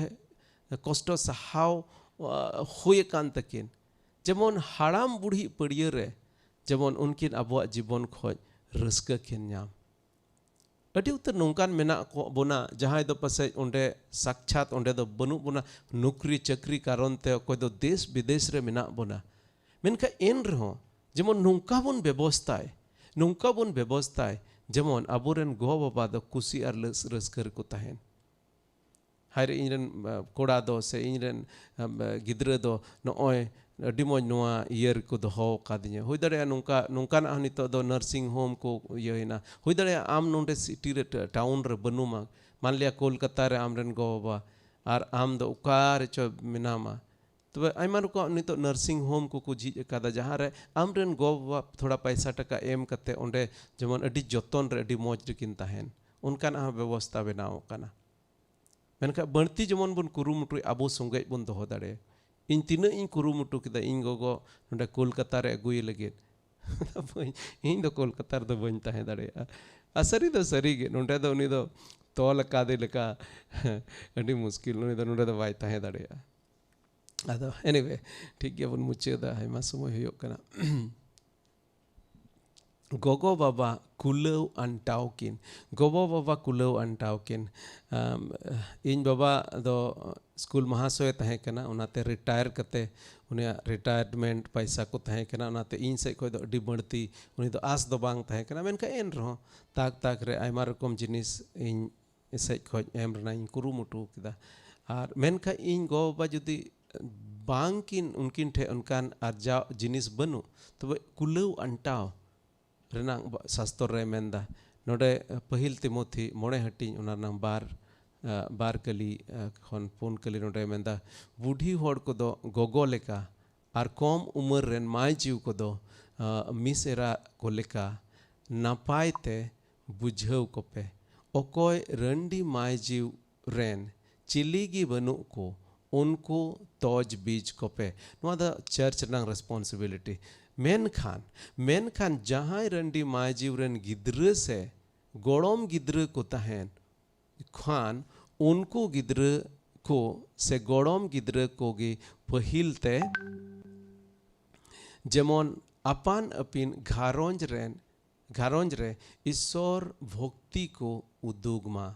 ᱠᱚᱥᱴᱚ ᱥᱟᱦᱟᱣ, ᱟ, ᱦᱩᱭ ᱟᱠᱟᱱ ᱛᱟᱹᱠᱤᱱ᱾ ᱡᱮᱢᱚᱱ ᱦᱟᱲᱟᱢ ᱵᱩᱲᱦᱤ ᱯᱟᱹᱲᱭᱟᱹ ᱨᱮ ᱡᱮᱢᱚᱱ ᱩᱱᱠᱤᱱ ᱟᱵᱚᱣᱟᱜ ᱡᱤᱵᱚᱱ ᱠᱷᱚᱡ ᱨᱟᱹᱥᱠᱟᱹ ᱠᱤᱱ ᱧᱟᱢ᱾ ᱟᱹᱰᱤ ᱩᱛᱟᱹᱨ ᱱᱚᱝᱠᱟᱱ ᱢᱮᱱᱟᱜ ᱠᱚ ᱵᱚᱱᱟ, ᱡᱟᱦᱟᱸᱭ ᱫᱚ ᱯᱟᱥᱮᱡ ᱚᱸᱰᱮ ᱥᱟᱠᱪᱷᱟᱛ ᱚᱸᱰᱮ ᱫᱚ ᱵᱟᱹᱱᱩᱜ ᱵᱚᱱᱟ, ᱱᱩᱠᱨᱤ ᱪᱟᱹᱠᱨᱤ ᱠᱟᱨᱚᱱ ᱛᱮ ᱚᱠᱚᱭ ᱫᱚ ᱫᱮᱥ ᱵᱤᱫᱮᱥ ᱨᱮ ᱢᱮᱱᱟᱜ ᱵᱚᱱᱟ᱾ ᱢᱮᱱᱠᱷᱟᱱ ᱮᱱ ᱨᱮᱦᱚᱸ ᱡᱮᱢᱚᱱ ᱱᱚᱝᱠᱟ ᱵᱚᱱ ᱵᱮᱵᱚᱥᱛᱷᱟᱭ, ᱱᱚᱝᱠᱟ ᱵᱚᱱ ᱵᱮᱵᱚᱥᱛᱷᱟᱭ, ᱡᱮᱢᱚᱱ ᱟᱵᱚᱨᱮᱱ ᱜᱚ ᱵᱟᱵᱟ ᱫᱚ ᱠᱩᱥᱤ ᱟᱨ ᱞᱟᱹᱥ-, ᱨᱟᱹᱥᱠᱟᱹ ᱨᱮᱠᱚ ᱛᱟᱦᱮᱱ᱾ ᱦᱟᱭ ᱨᱮ, ᱤᱧᱨᱮᱱ, ᱟ, ᱠᱚᱲᱟ ᱫᱚ ᱥᱮ ᱤᱧᱨᱮᱱ, ᱟ, ᱜᱤᱫᱽᱨᱟᱹ ᱫᱚ ᱱᱚᱜᱼᱚᱭ ᱟᱹᱰᱤ ᱢᱚᱡᱽ ᱱᱚᱣᱟ ᱤᱭᱟᱹ ᱨᱮᱠᱚ ᱫᱚᱦᱚ ᱟᱠᱟᱫᱤᱧᱟ᱾ ᱦᱩᱭ ᱫᱟᱲᱮᱭᱟᱜᱼᱟ ᱱᱚᱝᱠᱟ, ᱱᱚᱝᱠᱟᱱᱟᱜ ᱦᱚᱸ ᱱᱤᱛᱚᱜ ᱫᱚ nursing home ᱠᱚ ᱤᱭᱟᱹᱭᱮᱱᱟ᱾ ᱦᱩᱭ ᱫᱟᱲᱮᱭᱟᱜᱼᱟ ᱟᱢ ᱱᱚᱰᱮ city ᱨᱮ, ᱴᱟ-, town ᱨᱮ ᱵᱟᱹᱱᱩᱢᱟ᱾ ᱢᱟᱱᱞᱤᱭᱟ ᱠᱳᱞᱠᱟᱛᱟ ᱨᱮ ᱟᱢᱨᱮᱱ ᱜᱚ ᱵᱟᱵᱟ ᱟᱨ ᱟᱢ ᱫᱚ ᱚᱠᱟ ᱨᱮᱪᱚ ᱢᱮᱱᱟᱢᱟ᱾ ᱛᱚᱵᱮ ᱟᱭᱢᱟ ᱨᱚᱠᱚᱢ ᱱᱤᱛᱚᱜ nursing home ᱠᱚᱠᱚ ᱡᱷᱤᱡ ᱟᱠᱟᱫᱟ, ᱡᱟᱦᱟᱸ ᱨᱮ ᱟᱢᱨᱮᱱ ᱜᱚ ᱵᱟᱵᱟ ᱛᱷᱚᱲᱟ ᱯᱟᱭᱥᱟ ᱴᱟᱠᱟ ᱮᱢ ᱠᱟᱛᱮ ᱚᱸᱰᱮ ᱡᱮᱢᱚᱱ ᱟᱹᱰᱤ ᱡᱚᱛᱚᱱ ᱨᱮ, ᱟᱹᱰᱤ ᱢᱚᱡᱽ ᱨᱮᱠᱤᱱ ᱛᱟᱦᱮᱱ, ᱚᱱᱠᱟᱱᱟᱜ ᱦᱚᱸ ᱵᱮᱵᱚᱥᱛᱷᱟ ᱵᱮᱱᱟᱣ ᱟᱠᱟᱱᱟ᱾ ᱢᱮᱱᱠᱷᱟᱱ ᱵᱟᱹᱲᱛᱤ ᱡᱮᱢᱚᱱ ᱵᱚᱱ ᱠᱩᱨᱩᱢᱩᱴᱩᱭ, ᱟᱵᱚ ᱥᱚᱸᱜᱮᱡ ᱵᱚᱱ ᱫᱚᱦᱚ ᱫᱟᱲᱮᱭᱟᱜ᱾ ᱤᱧ ᱛᱤᱱᱟᱹᱜ ᱤᱧ ᱠᱩᱨᱩᱢᱩᱴᱩ ᱠᱮᱫᱟ ᱤᱧ ᱜᱚᱜᱚ ᱱᱚᱰᱮ ᱠᱳᱞᱠᱟᱛᱟ ᱨᱮ ᱟᱹᱜᱩᱭᱮ ᱞᱟᱹᱜᱤᱫ᱾ ᱵᱟᱹᱧ, ᱤᱧ ᱫᱚ ᱠᱳᱞᱠᱟᱛᱟ ᱨᱮᱫᱚ ᱵᱟᱹᱧ ᱛᱟᱦᱮᱸ ᱫᱟᱲᱮᱭᱟᱜᱼᱟ᱾ ᱟᱨ ᱥᱟᱹᱨᱤ ᱫᱚ ᱥᱟᱹᱨᱤ ᱜᱮ, ᱱᱚᱰᱮ ᱫᱚ ᱩᱱᱤ ᱫᱚ ᱛᱚᱞ ᱟᱠᱟᱫᱮ ᱞᱮᱠᱟ ᱟᱹᱰᱤ ᱢᱩᱥᱠᱤᱞ, ᱩᱱᱤ ᱫᱚ ᱱᱚᱰᱮ ᱫᱚ ᱵᱟᱭ ᱛᱟᱦᱮᱸ ᱫᱟᱲᱮᱭᱟᱜᱼᱟ᱾ ᱟᱫᱚ anyway, ᱴᱷᱤᱠ ᱜᱮᱭᱟ, ᱵᱚᱱ ᱢᱩᱪᱟᱹᱫᱟ, ᱟᱭᱢᱟ ᱥᱚᱢᱚᱭ ᱦᱩᱭᱩᱜ ᱠᱟᱱᱟ᱾ ᱜᱚᱜᱚ ᱵᱟᱵᱟ ᱠᱩᱞᱟᱹᱣ ᱟᱱᱴᱟᱣ ᱠᱤᱱ, ᱜᱚᱜᱚ ᱵᱟᱵᱟ ᱠᱩᱞᱟᱹᱣ ᱟᱱᱴᱟᱣ ᱠᱤᱱ᱾ ᱟᱢ, ᱤᱧ ᱵᱟᱵᱟ ᱫᱚ ᱥᱠᱩᱞ ᱢᱟᱦᱟᱥᱚᱭᱮ ᱛᱟᱦᱮᱸ ᱠᱟᱱᱟ, ᱚᱱᱟᱛᱮ retire ᱠᱟᱛᱮ ᱩᱱᱤᱭᱟᱜ retirement ᱯᱟᱭᱥᱟ ᱠᱚ ᱛᱟᱦᱮᱸ ᱠᱟᱱᱟ, ᱚᱱᱟᱛᱮ ᱤᱧ ᱥᱮᱫ ᱠᱷᱚᱱ ᱫᱚ ᱟᱹᱰᱤ ᱵᱟᱹᱲᱛᱤ ᱩᱱᱤ ᱫᱚ ᱟᱥ ᱫᱚ ᱵᱟᱝ ᱛᱟᱦᱮᱸ ᱠᱟᱱᱟ, ᱢᱮᱱᱠᱷᱟᱱ ᱮᱱ ᱨᱮᱦᱚᱸ ᱛᱟᱠ ᱛᱟᱠ ᱨᱮ ᱟᱭᱢᱟ ᱨᱚᱠᱚᱢ ᱡᱤᱱᱤᱥ ᱤᱧ ᱥᱮᱫ ᱠᱷᱚᱱ ᱮᱢ ᱨᱮᱱᱟᱜ ᱤᱧ ᱠᱩᱨᱩᱢᱩᱴᱩ ᱠᱮᱫᱟ᱾ ᱟᱨ ᱢᱮᱱᱠᱷᱟᱱ ᱤᱧ ᱜᱚ ᱵᱟᱵᱟ ᱡᱩᱫᱤ ᱵᱟᱝ ᱠᱤᱱ, ᱩᱱᱠᱤᱱ ᱴᱷᱮᱱ ᱚᱱᱠᱟᱱ ᱟᱨᱡᱟᱣ ᱡᱤᱱᱤᱥ ᱵᱟᱹᱱᱩᱜ, ᱛᱚᱵᱮ ᱠᱩᱞᱟᱹᱣ ᱟᱱᱴᱟᱣ ᱨᱮᱱᱟᱜ ᱵᱟ-, ᱥᱟᱥᱛᱚᱨ ᱨᱮ ᱢᱮᱱᱫᱟ᱾ ᱱᱚᱰᱮ ᱯᱟᱹᱦᱤᱞ ᱛᱤᱢᱳᱛᱷᱤ ᱢᱚᱬᱮ ᱦᱟᱹᱴᱤᱧ, ᱚᱱᱟ ᱨᱮᱱᱟᱜ ᱵᱟᱨ, ᱟ, ᱵᱟᱨ ᱠᱟᱹᱞᱤ, ᱟ, ᱠᱷᱚᱱ ᱯᱩᱱ ᱠᱟᱹᱞᱤ ᱱᱚᱰᱮ ᱢᱮᱱᱫᱟ, ᱵᱩᱰᱷᱤ ᱦᱚᱲ ᱠᱚᱫᱚ ᱜᱚᱜᱚ ᱞᱮᱠᱟ ᱟᱨ ᱠᱚᱢ ᱩᱢᱮᱨ ᱨᱮᱱ ᱢᱟᱹᱭ ᱡᱤᱣ ᱠᱚᱫᱚ, ᱟ, ᱢᱤᱥ ᱮᱨᱟ ᱠᱚ ᱞᱮᱠᱟ ᱱᱟᱯᱟᱭ ᱛᱮ ᱵᱩᱡᱷᱟᱹᱣ ᱠᱚᱯᱮ᱾ ᱚᱠᱚᱭ ᱨᱟᱺᱰᱤ ᱢᱟᱹᱭ ᱡᱤᱣ ᱨᱮᱱ ᱪᱤᱞᱤ ᱜᱮ ᱵᱟᱹᱱᱩᱜ ᱠᱚ, ᱩᱱᱠᱩ ᱛᱚᱡᱽ ᱵᱤᱡᱽ ᱠᱚᱯᱮ᱾ ᱱᱚᱣᱟ ᱫᱚ church ᱨᱮᱱᱟᱜ responsibility᱾ ᱢᱮᱱᱠᱷᱟᱱ, ᱢᱮᱱᱠᱷᱟᱱ ᱡᱟᱦᱟᱸᱭ ᱨᱟᱺᱰᱤ ᱢᱟᱹᱭ ᱡᱤᱣ ᱨᱮᱱ ᱜᱤᱫᱽᱨᱟᱹ ᱥᱮ ᱜᱚᱲᱚᱢ ᱜᱤᱫᱽᱨᱟᱹ ᱠᱚ ᱛᱟᱦᱮᱱ ᱠᱷᱟᱱ, ᱩᱱᱠᱩ ᱜᱤᱫᱽᱨᱟᱹ ᱠᱚ ᱥᱮ ᱜᱚᱲᱚᱢ ᱜᱤᱫᱽᱨᱟᱹ ᱠᱚᱜᱮ ᱯᱟᱹᱦᱤᱞ ᱛᱮ ᱡᱮᱢᱚᱱ ᱟᱯᱟᱱ ᱟᱹᱯᱤᱱ ᱜᱷᱟᱨᱚᱸᱡᱽ ᱨᱮᱱ, ᱜᱷᱟᱨᱚᱸᱡᱽ ᱨᱮ ᱤᱥᱥᱚᱨ ᱵᱷᱚᱠᱛᱤ ᱠᱚ ᱩᱫᱩᱜᱽ ᱢᱟ᱾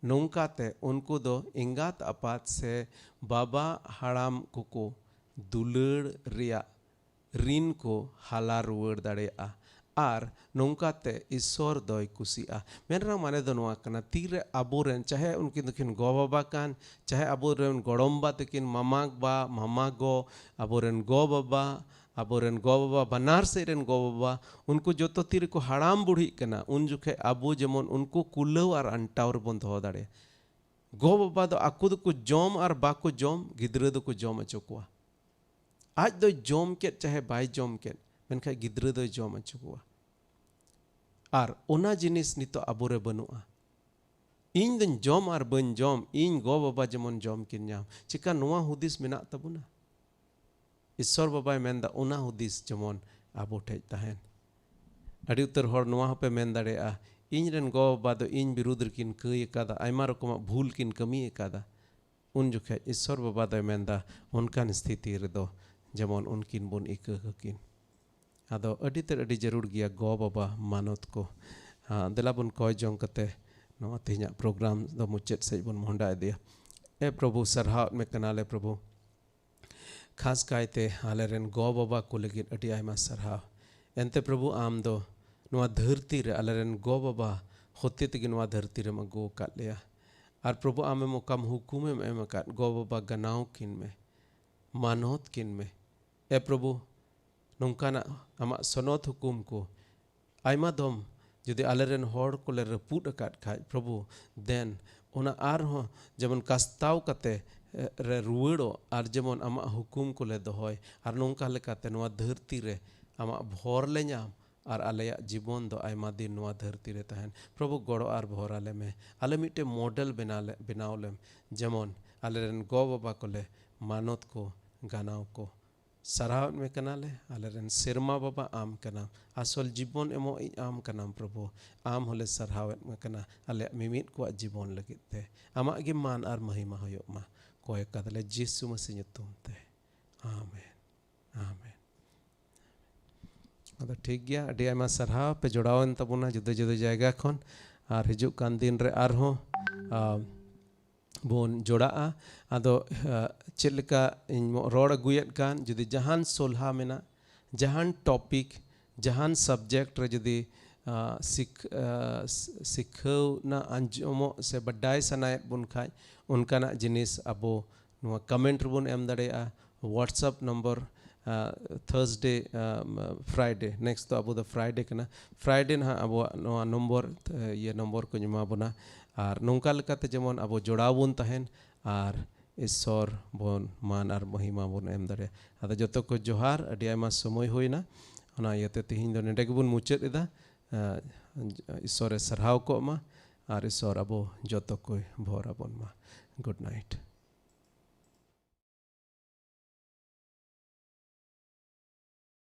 ᱱᱚᱝᱠᱟᱛᱮ ᱩᱱᱠᱩ ᱫᱚ ᱮᱸᱜᱟᱛ ᱟᱯᱟᱛ ᱥᱮ ᱵᱟᱵᱟ ᱦᱟᱲᱟᱢ ᱠᱚᱠᱚ ᱫᱩᱞᱟᱹᱲ ᱨᱮᱭᱟᱜ ᱨᱤᱱ ᱠᱚ ᱦᱟᱞᱟ ᱨᱩᱣᱟᱹᱲ ᱫᱟᱲᱮᱭᱟᱜᱼᱟ ᱟᱨ ᱱᱚᱝᱠᱟᱛᱮ ᱤᱥᱥᱚᱨ ᱫᱚᱭ ᱠᱩᱥᱤᱜᱼᱟ᱾ ᱢᱮᱱ ᱨᱮᱱᱟᱜ ᱢᱟᱱᱮ ᱫᱚ ᱱᱚᱣᱟ ᱠᱟᱱᱟ, ᱛᱤᱨᱮ ᱟᱵᱚᱨᱮᱱ, ᱪᱟᱦᱮ ᱩᱱᱠᱤᱱ ᱫᱚᱠᱤᱱ ᱜᱚ ᱵᱟᱵᱟ ᱠᱟᱱ, ᱪᱟᱦᱮ ᱟᱵᱚᱨᱮᱱ ᱜᱚᱲᱚᱢ ᱵᱟ ᱛᱟᱹᱠᱤᱱ, ᱢᱟᱢᱟ ᱵᱟ, ᱢᱟᱢᱟ ᱜᱚ, ᱟᱵᱚᱨᱮᱱ ᱜᱚ ᱵᱟᱵᱟ, ᱟᱵᱚᱨᱮᱱ ᱜᱚ ᱵᱟᱵᱟ, ᱵᱟᱱᱟᱨ ᱥᱮᱫ ᱨᱮᱱ ᱜᱚ ᱵᱟᱵᱟ, ᱩᱱᱠᱩ ᱡᱚᱛᱚ ᱛᱤᱨᱮᱠᱚ ᱦᱟᱲᱟᱢ ᱵᱩᱲᱦᱤᱜ ᱠᱟᱱᱟ, ᱩᱱ ᱡᱚᱠᱷᱮᱡ ᱟᱵᱚ ᱡᱮᱢᱚᱱ ᱩᱱᱠᱩ ᱠᱩᱞᱟᱹᱣ ᱟᱨ ᱟᱱᱴᱟᱣ ᱨᱮᱵᱚᱱ ᱫᱚᱦᱚ ᱫᱟᱲᱮᱭᱟᱜᱼᱟ᱾ ᱜᱚ ᱵᱟᱵᱟ ᱫᱚ ᱟᱠᱚ ᱫᱚᱠᱚ ᱡᱚᱢ ᱟᱨ ᱵᱟᱠᱚ ᱡᱚᱢ, ᱜᱤᱫᱽᱨᱟᱹ ᱫᱚᱠᱚ ᱡᱚᱢ ᱦᱚᱪᱚ ᱠᱚᱣᱟ᱾ ᱟᱡ ᱫᱚᱭ ᱡᱚᱢ ᱠᱮᱫ ᱪᱟᱦᱮ ᱵᱟᱭ ᱡᱚᱢ ᱠᱮᱫ, ᱢᱮᱱᱠᱷᱟᱱ ᱜᱤᱫᱽᱨᱟᱹ ᱫᱚᱭ ᱡᱚᱢ ᱦᱚᱪᱚ ᱠᱚᱣᱟ᱾ ᱟᱨ ᱚᱱᱟ ᱡᱤᱱᱤᱥ ᱱᱤᱛᱚᱜ ᱟᱵᱚᱨᱮ ᱵᱟᱹᱱᱩᱜᱼᱟ᱾ ᱤᱧ ᱫᱚᱧ ᱡᱚᱢ ᱟᱨ ᱵᱟᱹᱧ ᱡᱚᱢ, ᱤᱧ ᱜᱚ ᱵᱟᱵᱟ ᱡᱮᱢᱚᱱ ᱡᱚᱢ ᱠᱤᱱ ᱧᱟᱢ᱾ ᱪᱮᱠᱟ ᱱᱚᱣᱟ ᱦᱩᱫᱤᱥ ᱢᱮᱱᱟᱜ ᱛᱟᱵᱚᱱᱟ? ᱤᱥᱥᱚᱨ ᱵᱟᱵᱟᱭ ᱢᱮᱱᱫᱟ, ᱚᱱᱟ ᱦᱩᱫᱤᱥ ᱡᱮᱢᱚᱱ ᱟᱵᱚ ᱴᱷᱮᱡ ᱛᱟᱦᱮᱱ᱾ ᱟᱹᱰᱤ ᱩᱛᱟᱹᱨ ᱦᱚᱲ ᱱᱚᱣᱟ ᱦᱚᱸᱯᱮ ᱢᱮᱱ ᱫᱟᱲᱮᱭᱟᱜᱼᱟ, ᱤᱧ ᱨᱮᱱ ᱜᱚ ᱵᱟᱵᱟ ᱫᱚ ᱤᱧ ᱵᱤᱨᱩᱫᱷ ᱨᱮᱠᱤᱱ ᱠᱟᱹᱭ ᱟᱠᱟᱫᱟ, ᱟᱭᱢᱟ ᱨᱚᱠᱚᱢᱟᱜ ᱵᱷᱩᱞ ᱠᱤᱱ ᱠᱟᱹᱢᱤ ᱟᱠᱟᱫᱟ᱾ ᱩᱱ ᱡᱚᱠᱷᱮᱡ ᱤᱥᱥᱚᱨ ᱵᱟᱵᱟ ᱫᱚᱭ ᱢᱮᱱᱫᱟ, ᱚᱱᱠᱟᱱ ᱥᱛᱷᱤᱛᱤ ᱨᱮᱫᱚ ᱡᱮᱢᱚᱱ ᱩᱱᱠᱤᱱ ᱵᱚᱱ ᱤᱠᱟᱹ ᱠᱟᱹᱠᱤᱱ᱾ ᱟᱫᱚ ᱟᱹᱰᱤ ᱛᱮᱫ ᱟᱹᱰᱤ ᱡᱟᱹᱨᱩᱲ ᱜᱮᱭᱟ ᱜᱚ ᱵᱟᱵᱟ ᱢᱟᱱᱚᱛ ᱠᱚ᱾ ᱦᱟᱸ, ᱫᱮᱞᱟ ᱵᱚᱱ ᱠᱚᱭ ᱡᱚᱝ ᱠᱟᱛᱮ ᱱᱚᱣᱟ ᱛᱮᱦᱮᱧᱟᱜ ᱯᱨᱳᱜᱨᱟᱢ ᱫᱚ ᱢᱩᱪᱟᱹᱫ ᱥᱮᱫ ᱵᱚᱱ ᱢᱚᱦᱰᱟ ᱤᱫᱤᱭᱟ᱾ ᱮ ᱯᱨᱚᱵᱷᱩ, ᱥᱟᱨᱦᱟᱣᱮᱫ ᱢᱮ ᱠᱟᱱᱟᱞᱮ ᱯᱨᱚᱵᱷᱩ, ᱠᱷᱟᱥ ᱠᱟᱭᱛᱮ ᱟᱞᱮᱨᱮᱱ ᱜᱚ ᱵᱟᱵᱟ ᱠᱚ ᱞᱟᱹᱜᱤᱫ ᱟᱹᱰᱤ ᱟᱭᱢᱟ ᱥᱟᱨᱦᱟᱣ᱾ ᱮᱱᱛᱮ ᱯᱨᱚᱵᱷᱩ, ᱟᱢ ᱫᱚ ᱱᱚᱣᱟ ᱫᱷᱟᱹᱨᱛᱤ ᱨᱮ ᱟᱞᱮᱨᱮᱱ ᱜᱚ ᱵᱟᱵᱟ ᱦᱚᱛᱮ ᱛᱮᱜᱮ ᱱᱚᱣᱟ ᱫᱷᱟᱹᱨᱛᱤ ᱨᱮᱢ ᱟᱹᱜᱩ ᱟᱠᱟᱫ ᱞᱮᱭᱟ᱾ ᱟᱨ ᱯᱨᱚᱵᱷᱩ, ᱟᱢᱮᱢ ᱚᱠᱟᱢ ᱦᱩᱠᱩᱢᱮᱢ ᱮᱢ ᱟᱠᱟᱫ, ᱜᱚ ᱵᱟᱵᱟ ᱜᱟᱱᱟᱣ ᱠᱤᱱ ᱢᱮ, ᱢᱟᱱᱚᱛ ᱠᱤᱱ ᱢᱮ᱾ ᱮ ᱯᱨᱚᱵᱷᱩ, ᱱᱚᱝᱠᱟᱱᱟᱜ ᱟᱢᱟᱜ ᱥᱚᱱᱚᱛ ᱦᱩᱠᱩᱢ ᱠᱚ ᱟᱭᱢᱟ ᱫᱚᱢ ᱡᱩᱫᱤ ᱟᱞᱮᱨᱮᱱ ᱦᱚᱲ ᱠᱚᱞᱮ ᱨᱟᱹᱯᱩᱫ ᱟᱠᱟᱫ ᱠᱷᱟᱡ, ᱯᱨᱚᱵᱷᱩ, then ᱚᱱᱟ ᱟᱨᱦᱚᱸ ᱡᱮᱢᱚᱱ ᱠᱟᱥᱛᱟᱣ ᱠᱟᱛᱮ, ᱮ, ᱨᱮ ᱨᱩᱣᱟᱹᱲᱚᱜ, ᱟᱨ ᱡᱮᱢᱚᱱ ᱟᱢᱟᱜ ᱦᱩᱠᱩᱢ ᱠᱚᱞᱮ ᱫᱚᱦᱚᱭ, ᱟᱨ ᱱᱚᱝᱠᱟ ᱞᱮᱠᱟᱛᱮ ᱱᱚᱣᱟ ᱫᱷᱟᱹᱨᱛᱤ ᱨᱮ ᱟᱢᱟᱜ ᱵᱷᱚᱨ ᱞᱮ ᱧᱟᱢ, ᱟᱨ ᱟᱞᱮᱭᱟᱜ ᱡᱤᱵᱚᱱ ᱫᱚ ᱟᱭᱢᱟ ᱫᱤᱱ ᱱᱚᱣᱟ ᱫᱷᱟᱹᱨᱛᱤ ᱨᱮ ᱛᱟᱦᱮᱱ᱾ ᱯᱨᱚᱵᱷᱩ, ᱜᱚᱲᱚ ᱟᱨ ᱵᱷᱚᱨ ᱟᱞᱮ ᱢᱮ᱾ ᱟᱞᱮ ᱢᱤᱫᱴᱮᱱ ᱢᱚᱰᱮᱞ ᱵᱮᱱᱟᱣ ᱞᱮ, ᱵᱮᱱᱟᱣ ᱞᱮᱢ, ᱡᱮᱢᱚᱱ ᱟᱞᱮᱨᱮᱱ ᱜᱚ ᱵᱟᱵᱟ ᱠᱚᱞᱮ ᱢᱟᱱᱚᱛ ᱠᱚ, ᱜᱟᱱᱟᱣ ᱠᱚ᱾ ᱥᱟᱨᱦᱟᱣᱮᱫ ᱢᱮ ᱠᱟᱱᱟᱞᱮ, ᱟᱞᱮᱨᱮᱱ ᱥᱮᱨᱢᱟ ᱵᱟᱵᱟ ᱟᱢ ᱠᱟᱱᱟᱢ, ᱟᱥᱚᱞ ᱡᱤᱵᱚᱱ ᱮᱢᱚᱜ ᱤᱡ ᱟᱢ ᱠᱟᱱᱟᱢ ᱯᱨᱚᱵᱷᱩ᱾ ᱟᱢ ᱦᱚᱸᱞᱮ ᱥᱟᱨᱦᱟᱣᱮᱫ ᱢᱮ ᱠᱟᱱᱟ ᱟᱞᱮᱭᱟᱜ ᱢᱤᱢᱤᱫ ᱠᱚᱣᱟᱜ ᱡᱤᱵᱚᱱ ᱞᱟᱹᱜᱤᱫ ᱛᱮ᱾ ᱟᱢᱟᱜ ᱜᱮ ᱢᱟᱱ ᱟᱨ ᱢᱟᱦᱤᱢᱟ ᱦᱩᱭᱩᱜ ᱢᱟ᱾ ᱠᱚᱭ ᱠᱟᱫᱟᱞᱮ ᱡᱤᱥᱩ ᱢᱟᱹᱥᱤ ᱧᱩᱛᱩᱢ ᱛᱮ, ᱟᱢᱮᱱ, ᱟᱢᱮᱱ᱾ ᱟᱫᱚ ᱴᱷᱤᱠ ᱜᱮᱭᱟ, ᱟᱹᱰᱤ ᱟᱭᱢᱟ ᱥᱟᱨᱦᱟᱣ ᱯᱮ ᱡᱚᱲᱟᱣᱮᱱ ᱛᱟᱵᱚᱱᱟ ᱡᱩᱫᱟᱹ ᱡᱩᱫᱟᱹ ᱡᱟᱭᱜᱟ ᱠᱷᱚᱱ, ᱟᱨ ᱦᱤᱡᱩᱜ ᱠᱟᱱ ᱫᱤᱱ ᱨᱮ ᱟᱨᱦᱚᱸ, ᱟ, ᱵᱚᱱ ᱡᱚᱲᱟᱜᱼᱟ᱾ ᱟᱫᱚ, ᱟ, ᱪᱮᱫ ᱞᱮᱠᱟ ᱤᱧ ᱢᱚ-, ᱨᱚᱲ ᱟᱹᱜᱩᱭᱮᱫ ᱠᱟᱱ, ᱡᱩᱫᱤ ᱡᱟᱦᱟᱱ ᱥᱚᱞᱦᱟ ᱢᱮᱱᱟᱜ, ᱡᱟᱦᱟᱱ topic, ᱡᱟᱦᱟᱱ subject ᱨᱮ ᱡᱩᱫᱤ ᱟᱸ, ᱥᱤᱠ-, ᱟᱸ, ᱥᱤᱠᱷᱟᱹᱣ ᱨᱮᱱᱟᱜ ᱟᱸᱡᱚᱢᱚᱜ ᱥᱮ ᱵᱟᱰᱟᱭ ᱥᱟᱱᱟᱭᱮᱫ ᱵᱚᱱ ᱠᱷᱟᱡ, ᱚᱱᱠᱟᱱᱟᱜ ᱡᱤᱱᱤᱥ ᱟᱵᱚ ᱱᱚᱣᱟ comment ᱨᱮᱵᱚᱱ ᱮᱢ ᱫᱟᱲᱮᱭᱟᱜᱼᱟ᱾ WhatsApp number, ᱟᱸ, Thursday, ᱟᱸ, Friday, next ᱫᱚ ᱟᱵᱚ ᱫᱚ Friday ᱠᱟᱱᱟ᱾ Friday ᱱᱟᱦᱟᱜ ᱟᱵᱚᱣᱟᱜ ᱱᱚᱣᱟ ᱱᱚᱢᱵᱚᱨ, ᱤᱭᱟᱹ ᱱᱚᱢᱵᱚᱨ ᱠᱚᱧ ᱮᱢᱟ ᱵᱚᱱᱟ᱾ ᱟᱨ ᱱᱚᱝᱠᱟ ᱞᱮᱠᱟᱛᱮ ᱡᱮᱢᱚᱱ ᱟᱵᱚ ᱡᱚᱲᱟᱣ ᱵᱚᱱ ᱛᱟᱦᱮᱱ ᱟᱨ ᱤᱥᱥᱚᱨ ᱵᱚᱱ ᱢᱟᱱ ᱟᱨ ᱢᱚᱦᱤᱢᱟ ᱵᱚᱱ ᱮᱢ ᱫᱟᱲᱮᱭᱟᱜᱼᱟ᱾ ᱟᱫᱚ ᱡᱚᱛᱚ ᱠᱚ ᱡᱚᱦᱟᱨ, ᱟᱹᱰᱤ ᱟᱭᱢᱟ ᱥᱚᱢᱚᱭ ᱦᱩᱭᱱᱟ, ᱚᱱᱟ ᱤᱭᱟᱹᱛᱮ ᱛᱮᱦᱮᱧ ᱫᱚ ᱱᱚᱰᱮ ᱜᱮᱵᱚᱱ ᱢᱩᱪᱟᱹᱫ ᱮᱫᱟ᱾ ᱟᱸ, ᱤᱥᱥᱚᱨᱮ ᱥᱟᱨᱦᱟᱣ ᱠᱚᱜ ᱢᱟ ᱟᱨ ᱤᱥᱥᱚᱨ ᱟᱵᱚ ᱡᱚᱛᱚ ᱠᱚᱭ ᱵᱷᱚᱨ ᱟᱵᱚᱱ ᱢᱟ᱾ Good night᱾